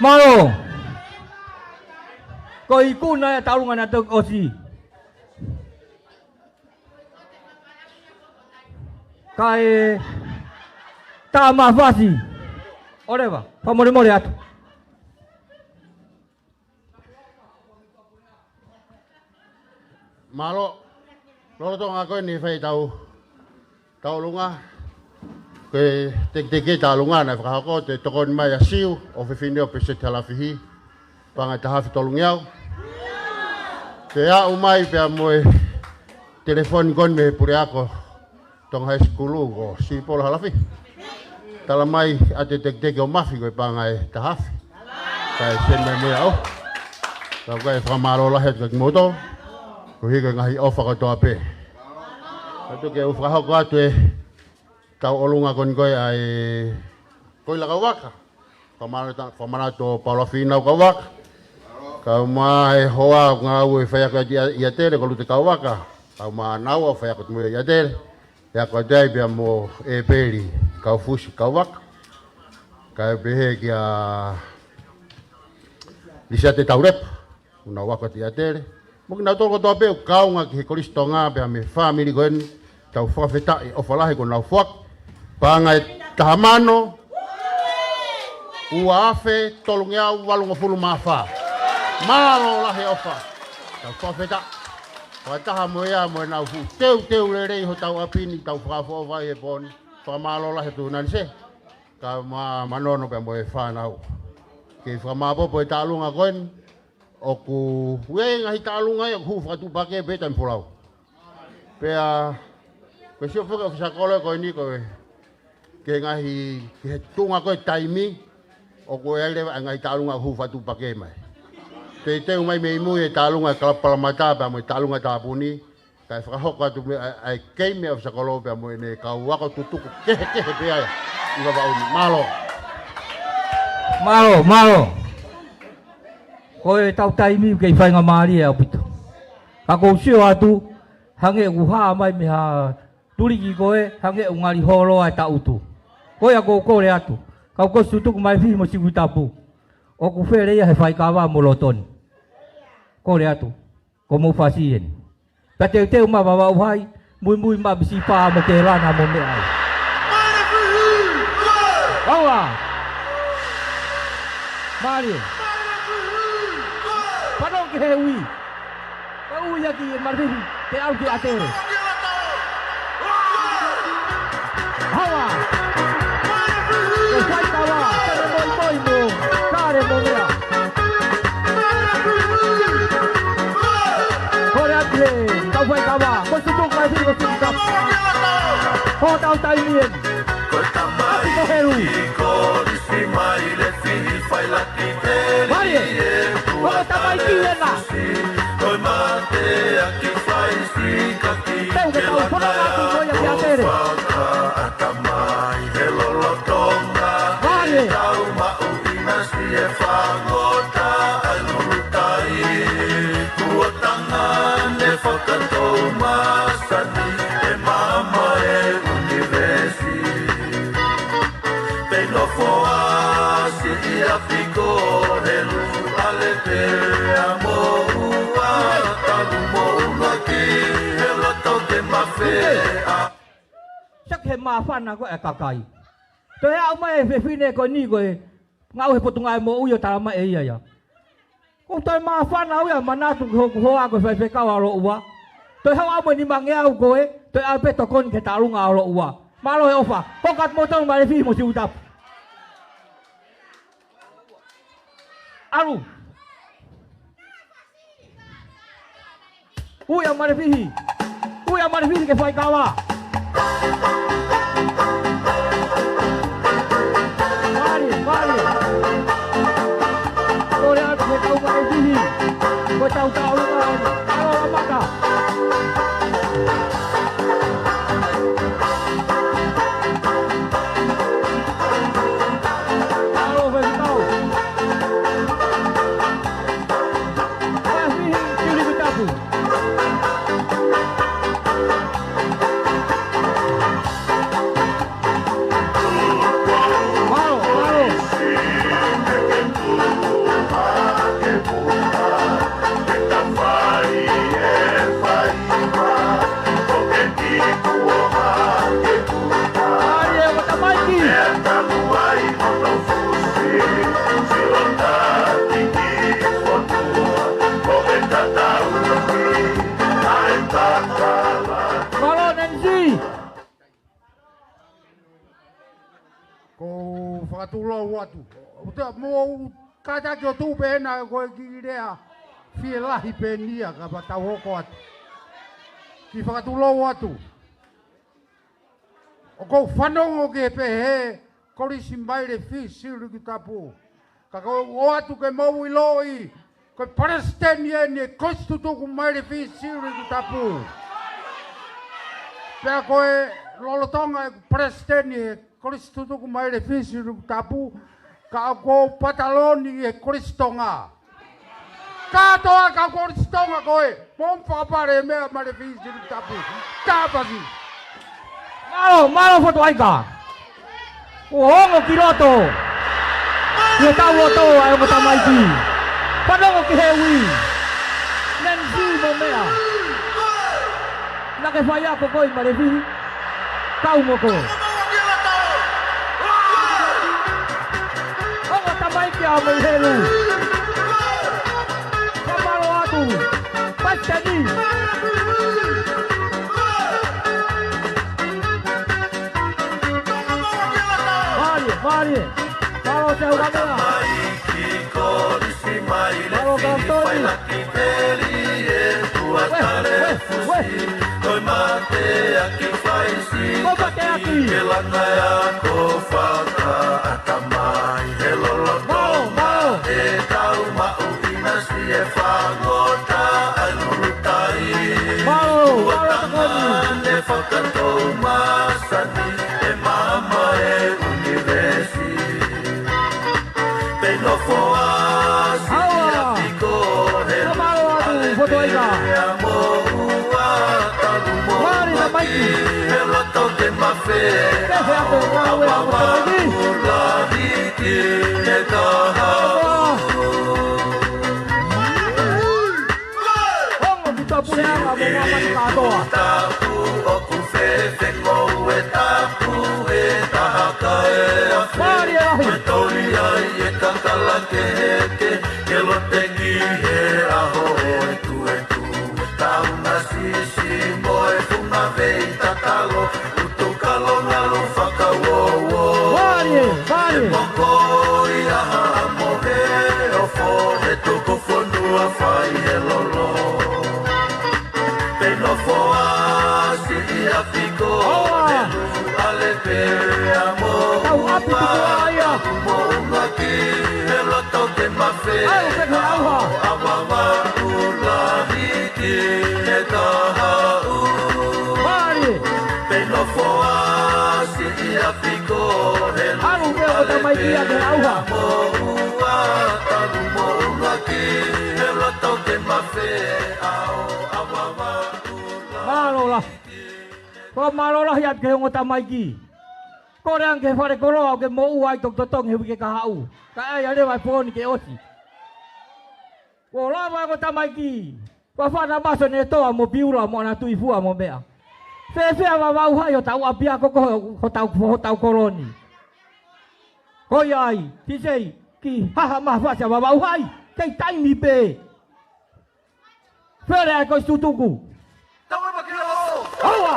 Mālō. Ko e ikuna ia e taʻalunga ʻa e toki ʻosi. Kae tā mafasi. ʻOleva, fakamolemole atu. Mālō, lolotonga ko eni fai tau, tau ʻolunga, ko e teketeke taʻalunga naʻe fakahoko, toe tokoni mai ʻa Siu, ʻofefine ʻo Peseti Halafihi, paʻanga ʻe taha afe tolungeau. Toe aʻu mai pea mo e telefoni ko eni mei he puleako Tonga High School ko Sipolo Halafihi. Tala mai ʻa e teketeke ʻo Mafi ko e paʻanga ʻe taha afe. Kae send mai mo ia ʻo. Ka u ʻoku fakamālō lahi atu kiate kimoutolu. Koeʻuhi ko e ngaahi ʻofa kotoa pē. Atu ke u fakahoko atu e tau ʻolunga ko eni ko e ʻa e Koila Kauvaka. Fakamālō ta-, fakamālō atu Paula Fīnau Kauvaka. Kau mā e hoa ʻoku ngāue faiako ʻi ʻIa-, ʻIatele ko Lute Kauvaka. Kau mā naua faiako atu mo ia ʻIatele. ʻE ako atu ai pea mo ʻEpeli Kaufusi Kauvaka. Kae pehē kia Lisiate Taulepa. ʻOku nau ako atu ʻi ʻIatele. Mo kinautolu kotoa pē ʻoku kaunga ki he Kolisi Tonga pea mei he fāmili ko eni, tau fakafetaʻi ʻofa lahi kuo nau foaki. Paʻanga ʻe taha mano, ua afe tolungeau valungofulu mā fā. Mālō lahi ʻofa. Tau fakafetaʻi. Fakataha mo ia mo ʻenau fuʻu teuteu lelei hotau ʻapi ni, tau fakaʻofoʻofa ʻi he pō ni. Fakamālō lahi atu Nanise. Kau mā Manono pea mo e fānau. Ke fakamāpopo e taʻalunga ko eni. ʻOku ʻi ai e ngaahi taʻalunga ia ʻoku hū fakatuʻupakē pē taimi folau. Pea, ko e sio foki ʻo e ʻofisa kolo ko eni ko e, ki he ngaahi, ki he tuʻunga ko e taimi, ʻoku ʻi ai leva e ngaahi taʻalunga ʻoku hū fakatuʻupakē mai. Teuteu mai mei mui e taʻalunga e Kalapu Palamata pea mo e taʻalunga Tāpuni, kae fakahoko atu mei ai, ʻa e keimi ʻa e ʻofisa kolo pea mo ʻene kau ako tutuku kehekehe pē ia ʻi Vavaʻu ni. Mālō. Mālō, mālō. Ko e tau taimi kei faingamālie ʻaupito. Ka ʻoku ou sio atu, hangē ʻoku hā mai mei ha tuliki ko ē, hangē ʻoku ngali holo ai e taʻutu. Ko ia ʻoku ou kole atu. Kau ko Situtuku Malefihi mo Sikuitapu. ʻOku fele ia he faikava mo loto ni. Kole atu. Ko mou fasi eni. Pea teuteu mai Vavaʻu Hai, muimui mai Misipa mo Kelana mo meʻa ai. Aua! Mālie. Panongo ki he ui. Ka ui ʻaki e Malefihi, ke ʻalu ki ʻAtele. Hala. Ko Faikava, Kale Moimoi mo Kale mo meʻa. Kole atu he kau Faikava, ko Situtuku Malefihi ko Sikuitapu. Ko hotau taimi eni. Ko Helu. Mālie. Ko e tamaiki ena. māfana ko ē ʻa e kakai. Toe aʻu mai e fefine ko eni ko e ngaʻunu he Potungāue Moʻui ʻo talamai ʻe ia ia. Ko e toe māfana au ia ʻo manatu ki hoku hoa ko e faifekau ʻa Loʻua. Toe haʻu mo e nimangeau ko ē, toe ʻalu pē tokoni ki he tālunga ʻa Loʻua. Mālō e ʻofa, ko e kau moutolu Malefihi mo Siuʻitapu. ʻAlu. Ui ʻa Malefihi. Ui ʻa Malefihi ke fai kava. Mālie, mālie. Kole atu ke tau Malefihi. Ko e tau tau lima. Alo, Lamaka. Alo, Fefitau. Malefihi, Siuʻitapu. Mālō, mālō. Mālie, ʻo tamaiki. Mālō, Nancy. Ko e fakatulou atu. ʻOku te mou kātaki ʻo tuʻu pē hena ko e kiʻi lea fielahi pē eni ia kae tau hoko atu. Kiʻi fakatulou atu. ʻOku ou fanongo ki he pehē Kolisi Malefihi Siuʻitapu. Ka ʻoku ou ʻoatu ke mou ʻiloʻi, ko e palesiteni eni e Kolisi Tutuku Malefihi Siuʻitapu. Pea ko e lolotonga e palesiteni e Kolisi Tutuku Malefihi Siuʻitapu, ka ʻoku ou pataloni he Kolisi Tonga. Kātoa kau Kolisi Tonga ko ē, mou fakapale meʻa Malefihi Siuʻitapu. Tāpasi. Mālō, mālō Fotu ʻAika. ʻO ongo ki loto. Ia tau loto ai ongo tamaiki. Fanongo ki he ui. Nancy mo meʻa. Naʻa ke fai ako koe Malefihi. Kau mo koe. Ongo tamaiki ʻa mei helu. Ka mālō atu. Pasiteni. Mālie, mālie. Mālō te ura mea. Mālō Kapiteni. Ue, ue, ue. Ko e mateaki. Mālō, mālō. Mālō, mālō, Kapiteni. Aua. Ka mālō atu, Fotu ʻAika. Mālie tamaiki. Ke fea ko ngāue ʻa tamaiki. Aua. Ongo ki Tapuleʻanga mo Ngāmani kātoa. Mālie lahi. Mālie, mālie. Aua. Tau ʻapi tuku ʻa ia. ʻAlu pē ki he ʻauha. Mālie. ʻAlu pē ʻo tamaiki ia ki he ʻauha. Mālō lahi. Ko e mālō lahi atu ki he ongo tamaiki. Kole ange ki he falekoloa ʻoku ke moʻua ai toki totongi he uike kahaʻu. Kae ʻai ʻa leva e pōni ke ʻosi. Kuo lava e ongo tamaiki. Fafana Maso ne toa mo Piula mo ʻAna Tuʻifua mo meʻa. Fēfē ʻa Vavaʻu Hai, hotau ʻapiako ko, hotau, hotau kolo ni? Ko ia ai, tisei, ki haha mafasia Vavaʻu Hai, kei taimi pē. Fele ai ko e tutuku. Tau ʻeva ki lalo. ʻOua.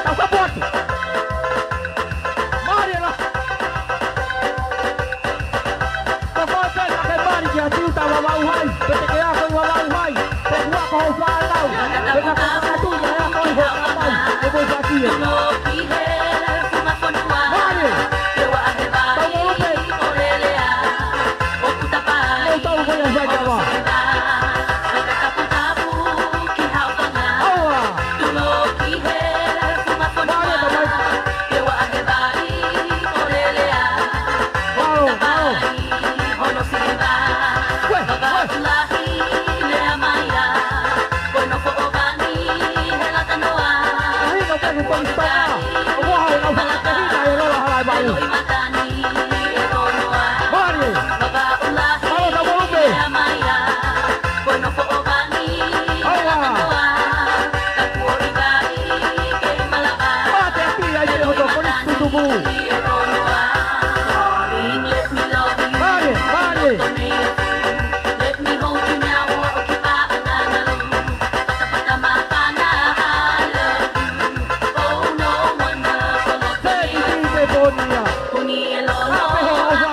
Tau kapu atu. Mālie la. Ko koe pē ka ke mali ki ha tiuta Vavaʻu Hai. Pe te ke ako ʻi Vavaʻu Hai. Pe kuo ako ho fānau. Pe ka ka ka tui mai ako ʻi ho kamai. Ko koe fakie. Mālie. Tau molupe. Tau tau ko ia fai kava. ʻOua. Mālie ka mai. Mālō, mālō. Kue, kue. Mahino ke ku koni panga. ʻOua, ʻoua, ʻoua, ʻoua, ʻoua, ʻoua, ʻoua, ʻoua. Mālie. Mālō, tau molupe. ʻOua. Mate ʻapi ai pē hoto koni tutuku. Mālie, mālie. Tēkitī te ponia. Ape ho ʻofa.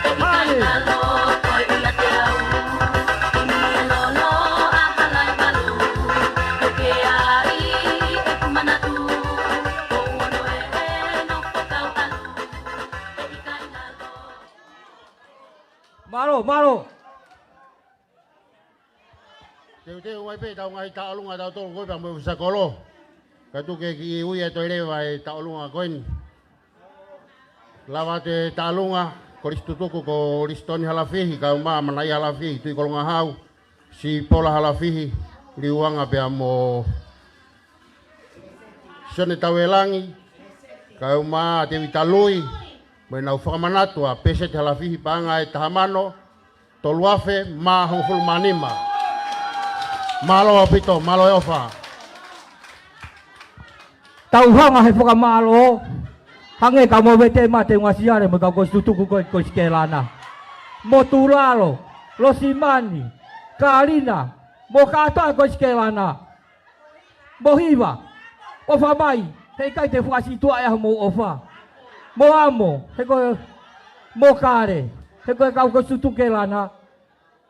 Mālie. Mālie. Mālō, mālō. Teuteu mai pē ʻetau ngaahi tauʻolunga ʻatautolu ko ē pea mo e ʻofisa kolo. Kae tuku ke kiʻi ui e toe leva e tauʻolunga ko eni. Lava atu e tauʻolunga, Kolisi Tutuku ko Lisitoni Halafihi, kae ʻumaʻā Manaia Halafihi, Tuʻikolongahau, Sipola Halafihi, Liuanga pea mo Sione Tauelangi, kae ʻumaʻā Tēvita Lui, mo ʻenau fakamanatu ʻa Pēseti Halafihi paʻanga ʻe taha mano, tolu afe mā hongofulu mā nima. Mālō ʻaupito, mālō e ʻofa. Tau hanga he fakamālō, hangē ka mo vete mate ʻUngasiale mo e kau Kolisi Tutuku ko ē Kolisi Kelana. Mo Tulalo, Losimani, Kalina, mo kātoa Kolisi Kelana. Mo Hiva, ʻofa mai, heʻikai te u fakasītuʻaʻi ʻa homou ʻofa. Mo Amo, he ko e, mo Kale, he ko e kau Kolisi Tutuku Kelana.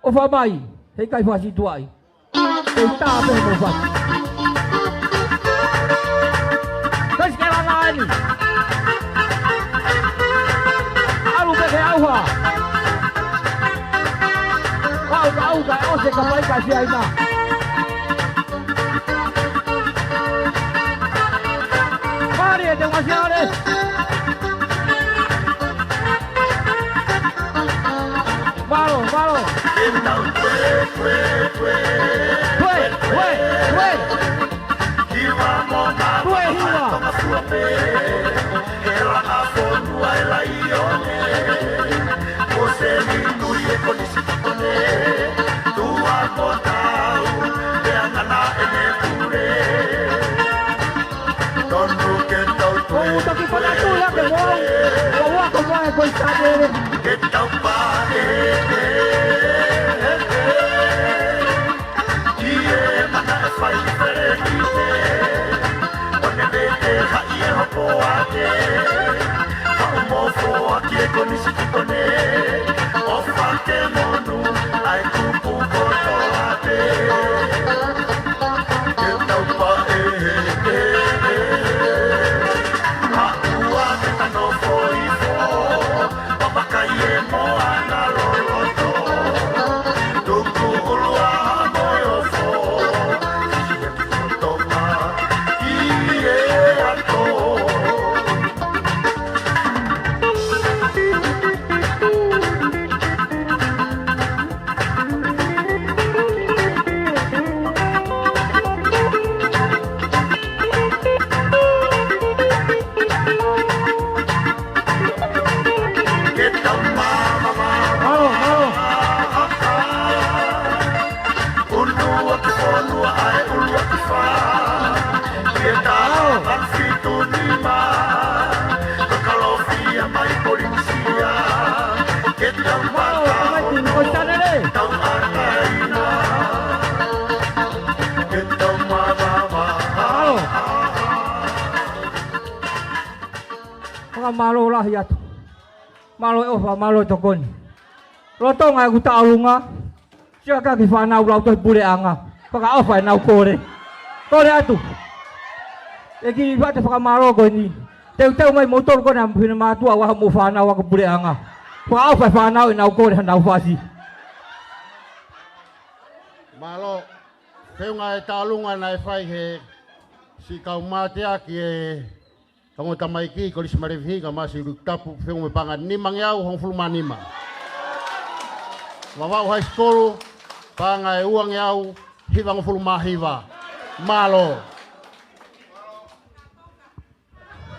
ʻOfa mai, heʻikai fakasītuʻaʻi. Te u tā pē mo fasi. Kolisi Kelana eni. ʻAlu pē ke ʻauha. Kau ka ʻauha, ʻosi e kapai ka sia ina. Mālie e te ʻUngasiale. Mālō, mālō. Kue, kue, kue. Kue, hiva. Ko u toki fana tu ia ke mo au. Ko ua ko mo e ko i sane. Fakamālō lahi atu. Mālō e ʻofa, mālō e tokoni. Lolotonga ʻeku tauʻolunga, sio ki he fānau lautohi puleʻanga. Fakaʻofa ʻenau kole. Kole atu. ʻEiki, fai atu e fakamālō ko eni. Teuteu mai moutolu ko ena, finemātuʻa, ʻa hoʻomou fānau ako puleʻanga. Fakaʻofa e fānau ʻenau kole hanau fasi. Mālō. Feʻunga e tauʻolunga naʻe fai he siʻi kau mateaki ʻa e ongo tamaiki Kolisi Malefihi kae ʻumaʻā e siʻi Luke Tapu, feʻunga mo e paʻanga nimangeau hongofulu mā nima. Vavaʻu High School, paʻanga ʻe uangeau hivangofulu mā hiva. Mālō.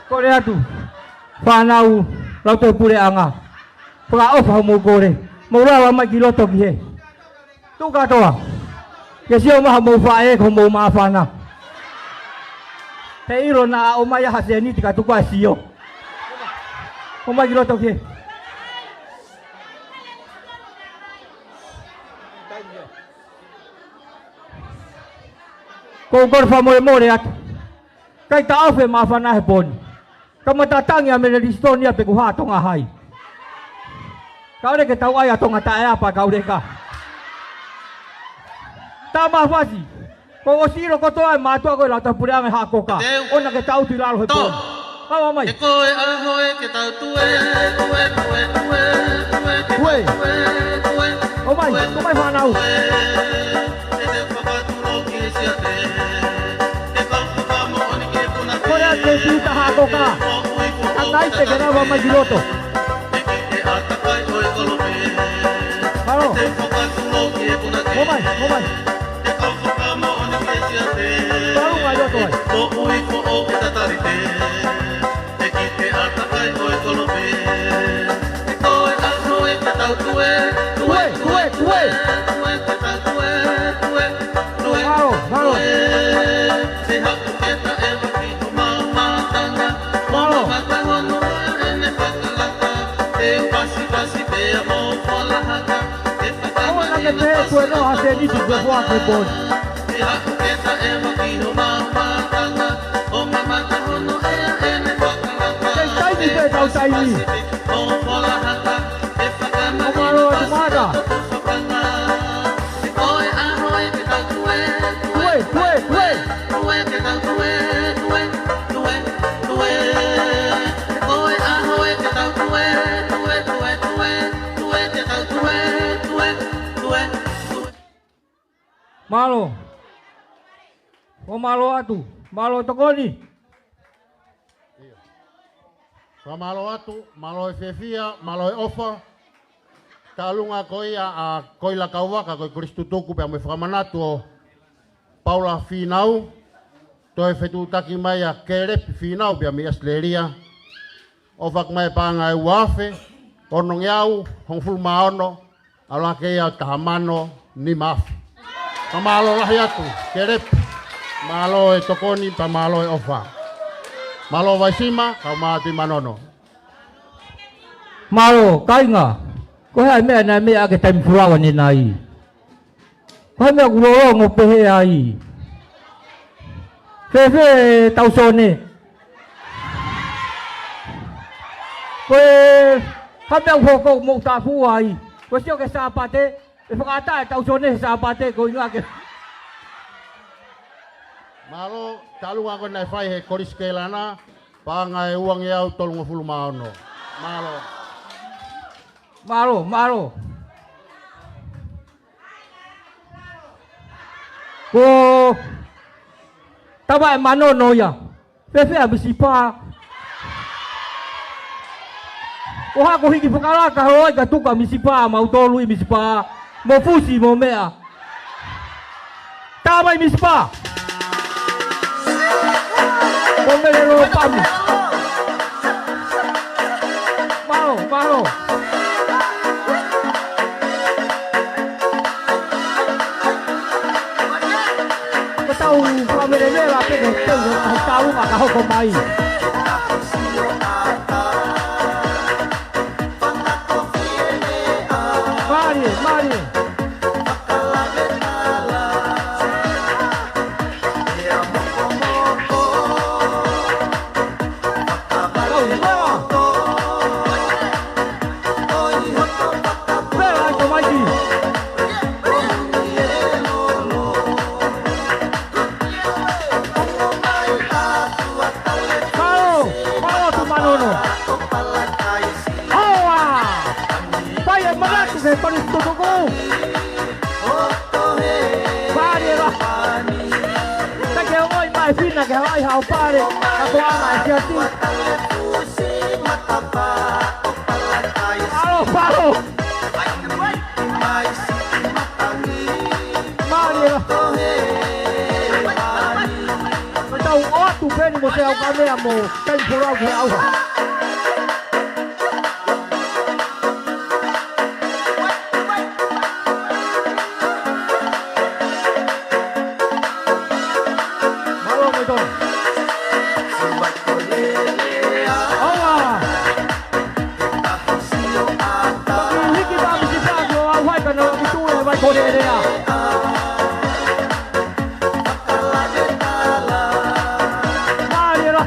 Kole atu, fānau lautohi puleʻanga. Fakaʻofa hoʻomou kole. Mou lava mai ki loto ki hē. Tuʻu kātoa. Ke sio mai haʻamou faʻē ko hoʻomou māfana. He ʻilo naʻa ʻomai ha sēniti ka tuku ʻa e sio. ʻOmai ki loto ki hē. Ko u kole fakamolemole atu. ʻIkai taʻofi e māfana he pō ni. Kamata tangi ʻa Mele Lisitoni ia pe ko e hā Tonga Hai. Ka ʻoua ke tau ʻai ʻa Tonga taʻeʻapa ka ʻoua ka. Tā mafasi. Kuo ʻosi ʻilo kotoa e mātuʻa ko e lautohi puleʻanga ʻi Haʻakoka. ʻOua ke tau tui lalo he pō ni. Kau mai. He ko e ʻaho ē ke tau tue, tue, tue, tue, tue, tue, tue, tue. ʻOmai, ʻomai fānau. Kole atu ki he Pita Haʻakoka. Ka ʻikai te ke lava mai ki loto. Mālō. ʻOmai, ʻomai. Tau mai loto ai. Tue, tue, tue. Mālō, mālō. Mālō. ʻOua naʻa ke pehē kuo ʻi ai ha sēniti kuo foaki he pō ni. Kei taimi pē tau taimi. ʻO mālō atu Mata. Tue, tue, tue. Mālō. ʻO mālō atu. Mālō tokoni. Fakamālō atu, mālō e fiefia, mālō e ʻofa. Tauʻolunga ko ia ʻa Koila Kauvaka, ko e kolisi tutuku pea mo e fakamanatu ʻo Paula Fīnau. Toe fetuʻutaki mai ʻa Kelepi Fīnau pea mei ʻAositelēlia. ʻOfa mai paʻanga ʻe ua afe, onongeau, hongofulu mā ono, ʻalu hake ia ʻo taha mano nima afe. Ka mālō lahi atu, Kelepi. Mālō e tokoni, pea mālō e ʻofa. Mālō Vaisima, kau mātuʻa Manono. Mālō, kāinga. Ko e hā e meʻa naʻe meʻa ʻaki e taimi fulaua ni nai? Ko e meʻa ʻoku lōlongo pehē ai. Fēfē e tau sone? Ko e hā e meʻa ʻoku hoko mo tāfua ai? Ko e sio ki he Sāpate, ʻe fakaʻatā e tau sone he Sāpate ko e ʻuhinga ke. Mālō, tauʻolunga ko ē naʻe fai he Kolisi Keilana, paʻanga ʻe uangeau tolungofulu mā ono. Mālō. Mālō, mālō. Ko Tavaʻe Manono ia. Fēfē ʻa Misipa? Ko e hā ko e hiki fakalaka holo ai ka tuku ʻa Misipa, mautolu ʻi Misipa. Mo fusi, mo meʻa. Tā mai Misipa. Ko Mele Lopami. Mālō, mālō. Ko e tau fakamelemela pē ko e tau, ko e tau ka hoko mai. Mālie, mālie. Tau, mālie. Ai, hao pale, ka ko anga e siasi. Alo, palo. Mālie. Ko tau ʻoatu pē ni mo te au ka mea mo, kai pura au ke au. Mālō mo tonu. Aua. Hiki vā misi vā, ʻo au hai ka na mi tu e vai ko lelea. Mālie la.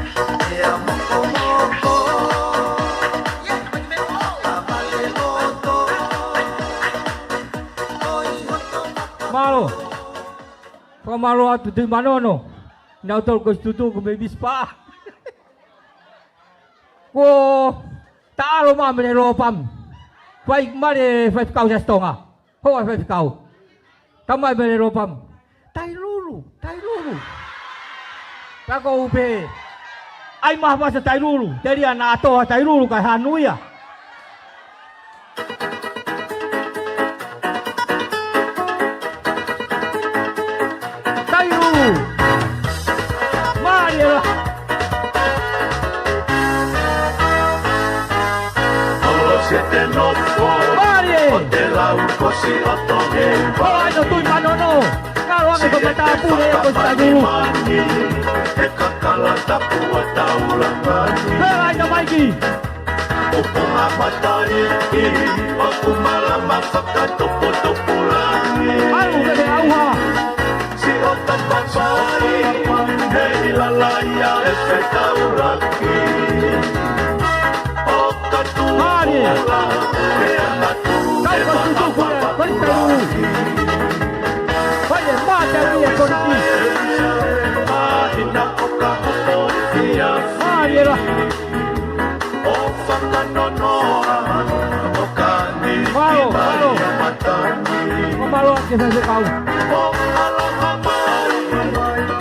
Mālō. Fakamālō atu Tui Manono. Nau tolu ko si tutu ko me bispa. Ko taʻalo mā mele lōpam. Fai male fai fekau sa stonga. Hoa fai fekau. Tamai mele lōpam. Tailulu, tailulu. Pea ko upe. Ai maha masa tailulu. Telia na atoa tailulu kai hanu ia. Tailulu. Mālie la. Olo se te nofo. Mālie. ʻO te lau ko si ʻo Tonga. Ko ai no Tui Manono. Kalo ange ko mata pule ko si tailulu. He kakala tapu a taulanga ni. He ai na maiki. ʻO punga matai, ʻo kumala mafaka topo topo langi. Alu ke te auha. Si o tapa sai, he ila laia e fetaulaki. ʻO katu Mālie. Ula, he angatu, Kai he ko tutu kule, ko i talu. Ko i e mata ni e ko i. Mahina ʻo ka hopo ia. Mālie la. ʻO fakanonoa, ʻo kani Mālō, mālō. Mālō ake fai fekau. ʻO aloha mai,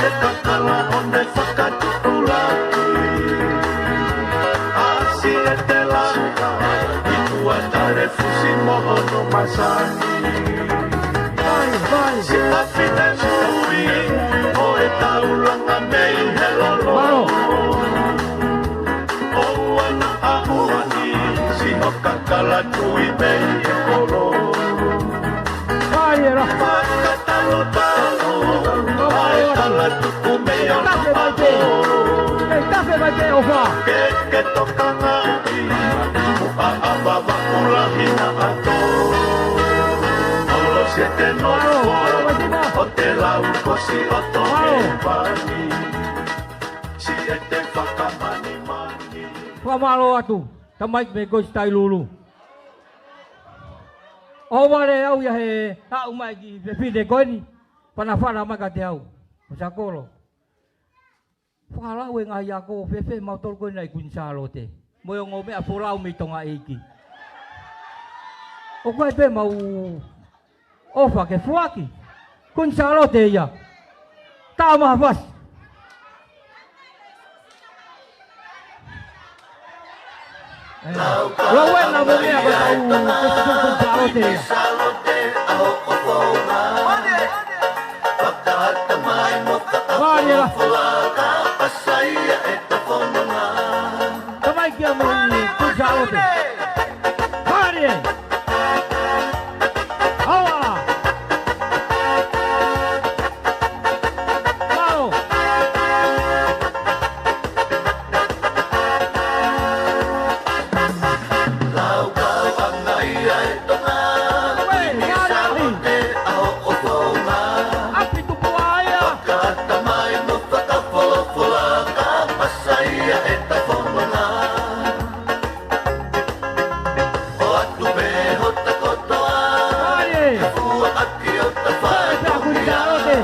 e kakala ʻo ne fakatupulaki. ʻAsi e tela, i tua tale fusi mo hono masani. Vai, vai. Si fafine sui, ʻo e taulanga mei he lolo. Mālō. ʻO ana a uani, si hoka kala tui mei he kolo. Ai, era. Fakatalotalo, ai kala tuku mei o tafe mai pē. Ei, tafe mai pē, ʻofa. Ke, ke tokanga i, muʻa a vava ula hina ato. Olo se te no, ʻo te lau ko si o to e pani. Si e te fakamanimani. Fakamālō atu, tamai mei ko si tailulu. ʻO vale au ia he aʻu mai ki fefine ko eni, fanafana mai ka te au. Ko sa kolo. Fakalau e ngaahi ako fefe mau tolu ko eni ʻa e Kuini Sālote. Mo e ongo meʻa folau mei Tonga ʻeiki. ʻO koe pē mau ʻofa ke fuaki. Kuini Sālote ia. Tau maha fasi. Lau ena mo mea ko tau Kuini Sālote ia. Mālie la. Tamai kia mo i Kuini Sālote. Mālie. Aua. Mālō. Lau kau anga ia e Tonga. Ue, Kuini Sālote ʻa hoʻo founga. ʻApi tupu ai a. Fakatamai mo fakafolofola ka pasa ia e ta fononga. ʻOatu pē hota kotoa. Ai, e. Ke fua ʻaki ʻo ta fai. Pea Kuini Sālote.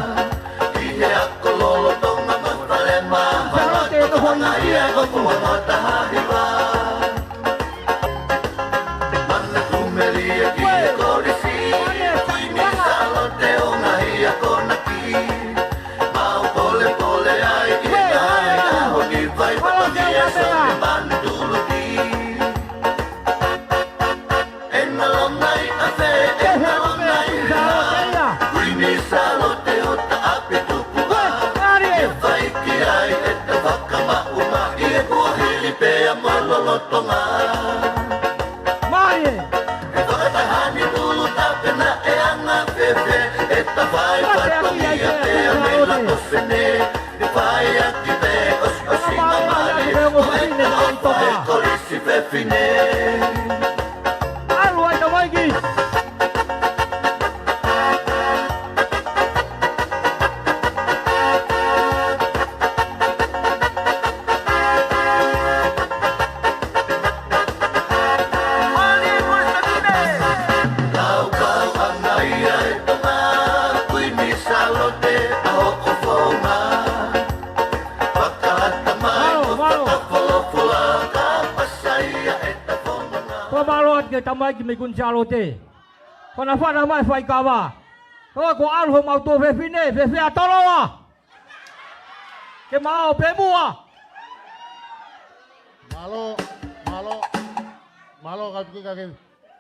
ʻI he ako lolotonga mo fale mā. Sālote, no hoi. Anga ia ko fua mo ta hahiva. Manatu melie ki he kolisi. Ai, e. Kuini Sālote ʻo ngaahi akonaki. Mau polepole ai ki he Kuini Sālote ʻo Taʻapitupuʻa. ʻE fai ki ai ʻeta fakamaʻumaʻu ʻi he kuohili pea mo e lolotonga. ʻE fakataha ni tulu tape naʻe anga fēfē ʻeta fai fatongia pea mo e lato sene. ʻE fai ʻaki pē ʻosiʻosinga mali mo ʻeta ʻofa he kolisi fefine. ʻAlu ai tamaiki. Laukau ʻa Naia e Tonga, Kuini Sālote ʻa hoʻo founga. Fakalata mai ko fakafolofola ka pasaia e tafonga. Fakamālō atu ki he tamaiki mei Kuini Sālote. Fanafana mai faikava. Ko ko ʻalu homau tuofefine, fēfē ʻa Toloa. Ke ma ō pē muʻa. Mālō, mālō, mālō ka tuki ka ke.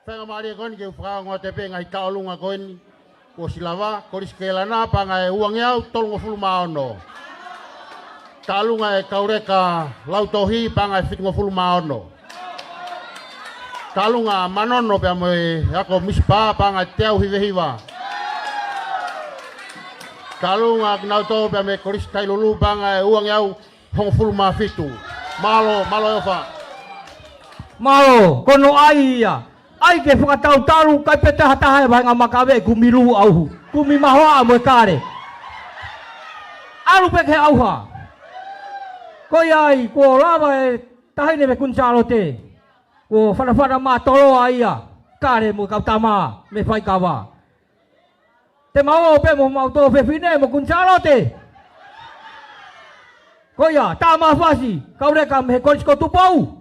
Faingamālie ko eni ke u fakaongo atu pē ngaahi tauʻolunga ko eni. Kuo ʻosi lava, Kolisi Kēlana, paʻanga ʻe uangeau tolungofulu mā ono. Tauʻolunga e Kauleka Lautohi, paʻanga ʻe fitungofulu mā ono. Tauʻolunga Manono pea mo e ako Misipa, paʻanga ʻe teau hivahiva. Tauʻolunga kinautolu pea mo e Kolisi Tailulu, paʻanga ʻe uangeau hongofulu mā fitu. Mālō, mālō e ʻofa. Mālō, ko hono ʻai ia. ʻAi ke fakatautalu, ʻikai pē taha taha e vahenga makaveʻi, kumi lū ʻauhu. Kumi mahoaʻa mo e kale. ʻAlu pē ki he ʻauha. Ko ia ai, kuo lava e taʻahine mei Kuini Sālote. Kuo fanafana mai Toloa ia, kale mo e kau tama mei faikava. Te ma ō pē mo homau tuofefine mo Kuini Sālote. Ko ia, tā ma fasi, Kauleka mei he Kolisi ko Tupou.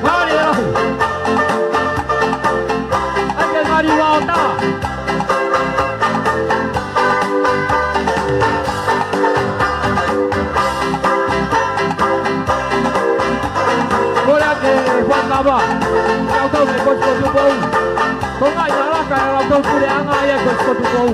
Ngali e lau. ʻAi ke ngali ua o tā. Kole ake e fakava. Kau tau mei Kolisi ko Tupou. Ko ngai na laka e lau tau kule anga ia Kolisi ko Tupou.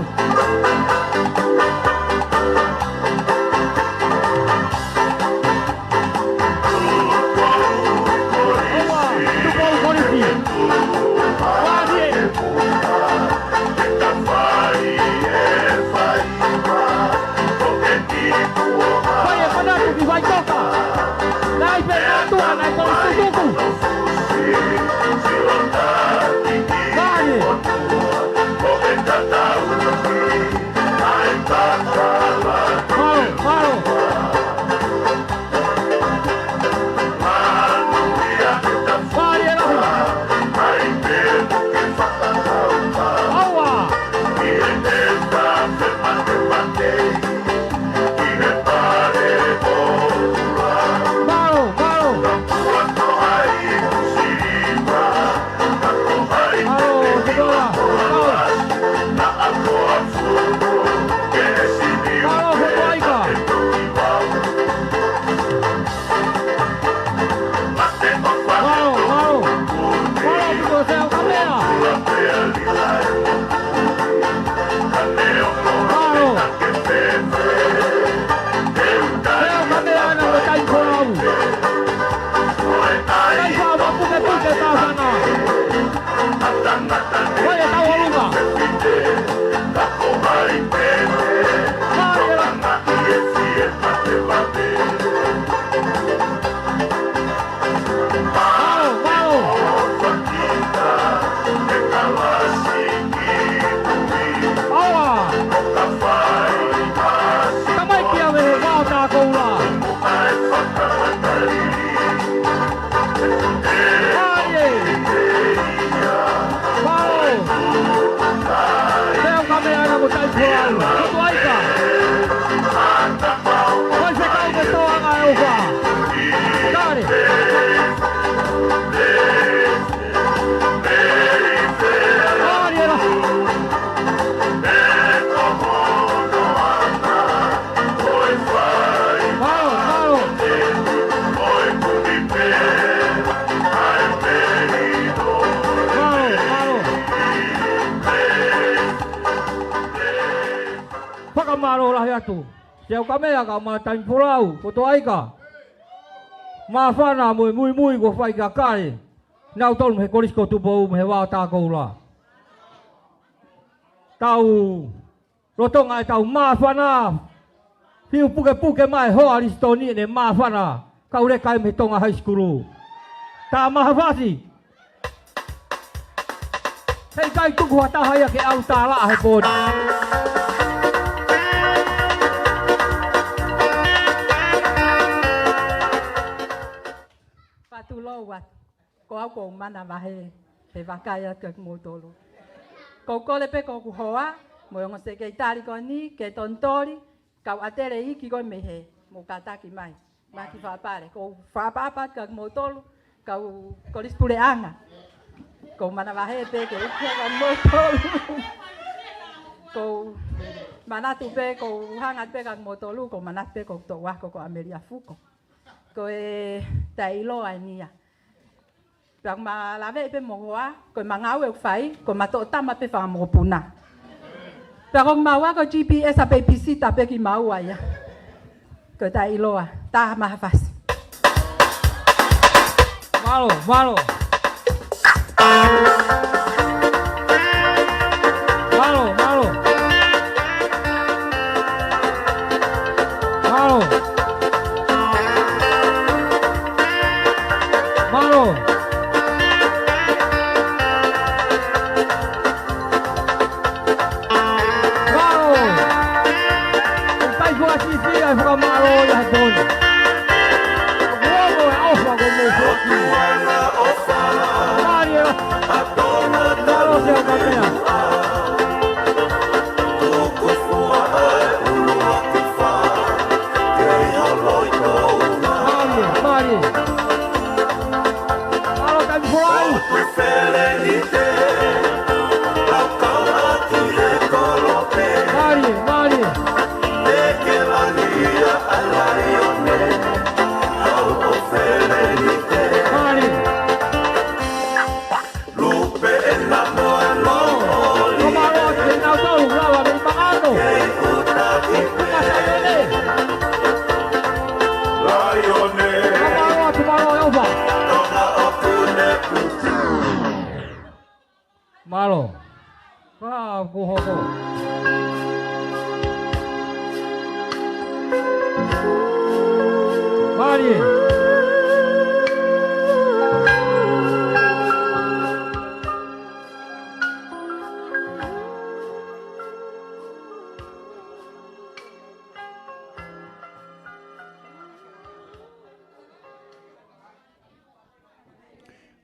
Mālō, mālō. Mālō, mālō. Fakamālō lahi atu. Siau Kamea, kau Mataimi Folau, Fotoaika. Māfana mo e muimui kuo fai kia Kale. Nautolu mei he Kolisi ko Tupou mei he Vao Takoula. Tau lolotonga ʻetau māfana. Fiu pukepuke mai hoa Lisitoni ʻene māfana. Kau leka mei Tonga High School. Tā Maha Fasi. Heʻikai tuku ha taha ia ke ʻalu tālaʻa he pō ni. Fatulou atu. Ko au ʻoku ou manavahē, he vakai atu kia kimoutolu. ʻOku ou kole pē ki hoku hoa, mo e ongo sekelitali ko eni, ke tonutoli, kau ʻatele iiki ko e meʻa, mou kātaki mai. Maki Fakapale, ʻoku ou fakaʻapaʻapa atu kia kimoutolu, kau Kolisi Puleʻanga. ʻOku ou manavahē pē ke ʻukia kia kimoutolu. ʻOku ou manatu pē, ʻoku ou hanga pē kia kimoutolu, ʻoku ou manatu pē ʻoku ou toʻu ako ko ʻAmelia Fuko. Ko e taʻeʻiloa eni ia. Pea ʻoku ma laveʻi pē mo hoa, ko e ngāue ʻoku fai, ko ʻema toʻu tama pē fanga mokopuna. Pea ko kimaua ko e G P S ʻa e babysitter pē kimaua ia. Ko e taʻeʻiloa, Tā Maha Fasi. Mālō, mālō. Mālō, mālō. Mālō. Mālō. Mālō. ʻIkai fuʻu siʻisiʻi ʻa e fakamālō ia he pō ni. ʻOku ongo e ʻofa ko mo foki. Mālie. Mālō Siau Kamea. Mālie, mālie. Mālō Taimi Folau. Mālie, mālie. Mālie. Lupe ena moa no. Ko mālō atu kinautolu lava mei Maʻano. Kei uta ki pe. Ka sa lele. Laione. Ko mālō atu, mālō e ʻofa. Toka o kune putu. Mālō. Ka ko hoko. Mālie.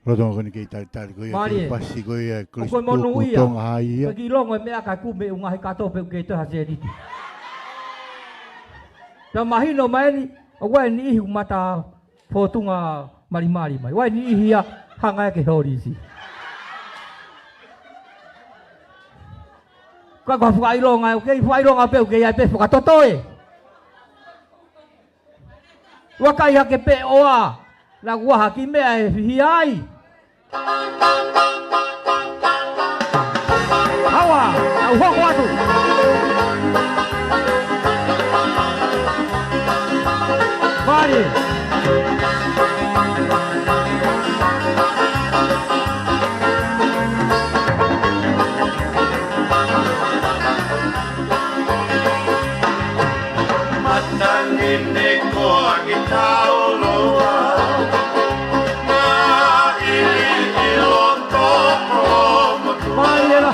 Lolotonga ko eni kei talitali ko ia, mālie, kei pasi ko ia, ʻoku Kolisi ko e monū ia. Tonga Hai ia. Ka ki longo e meʻa ka ku me unga he kato pe u ke te ha sēniti. Pea mahino mai eni, ʻoku ʻi ai e niʻihi ʻoku mata fōtunga malimali mai. ʻOku ʻi ai e niʻihi ia hanga ia ke holisi. Ka ko ha fakaʻilonga, ʻoku kei fakaʻilonga pē, ʻoku kei ʻi ai pē fakatotoe. Vakai hake pē ʻoa, naʻa ku ʻaha ki meʻa ʻe fihia ai. Hawa, ʻoku ou hoko atu. Mālie. Matangi ni ko Angi Tauloa. Maʻili ʻi loto kolomotuʻa. Mālie lā.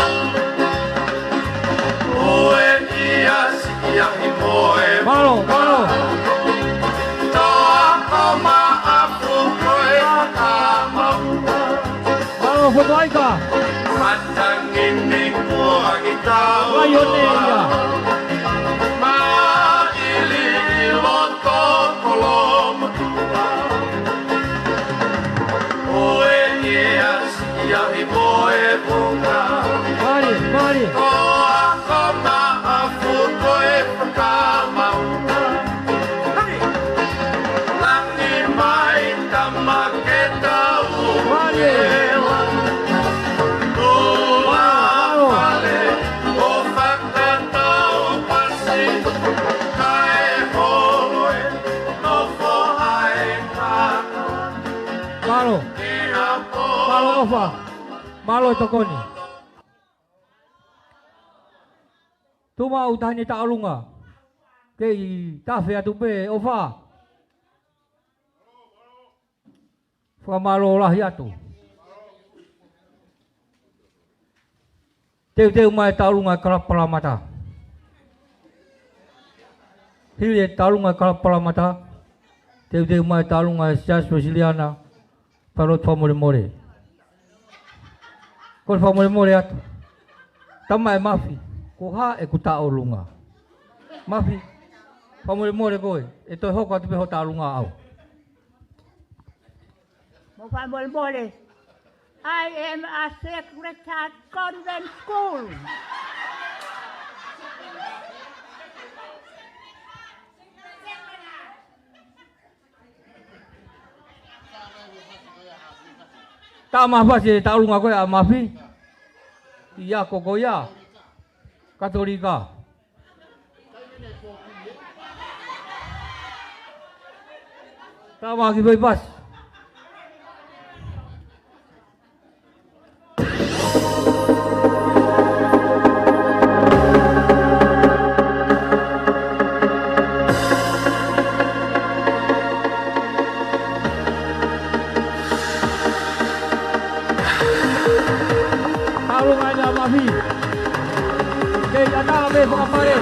Ue ia siʻi ahi mo e. Mālō, mālō. Toa ko Maʻafu ko e Haʻa Maua. Mālō, Fotoaika. Matangi ni ko Angi Tauloa. Laione ia. Maʻili ʻi loto kolomotuʻa. Ue ia siʻi ahi mo e vunga. Mālie, mālie. Ko ako maʻafu ko e fakamaʻunga. Langi mai tama ke tau ʻela. Tua fale ʻo fakatau pasi. Kae holo e nofo ai kaka. Mālō. Mālō ʻofa. Mālō e tokoni. Tuʻu maʻu taʻahine Taʻolunga. Kei tafe atu pē ʻofa. Fakamālō lahi atu. Teuteu mai Taʻolunga e Kalapu Palamata. Hili e Taʻolunga e Kalapu Palamata. Teuteu mai Taʻolunga e Siasi Uesiliana. Pea lotu fakamolemole. Ko e fakamolemole atu. Tama e Mafi. Ko e hā ʻeku Taʻolunga? Mafi. Fakamolemole koe. ʻE toe hoko atu pē ho Taʻolunga ʻaʻau. Mo fakamolemole. I am a secret at convent school. Taʻe mafasi e Taʻolunga ko ē ʻa Mafi. ʻI ako ko ia. Katolika. Taʻe mafasi. Taʻolunga ʻa Mafi. Kei ʻatā mei fakapale.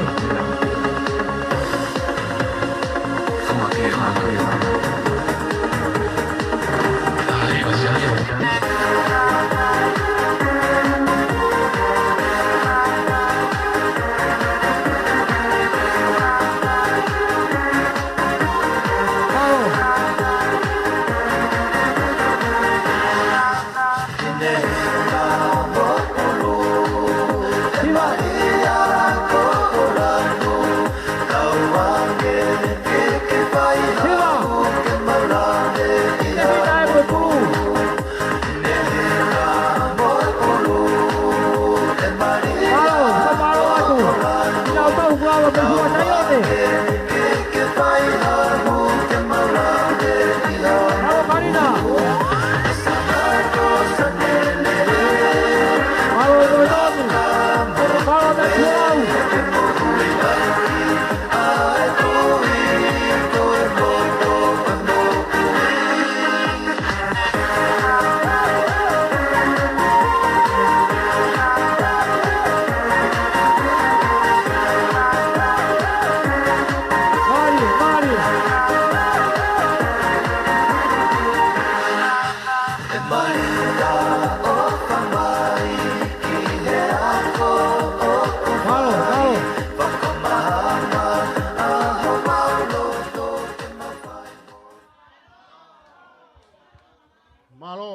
Mālō.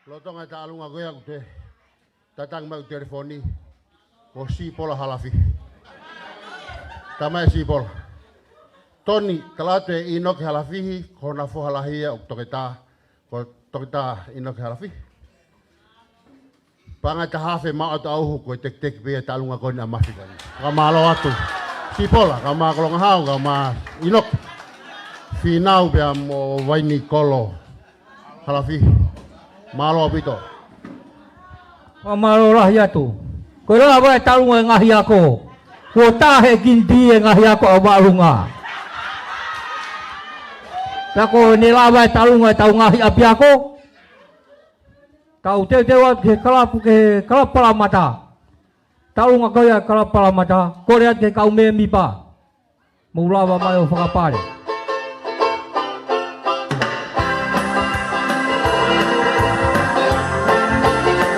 Lolotonga e Taʻolunga ko ia ʻoku toe tatangi mai ʻeku telefoni. Ko Sipola Halafihi. Tama e Sipola. Toni, tala atu ʻe ʻInoke Halafihi, ko hona foha lahi ia ʻoku toketā, ko Toketā ʻInoke Halafihi. Paʻanga ʻe taha afe maʻu atu ʻauhu ko e tekiteki pē ia Taʻolunga ko eni ʻa Mafi ko eni. Fakamālō atu. Sipola, kae ʻumaʻā Kolongahau, kae ʻumaʻā ʻInoke. Fīnau pea mo Vainikolo Halafihi. Mālō ʻaupito. Fakamālō lahi atu. Ko e lava e Taʻolunga e ngaahi ako. Kuo tā he kinitī e ngaahi ako ʻa Vaʻalunga. Pea ko ʻene lava e Taʻolunga ʻetau ngaahi ʻapiako. Tau teuteu atu ki he kalapu, ki he Kalapu Palamata. Taʻolunga ko ia e Kalapu Palamata, kole atu ki he kau mēmipa. Mou lava mai ʻo fakapale.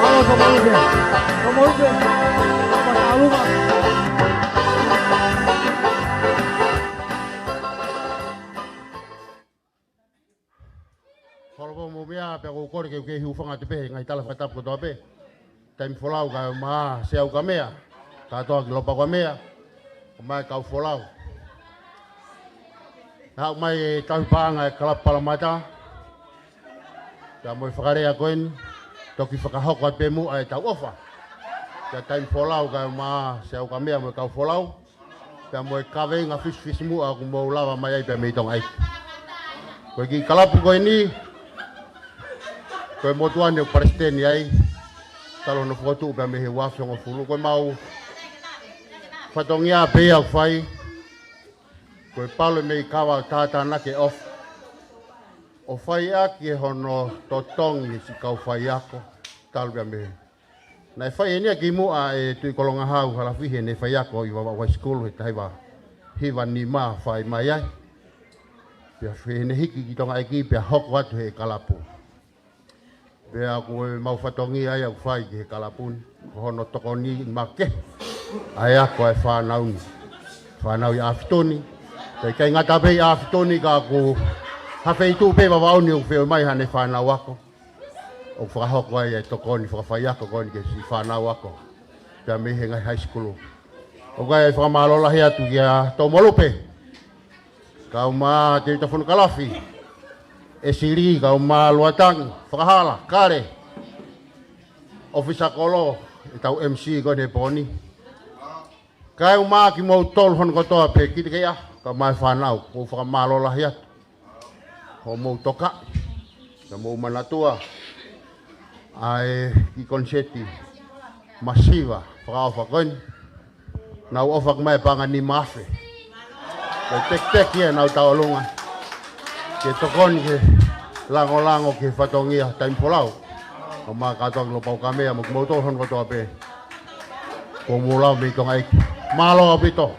Mālō Tomoike. Tomoike. Taʻolunga. Holo pō mo mea, pea ʻoku ou kole ke u kei hūfanga atu pē he ngaahi tala fakatapu kotoa pē. Taimi folau kae ʻumaʻā Sea ʻUkamea, kātoa ki Lopaukamea, ʻomai kau folau. Naʻe haʻu mai e tauhi paʻanga e kalapu Palamata, pea mo e fakalea ko eni, toki fakahoko atu pē muʻa ʻetau ʻofa. Pea taimi folau kae ʻumaʻā Sea ʻUkamea mo e kau folau, pea mo e kaveinga fisifisimuʻa ʻoku mou lava mai ai pea mei Tonga ʻEiki. Ko e kiʻi kalapu ko eni, ko e motuʻa ni ʻoku palesiteni ai, talu hono fokotuʻu pea mei he ua afe hongofulu, ko e mau fatongia pē ia ʻoku fai, ko e palo mei kava tātānaki e ʻofa. ʻO fai ʻaki e hono totongi e siʻi kau faiako, talu pea mei he Naʻe fai eni ia kimuʻa ʻe Tuʻi Kolongahau Halafihi ʻene faiako ʻi Vavaʻu High School he taha hiva, hiva nima fai mai ai. Pea fai ʻene hiki ki Tonga ʻEiki pea hoko atu he kalapu. Pea ko e mau fatongia ia ʻoku fai ki he kalapu ni, ko hono tokoni makehe ʻa e ako ʻa e fānau ni. Fānau ʻi ʻAfitoni. Pea ʻikai ngata pē ʻi ʻAfitoni ka ko ha feituʻu pē Vavaʻu ni ʻoku feʻao mai haʻane fānau ako. ʻOku fakahoko ai e tokoni fakafaiako ko eni ki he siʻi fānau ako pea mei he ngaahi high school. ʻOku ʻai e fakamālō lahi atu kia Tōmolupe, kae ʻumaʻā Tēvita Fonokalafi, ʻEsili, kae ʻumaʻā Luatangi, Fakahala, Kale, ʻofisa kolo, ʻetau M C ko eni he pō ni. Kae ʻumaʻā kimoutolu hono kotoa pē, Kitekeʻa, kae ʻumaʻā e fānau, ʻoku ou fakamālō lahi atu hoʻomou tokaʻi, pea mou manatua ʻa e kiʻi koniseti masiva fakaʻofa ko eni. Nau ʻofa mai e paʻanga nima afe. Ko e tekiteki ia ʻenau tauʻolunga ke tokoni ke langolango ki he fatongia taimi folau. Kae ʻumaʻā kātoa ki Lopaukamea mo kimoutolu hono kotoa pē. Ko mou lau mei Tonga ʻEiki. Mālō ʻaupito.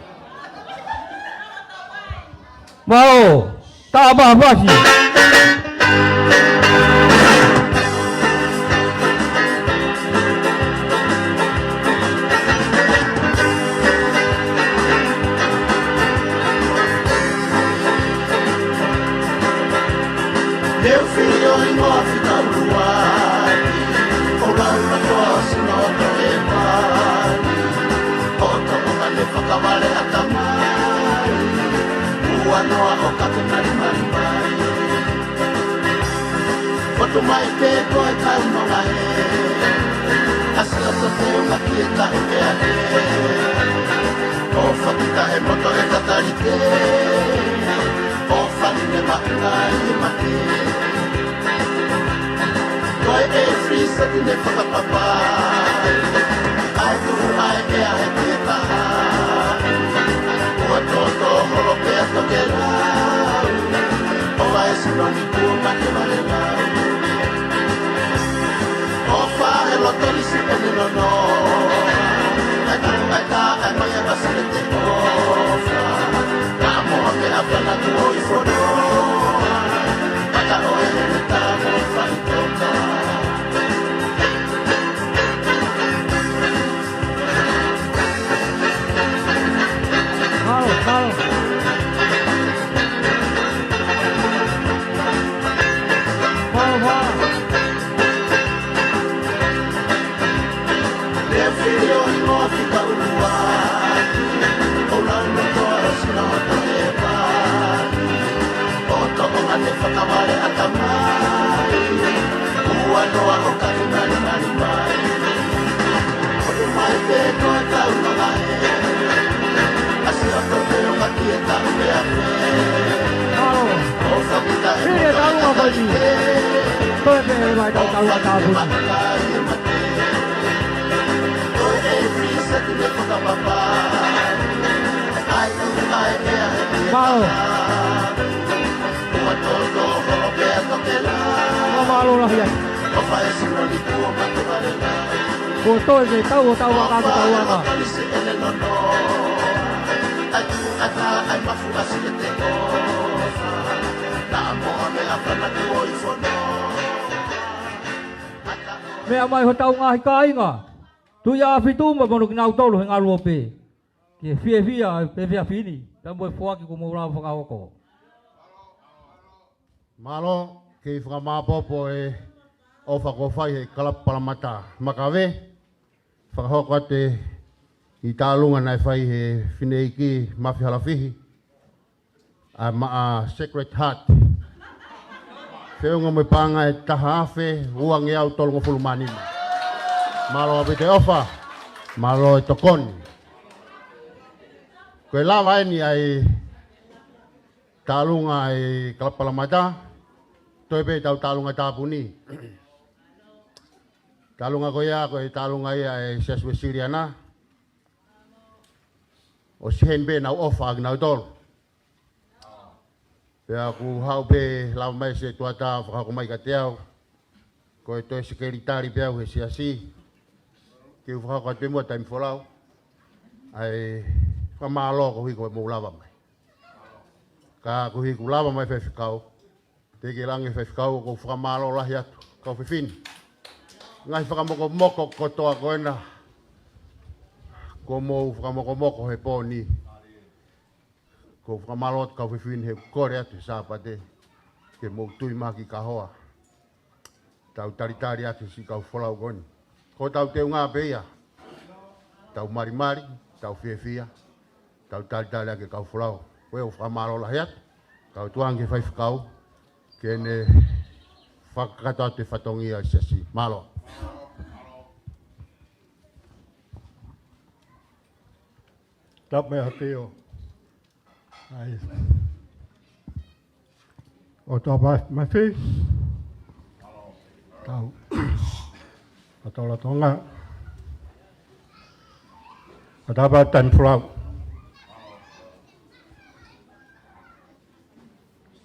Mālō, tā pāpasi. Leo fili ʻo hingoa fika uluaki, ʻo laula koa sino ʻo toe pali, ʻo toko mane fakavale ʻatamai, ua noa ʻo kake malimali mai. Fotu mai pē koe kau Tonga ē, ʻasi ʻo tote ʻo ngaki e tahi pea ē, ʻo fakita he moto e tatali te, ʻo fali ne maʻu ngai e mate. Ko e free set ne fakapapa. ʻAi tuʻu ʻa e ʻea he pē taha. Ua tōtō holo pea tokelau. ʻO ʻai sino ni kuo mate vale lau. ʻOfa he loto lisi pene nono. ʻAi tuʻu ʻai tā ʻai mai a kasi le te ʻofa. Ka mo a ke a pena kuo i fono. Pata ʻo e hele tā mo fai toka. Hao, hao. Hao, hao. Leo fili ʻo hingoa fika uluaki, ʻo laula koa sino ʻo toe pali, ʻo toko mane fakavale ʻatamai, ua noa ʻo kake malimali mai. Fotu mai pē koe kau Tonga ē, ʻasi ʻo tote ʻo ngaki e tahi pea ē. Hao. ʻO fakita he moto e tatali te. Toe pē mai tau tau tau. Mālō. Mālō lahi ai. Ko toe ke tau ʻo tau aka ko tau aka. Meʻa mai hotau ngaahi kāinga. Tuʻi ʻAfituma mo kinautolu he ngaluope. Ke fiefia, fiefia fini. Tamu e foaki ko mou lau fakahoko. Mālō, kei fakamāpopo e ʻofa ko fai he kalapu Palamata. Makave, Fakahoko atu ʻi Tālunga naʻe fai he fineʻeiki Mafi Halafihi, ʻa e maʻa Sacred Heart. Feʻunga mo e paʻanga ʻe taha afe uangeau tolungofulu mā nima. Mālō ʻaupito e ʻofa, mālō e tokoni. Ko e lava eni ʻa e Tālunga ʻa e Kalapu Paramatta, toe pē ʻetau Tālunga Tāpuni. Tālunga ko ia, ko e tālunga ia ʻa e Siasi Uēsiliana. ʻOsi heni pē ʻenau ʻofa kinautolu. Pea ʻoku haʻu pē lava mai Setuata ʻo fakahoko mai kiate au. Ko e toe sekelitali pē au he siasi. Ke u fakahoko atu pē muʻa taimi folau ʻa e fakamālō koeʻuhi ko hoʻomou lava mai. Ka koeʻuhi kuo lava mai Faifekau, teʻeki ke langi Faifekau, ʻoku ou fakamālō lahi atu, kau fefine. Ngaahi fakamokomoko kotoa ko ena kuo mou fakamokomoko he pō ni. ʻOku ou fakamālō atu kau fefine he kole atu he Sāpate ke mou tui mai ki Kahoa. Tau talitali atu siʻi kau folau ko eni. Ko hotau teunga pē ia. Tau malimali, tau fiefia, tau talitali atu e kau folau. Ko ia ʻoku ou fakamālō lahi atu. Kau tukuange ki he Faifekau ke ne fakakakato atu e fatongia ʻo e siasi. Mālō. Tapu mo e ʻafio ʻa e ʻOtua Mafi. Kau Fakatonga. Fakatapu taimi folau.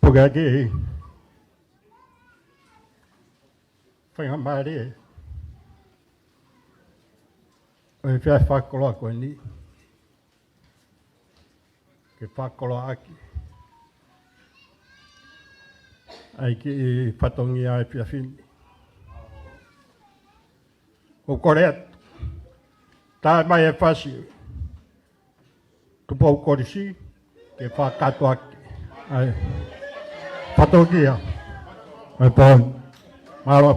Pukeʻaki faingamālie ʻo e efiafi fakakoloa ko eni ke fakakoloaʻaki ʻa e kiʻi fatongia ʻo e efiafi ni. ʻOku ou kole atu, tae mai e fasi Tupou Kolisi ke fakakakato ʻaki ʻa e fatongia ʻo e pō ni. Mālō.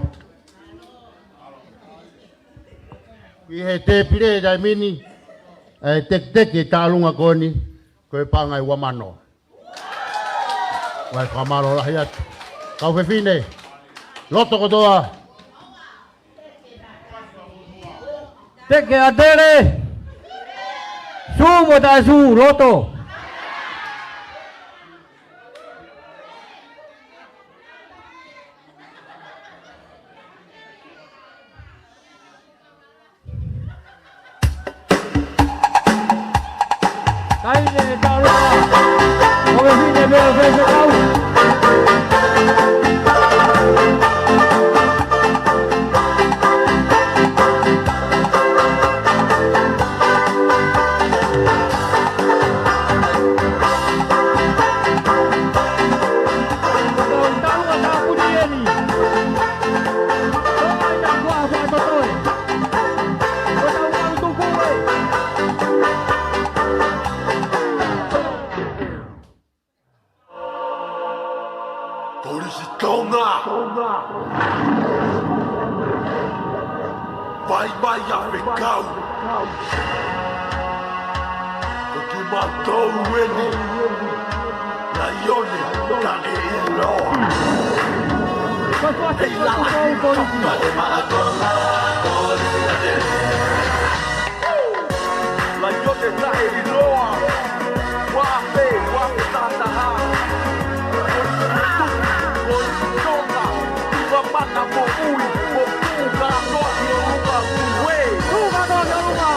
ʻI he tēpile he taimi ni, ʻa e teketeke e tālunga ko eni, ko e paʻanga ʻe ua mano. Vai fakamālō lahi atu. Kau fefine, loto kotoa. Teke ʻa Tele. Sū mo taʻe sū, loto. Taʻahine e tālunga ʻo e fefine mei Faifekau. Tālunga tāpuni eni. Tō mai ka kuaha fakatotoe. Ko tau kau tuku e. Kolisi Tonga. Vai mai ʻa Faifekau. Ko kimautolu eni. Laione taʻeʻiloa. Hei lala. Laione taʻeʻiloa. Ua afe, ua afe taha taha. Kolisi Tonga. Ua mana moʻui. Ko kuka toa ki ʻolunga ue. Kuka toa ki ʻolunga.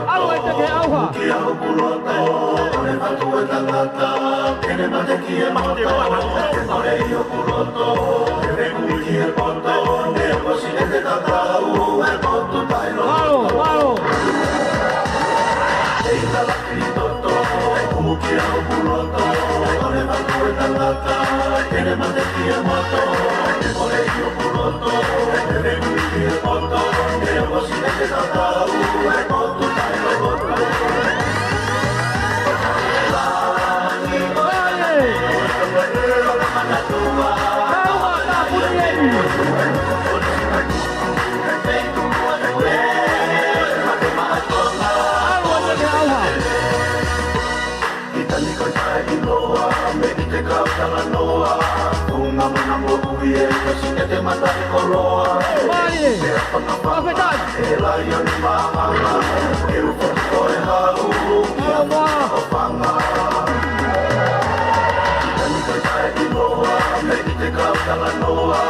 ʻAlu e teke ʻauha. Valo, valo. Kau talanoa, unga mana mo uie, kasi e te matai koloa. Mālie. Pea fanga fanga, ʻe laione māhanga, ʻe ufa ko e hau, ʻia fanga fanga. Kita ni ka tae ki moa, me ʻi te kau talanoa,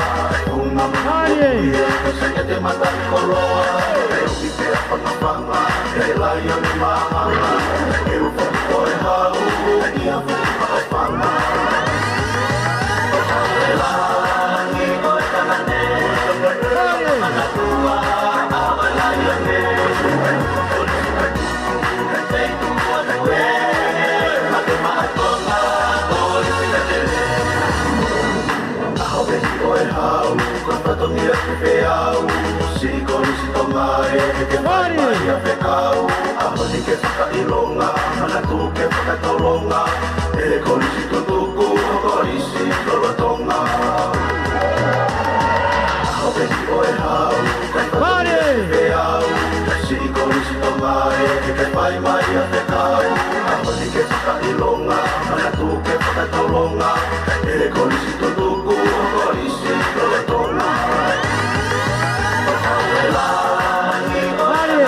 unga mana mo uie, kasi e te matai koloa. ʻE ufi pea fanga fanga, ʻe laione māhanga, ʻe ufa ko e hau, ʻia fanga fanga. ʻAho pē ʻi ʻo e hau, ko e fatongia ki fē au, siʻi Kolisi Tonga ē, ke fai mai ʻa fekau, ʻaho ni ke fakaʻilonga, manatu ke fakatolonga, ʻe Kolisi tutuku, Kolisi lolotonga. ʻAho pē ʻi ʻo e hau, ko e fatongia ki fē au, siʻi Kolisi Tonga ē, ke fai mai ʻa fekau, ʻaho ni ke fakaʻilonga, manatu ke fakatolonga, ʻe Kolisi tutuku, Kolisi lolotonga. Mālie.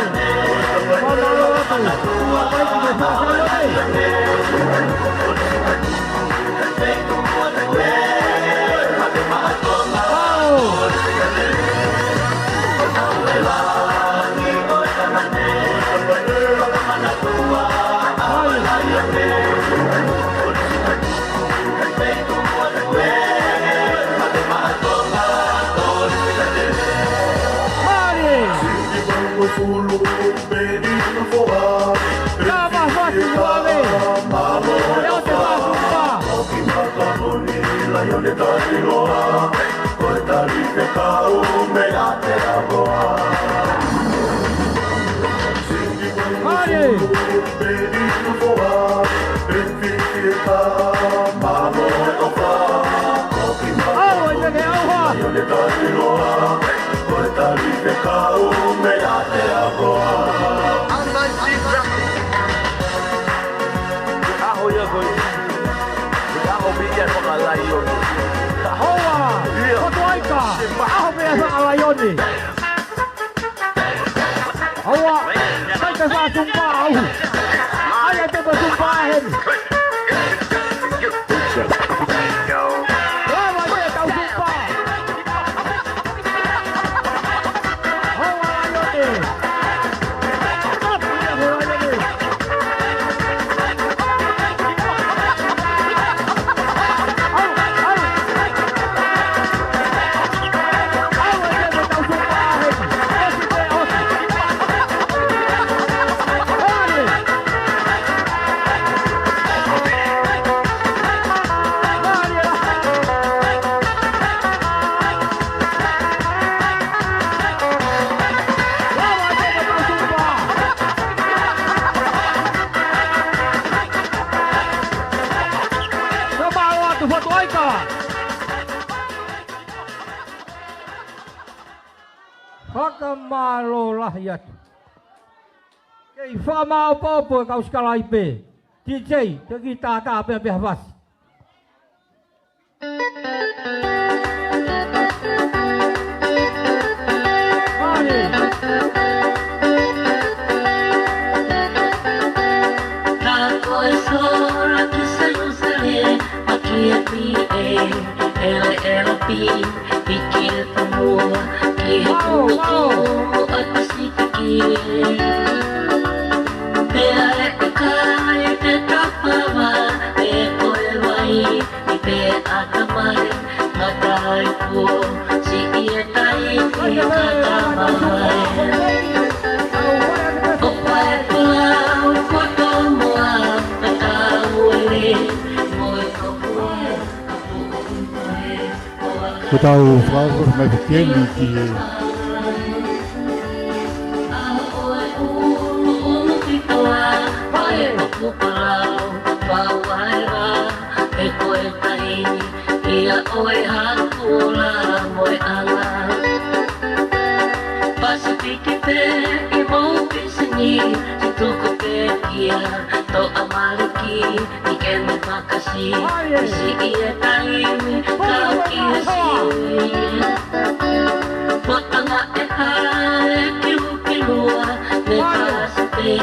Mālō atu. Pai ki te fakaʻilonga. Mālō. Mālie. Ka ma fasi wale. Leo te fasi pa. Mālie. ʻAua, ia ke ʻauha. ʻAho ia ko ē. ʻAho pē ia faka laione. Hoa. Ia. Fotu ʻaika. ʻAho pē ia faka laione. Hoa. Kai te fāsumpa au. Ai, ai, te fāsumpa heni. Lava ia tau sumpa. Fakamālō lahi atu. Kei fakamāʻopoʻopo e kau sikalaipe. T J, te ki tātā pea pea fasi. Mālie. Ka ko e sola ki Selūsalema, ʻaki e pī ē, ʻeleʻele pī, hiki e fonua, ki he kumu kumu ʻo e Pasifiki. Pea ʻe kai te tapa vā, ʻe ko e vai, ʻi pē ʻatamai, ngata ai kuo, siʻi e tai, ʻi ka tamai. ʻO pae pulau, ko tomoa, ka tau ele, mo e kokoe. Ko tau fakaʻosi mai pē ki he Pasifiki pē ʻi mou pisini, si tuku pē kia. Toʻa maliki, ʻi ke me pakasi, ʻi siʻi e taimi, kau ki he siʻi. Potanga e hae, kiu ki lua, me pasi pē,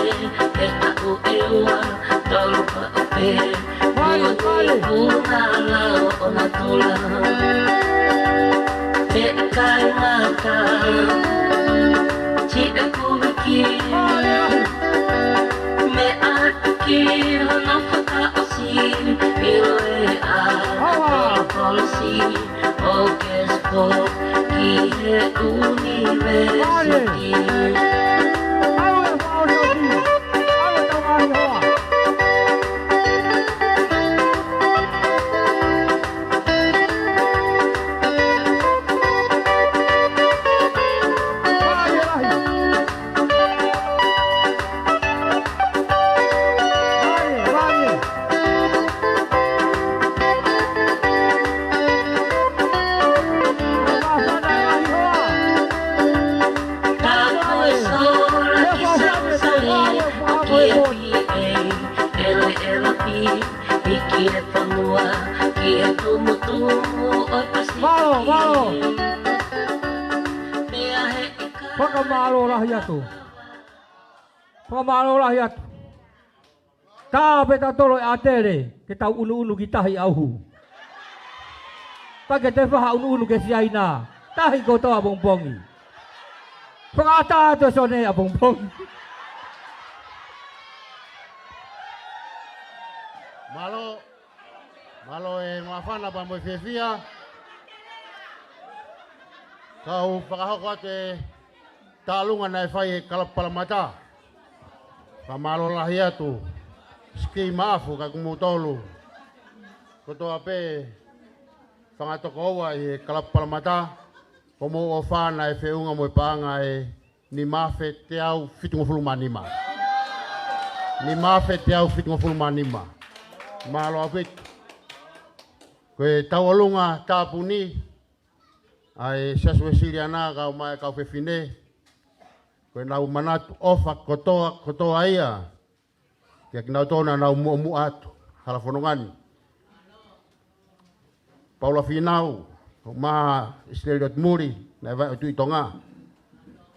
e taʻu ʻe ua, tolu pē, muli puna lao ʻo natula. Te kai mata, ti e kumiki, me atu ki hono fakaʻosi, ʻilo e a, polosi, o ke spo, ki he university. Mālō, mālō. Fakamālō lahi atu. Fakamālō lahi atu. Tā pē tautolu e ʻatele, ke tau ʻunuʻunu ki tahi ʻauhu. Ka ke te faha ʻunuʻunu ki Siaina, tahi kotoa ʻapongipongi. Fakaʻatā atu e sone ʻapongipongi. Mālō, mālō e māfana pea mo e fiefia. Kau fakahoko atu e tālunga naʻe fai ʻe he kalapu Palamata. Fakamālō lahi atu, Siki Maʻafu kae ʻumaʻā kimoutolu kotoa pē fanga tokoua ʻi he kalapu Palamata, ko hoʻomou ʻofa naʻe feʻunga mo e paʻanga ʻe nima afe teau fitungofulu mā nima. Nima afe teau fitungofulu mā nima. Mālō ʻaupito. Ko e tauʻolunga tāpuni ʻa e Siasi Uēsiliana kae ʻumaʻā e kau fefine, ko ʻenau manatu ʻofa kotoa, kotoa ia kiate kinautolu naʻa nau muʻomuʻa atu hala fononga ni. Paula Fīnau, ʻumaʻā ʻIsileli ʻOtumuli, naʻe vahe ʻo Tuʻi Tonga,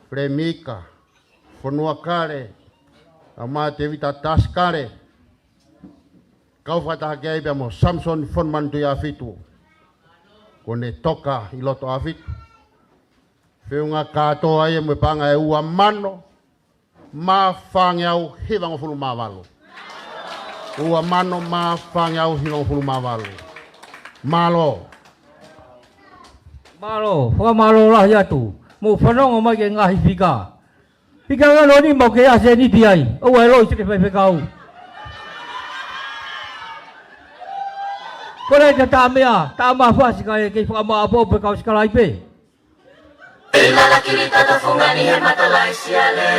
Flemika Fonuakale, ʻumaʻā Tēvita Tasikale, kau fakataha ki ai pea mo Samisoni Fonumanu Tuʻiʻāfitu, kuo ne toka ʻi loto ʻafitu. Feʻunga kātoa ia mo e paʻanga ʻe ua mano mā fāngeau hivangofulu mā valu. Ua mano mā fāngeau hivangofulu mā valu. Mālō. Mālō, fakamālō lahi atu. Mou fanongo mai ki he ngaahi fika. Fika ʻe ono nima ʻoku ke ʻasi ʻi he niti ai. ʻOua ʻe loi seke faifekau. Ko e lahi ka tā meʻa, tā mafasi ka e kei fakamāʻopoʻopo e kau sikalaipe. ʻI lala kili toto fungani he matalaʻi siale.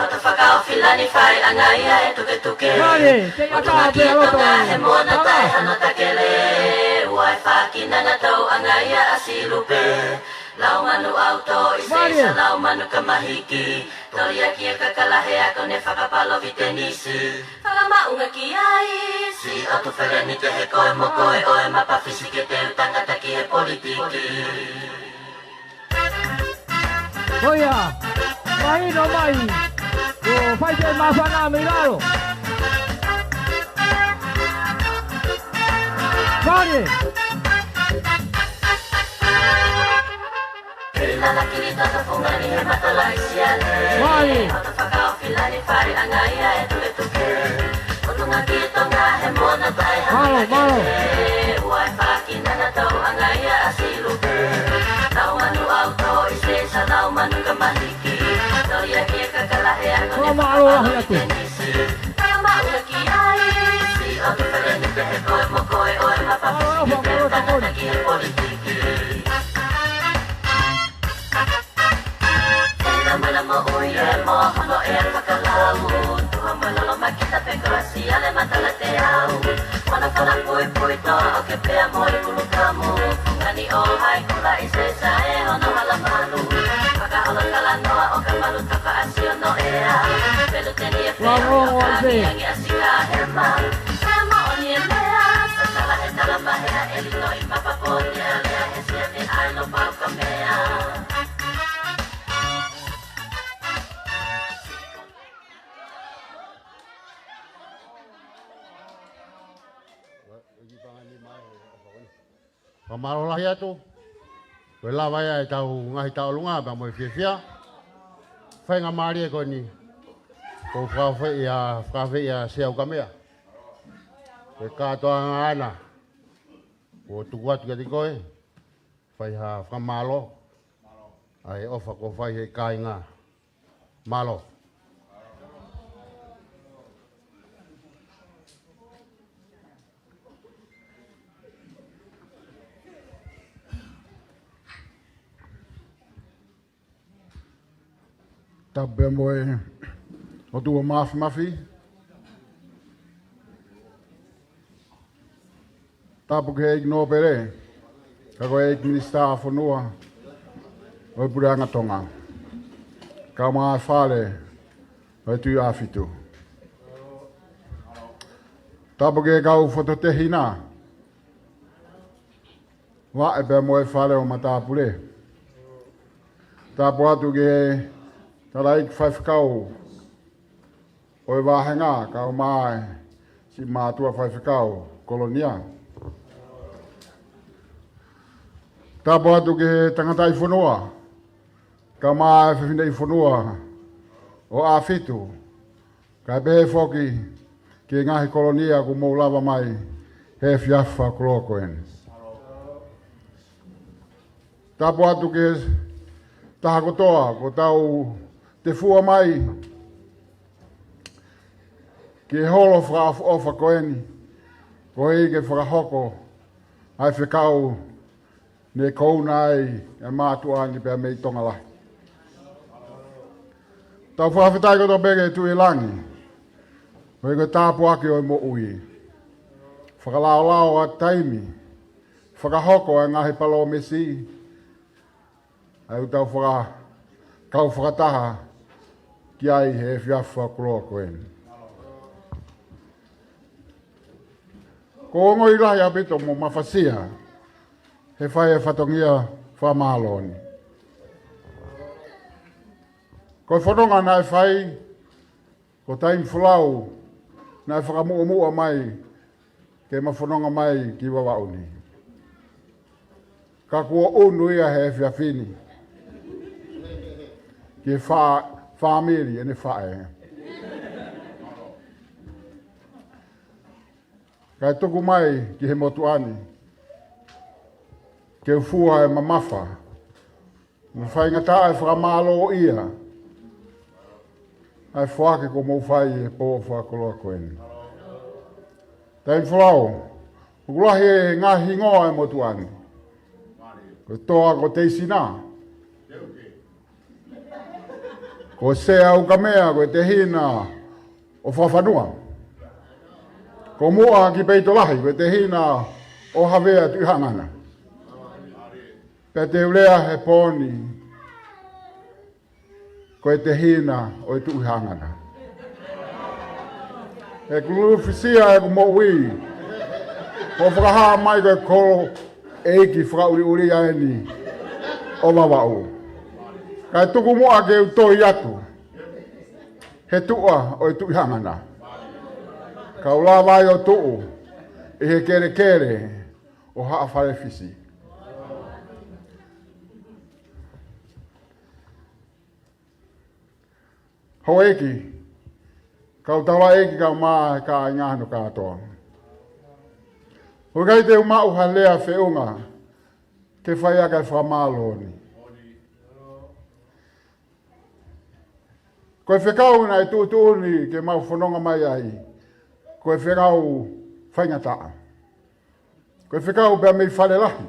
Hoto fakaofilani fai anga ia e tuketuke. Mare, te ia tā pē ʻa loto. He mona tae hano takele. Ua e fākina na tau anga ia ʻa Silupe. Lau manu ʻauto ʻi se isa lau manu ka mahiki. Toli ʻaki e kakala he ako ne fakapalo vitenisi. Fakamaʻunga ki ai. Si atu feleni ke he koe mo koe ʻo e mapa fisi ke te u tangata ki he politiki. Ko ia, mahino mai, ko fai pē māfana mei lalo. Mare. He lala kili toto fungani he matalaʻi siale. Mare. Hoto fakaofilani fai anga ia e tuketuke. Hotunga ki Tonga he mona tae hano takele. Mālō, mālō. Ua e fākina na tau anga ia ʻa Silupe. Lau manu ʻauto ʻi se isa lau manu ka mahiki. Toli ʻaki e kakala he ako ne fakamālō lahi atu. Fakamaʻunga ki ai. Si atu feleni pe he koe mo koe ʻo e mapa fisi ke te u tangata ki he politiki. Ena mala mo ui e mo hono e fakalau. Tuha mala lo makita pe ko Siale Matalateau. Mana fala pui pui to o ke pea mo i kulu kamu. Fungani ʻo hai kula ʻi se sa e hono hala malu. Fakahola kala noa o ka malu tapa asio no ea. Pelu teni e fea o ka angi angi a sika. Fakamālō lahi atu. Ko e lava ia ʻetau ngaahi tauʻolunga pea mo e fiefia. Faingamālie ko eni. Ko e fakafeʻia, fakafeʻia Sea ʻUkamea. Ko e kātoanga ʻana. Kuo tuku atu kiate koe. Fai ha fakamālō. ʻA e ʻofa kuo fai he kāinga. Mālō. Tapu pē mo e ʻOtua Māfimafi. Tapu ki he ʻEiki Nōpele, ka ko e ʻEiki Minisitā Fonua ʻo e Puleʻanga Tonga. Kae ʻumaʻā e Fale ʻo e Tuʻi ʻAhofitu. Tapu ki he kau fototehina, vaʻe pea mo e Fale ʻo Matāpule. Tapu atu ki he Tala ʻEiki Faifekau ʻo e vāhenga, kae ʻumaʻā e siʻi mātuʻa faifekau Kolonia. Tapu atu ki he tangataʻi fonua, kae ʻumaʻā e fefineʻi fonua ʻo ʻAhofitu, kae pehē foki ki he ngaahi Kolonia kuo mou lava mai he efiafi fakakoloa ko eni. Tapu atu ki he taha kotoa kuo tau tefua mai ki he holo fakaʻofoʻofa ko eni, koeʻuhi ke fakahoko ʻa e fekau ne kouna ai e mātuʻa ni pea mei Tonga lahi. Tau fakafetaʻi kotoa pē ki he Tuʻi ʻi langi, koeʻuhi ko e tāpuaki ʻo e moʻui, fakalaolao ʻa e taimi, fakahoko ʻa e ngaahi palōmesi, ʻa ia ʻoku tau faka-, kau fakataha ki ai he efiafi fakakoloa ko eni. ʻOku ou ongoʻi lahi ʻaupito mo mafasia he fai e fatongia fakamālō ni. Ko e fononga naʻe fai, ko e taimi folau naʻe fakamuʻomuʻa mai ke ma fononga mai ki Vavaʻu ni. Ka kuo ʻunu ia he efiafi ni ki he fā-, fāmili ʻene faʻē. Kae tuku mai ki he motuʻa ni ke u fua e mamafa mo e faingataʻa e fakamālōʻia ʻa e foaki kuo mou fai he pō fakakoloa ko eni. Taimi folau, ʻoku lahi e ngaahi hingoa e motuʻa ni. Ko e toa ko Teisina, ko Sea ʻUkamea, ko e tehina ʻo Fakafanua. Ko Muʻa ki Peitolahi, ko e tehina ʻo Havea Tuʻihaʻangana. Pea te u lea he pō ni, ko e tehina ʻo e Tuʻihaʻangana. He ʻoku lulufisia ʻeku moʻui ʻo fakahā mai ko e kolo ʻeiki fakaʻuliʻulia eni ʻo Vavaʻu. Kae tuku muʻa ke u toi atu he tuʻa ʻo e Tuʻihaʻangana, ka u lava ai ʻo tuʻu ʻi he kelekele ʻo Haʻa Fale Fisi. Houʻeiki, kau taulaʻeiki kae ʻumaʻā e kāinga hono kātoa, ʻoku ʻikai te u maʻu ha lea feʻunga ke fai ʻaki e fakamālō ni. Ko e fekau naʻe tuʻutuʻuni ke mau fononga mai ai, ko e fekau faingataʻa. Ko e fekau pea mei Fale Lahi.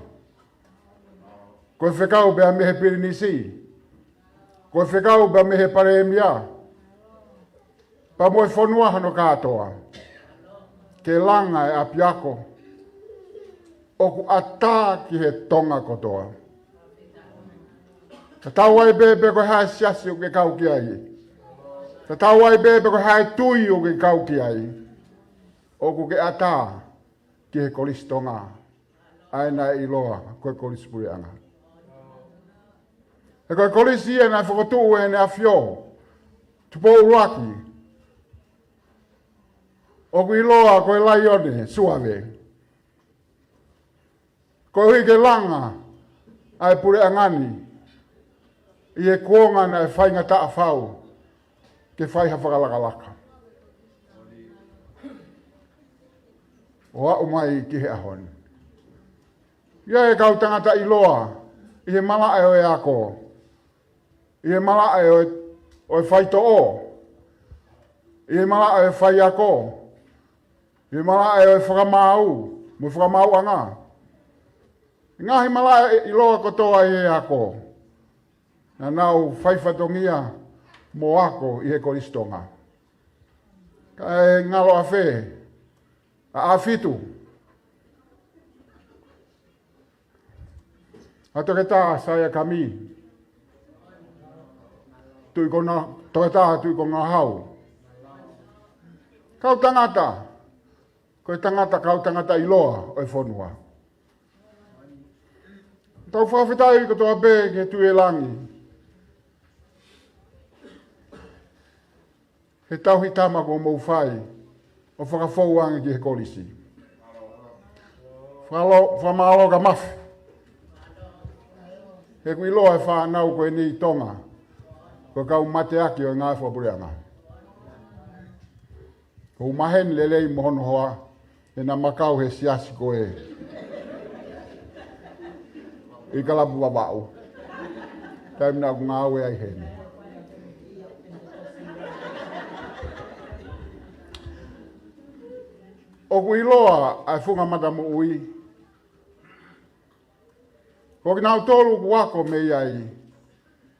Ko e fekau pea mei he Pilinisi. Ko e fekau pea mei he Palēmia, pea mo e fonua hono kātoa, ke langa e ʻapiako ʻoku ʻatā ki he Tonga kotoa. Tatau ai pē pe ko e hā e siasi ʻoku ke kau ki ai. Tatau ai pē pe ko e hā e tui ʻoku ke kau ki ai. ʻoku ke ʻatā ki he Kolisi Tonga, ʻa ia naʻe ʻiloa ko e Kolisi Puleʻanga. He ko e kolisi ia naʻe fokotuʻu ʻe Heʻeneʻafio Tupou ʻUluaki, ʻoku ʻiloa ko e Laione Suave, koeʻuhi ke langa ʻa e puleʻanga ni ʻi he kuonga naʻe faingataʻa fau ke fai ha fakalakalaka ʻo aʻu mai ki he ʻaho ni. ʻI ai e kau tangata ʻiloa ʻi he malaʻe ʻo e ako, ʻi he malaʻe ʻo e, ʻo e faitoʻo, ʻi he malaʻe ʻo e faiako, ʻi he malaʻe ʻo e fakamaau mo e fakamaauʻanga, ngaahi malaʻe ʻiloa kotoa ʻi he ako. Naʻa nau fai fatongia mo ako ʻi he Kolisi Tonga. Kae ngalo ʻafē ʻa ʻAfitu, ʻa Toketā Saia Kami, Tuʻi Kona-, Toketā Tuʻikonga Hau. Kau tangata, ko e tangata, kau tangata ʻiloa ʻo e fonua. Tau fakafetaʻi kotoa pē ki he Tuʻi ʻo Langi he tauhi tama kuo mou fai ʻo fakafou ange ki he kolisi. Fakalo-, fakamālō ka mafi. He ʻoku ʻiloa e fānau ko eni ʻi Tonga ko e kau mateaki ʻo e ngāue fakapuleʻanga. ʻOku maheni lelei mo hono hoa, he naʻa ma kau he siasi ko ē ʻi Kalapu Vavaʻu, taimi naʻa ku ngāue ai heni. ʻOku ʻiloa ʻa e funga matamoʻui, ko kinautolu kuo ako mei ai,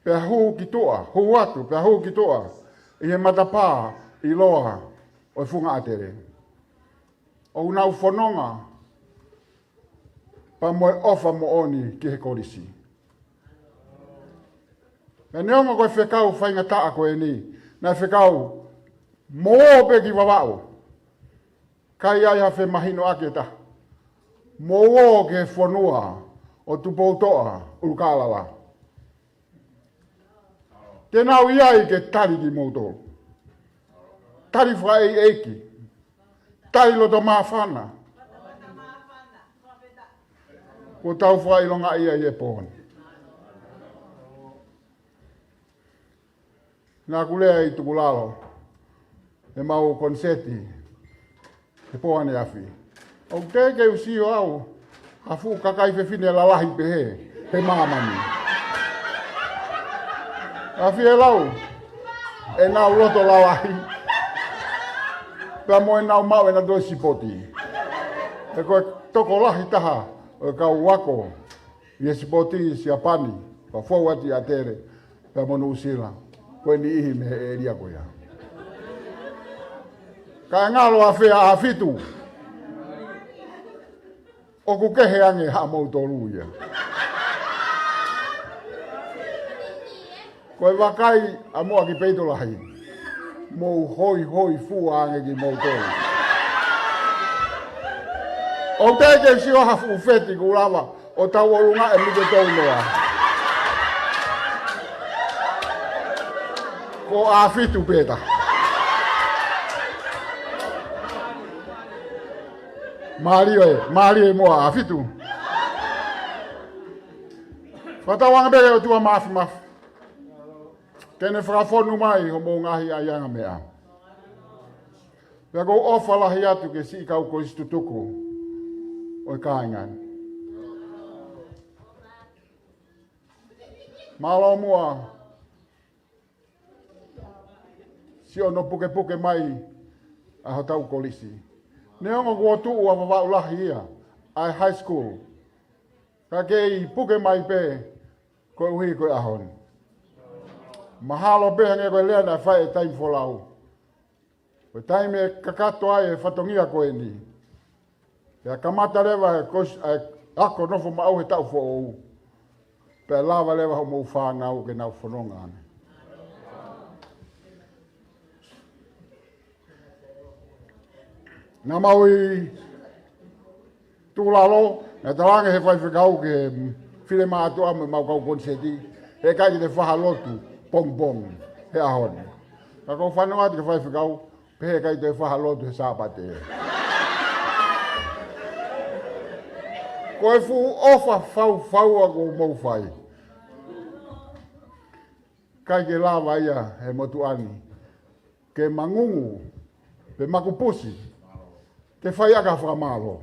pea hū ki tuʻa, hū atu, pea hū ki tuʻa ʻi he matapā ʻiloa ʻo e Funga ʻAtele. ʻOku nau fononga pea mo e ʻofa moʻoni ki he kolisi. Pea neongo ko e fekau faingataʻa ko eni, naʻe fekau mo ō pē ki Vavaʻu, ʻikai ai ha femahinoʻaki ʻe taha. Mou ō ki he fonua ʻo Tupoutoʻa ʻUlukālala. Te nau ʻi ai ke tali kimoutolu. Tali fakaʻeiʻeiki. Tali loto māfana. Kuo tau fakaʻilongaʻi ia ʻi he pō ni. Naʻa ku lea ʻi Tukulalo, ʻemau koniseti he pō ʻaneafi. ʻOku teʻeki ke u sio au ha fuʻu kakai fefine lalahi pehē he māmani. ʻAfie lau, ʻenau loto lalahi, pea mo ʻenau maʻu ʻenau toe sipoti. He ko e tokolahi taha ʻo e kau ako ʻi he sipoti Siapani, pea fou atu ʻi ʻAtele, pea mo Nuʻusila, ko e niʻihi mei he ʻēlia ko ia. Kae ngalo ʻafē ʻa ʻAfitu, ʻoku kehe ange haʻamoutolu ia. Ko e vakai ʻa Moa ki Peitolahi, mou hoihoi fua ange kimoutolu. ʻOku teʻeki ke u sio ha fuʻu feti kuo lava ʻo tauʻolunga ʻe Mike Tounoa. Ko ʻAfitu pē taha. Mālie, mālie Moa ʻAfitu. Fakatauange pē ʻOtua Māfimafi ke ne fakafonu mai homou ngaahi ʻaiʻanga meʻa. Pea ʻoku ou ʻofa lahi atu ki he siʻi kau kolisi tutuku ʻo e kāinga ni. Mālō muʻa siʻono pukepuke mai ʻa hotau kolisi. Neongo kuo tuʻu ʻa Vavaʻu Lahi ia, ʻa e high school, ka kei puke mai pē koeʻuhi ko e ʻaho ni. Mahalo pē hangē ko e lea naʻe fai ʻe Taimi Folau, ko e taimi ʻe kakato ai e fatongia ko eni, pea kamata leva e kosi-, e ako nofo maʻu he taʻu foʻou, pea lava leva hoʻomou fānau ke nau fononga ange. Naʻa mau ʻi tukulalo, naʻe talaange ʻe he faifekau ki he fili mātuʻa mo ʻemau kau koniseti, heʻikai ke te fai ha lotu pongipongi he ʻaho ni. Ka ʻoku ou fanongo atu ki he faifekau, pehē ʻikai te fai ha lotu he Sāpate. Ko e fuʻu ʻofa faufaua kuo mou fai, ʻikai ke lava ia ʻe he motuʻa ni ke mangungu pe makupusi ke fai ʻaki ha fakamālō.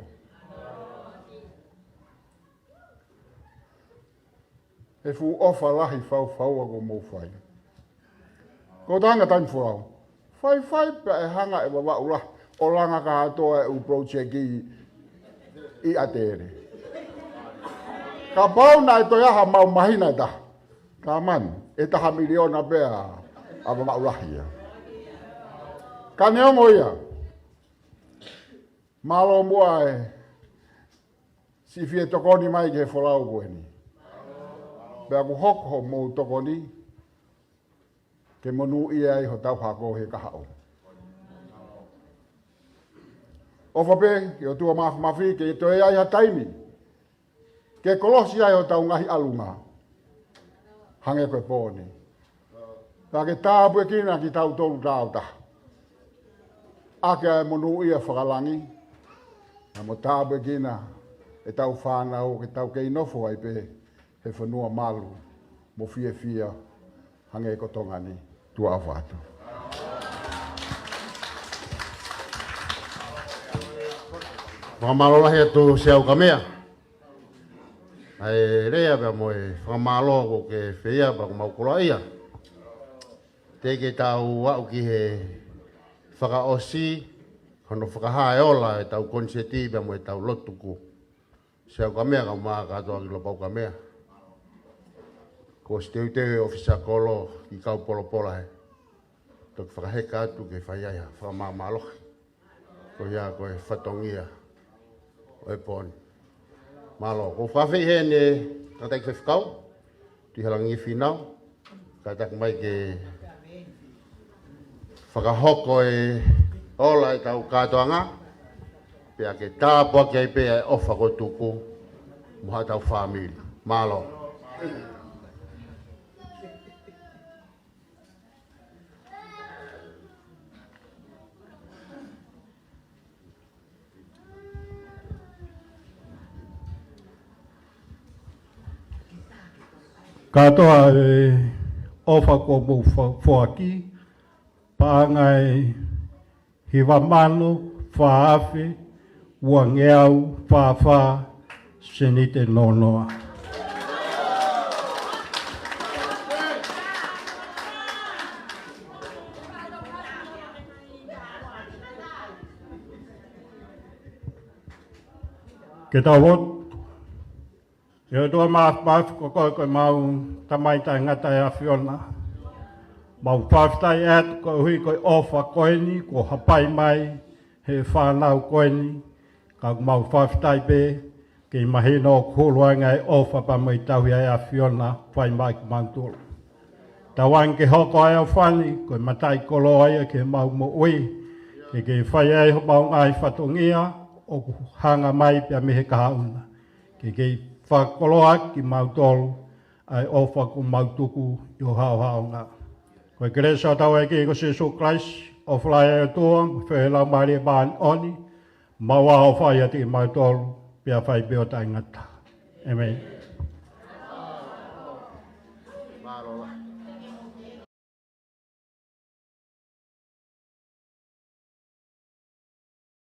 He fuʻu ʻofa lahi faufaua kuo mou fai. Ko e tangata ni folau, faifai pea ʻe hanga ʻe Vavaʻu Lahi ʻo langa kātoa e ʻū project ʻi, ʻi ʻAtele. Kapau naʻe toe ʻi ai haʻamau māhina ʻe taha, ka mani, ʻe taha miliona pē ʻa Vavaʻu Lahi ia. Ka neongo ia, mālō muʻa e siʻi fie tokoni mai ki he folau ko eni. Pea ʻoku hoko hoʻomou tokoni ke monūʻia ai hotau hako he kahaʻu. ʻOfa pē ki he ʻOtua Māfimafi ke toe ʻi ai ha taimi ke kolosi ai hotau ngaahi ʻalunga hangē ko e pō ni. Pea ke tāpuekina kitautolu tāutaha ʻaki ʻa e monūʻia fakalangi, pea mo tāpuekina ʻetau fānau ke tau kei nofo ai pē he fonua malu mo fiefia hangē ko Tonga ni. Tuʻa ʻofa atu. Fakamālō lahi atu Siaukamea ʻa e lea pea mo e fakamālō kuo ke fai pea kuo mau koloaʻia. Teʻeki ke tau aʻu ki he fakaʻosi hono fakahā e ola ʻetau koniseti pea mo ʻetau lotu ko Siaukamea kae ʻumaʻā kātoa ki Lopaukamea. Kuo ʻosi teuteu e ʻōfisa kolo ki Kaupolopola he toki fakaheka atu ke fai ai ha fakamāmālohi. Ko ia ko e fatongia ʻo e pō ni. Mālō, ʻoku ou fakaafeʻi heni e tangataʻeiki faifekau, Tuʻihalangi Fīnau, kātaki mai ke fakahoko e ola ʻetau kātoanga, pea ke tāpuaki ai pē ʻa e ʻofa kuo tuku mo haʻatau fāmili. Mālō. Kātoa e ʻofa kuo mou fo-, foaki, paʻanga ʻe hiva mano fā afe uangeau fā fā sēniti noa noa. Ke tau lotu. ʻE ʻOtua Māfimafi, ko koe ko ʻemau Tamai taʻengata ʻa e ʻAfiona. Mau fakafetaʻi atu koeʻuhi ko e ʻofa ko eni kuo hapai mai he fānau ko eni, ka ʻoku mau fakafetaʻi pē ke mahino ʻoku hulu ange ʻa e ʻofa pea mo e tauhi ʻa e ʻAfiona fai mai kimautolu. Tauange ke hoko ʻa e ʻofa ni ko e mataʻikoloa ia ki heʻemau moʻui, ke ke fai ai homau ngaahi fatongia ʻoku hanga mai pea mei he kahaʻu na. Ke ke fakakoloaʻaki kimautolu ʻa e ʻofa kuo mau tuku ʻi ho haʻohaʻonga. Ko e kelesi ʻa hotau ʻEiki ko Sīsū Kalaisi, ʻofa lahi ʻa e ʻOtua, feohi ʻa e Laumālie Māʻoniʻoni, maʻu ʻa e ʻofa ʻiate kimautolu, pea fai pē ʻo taʻengata. ʻĒmeni.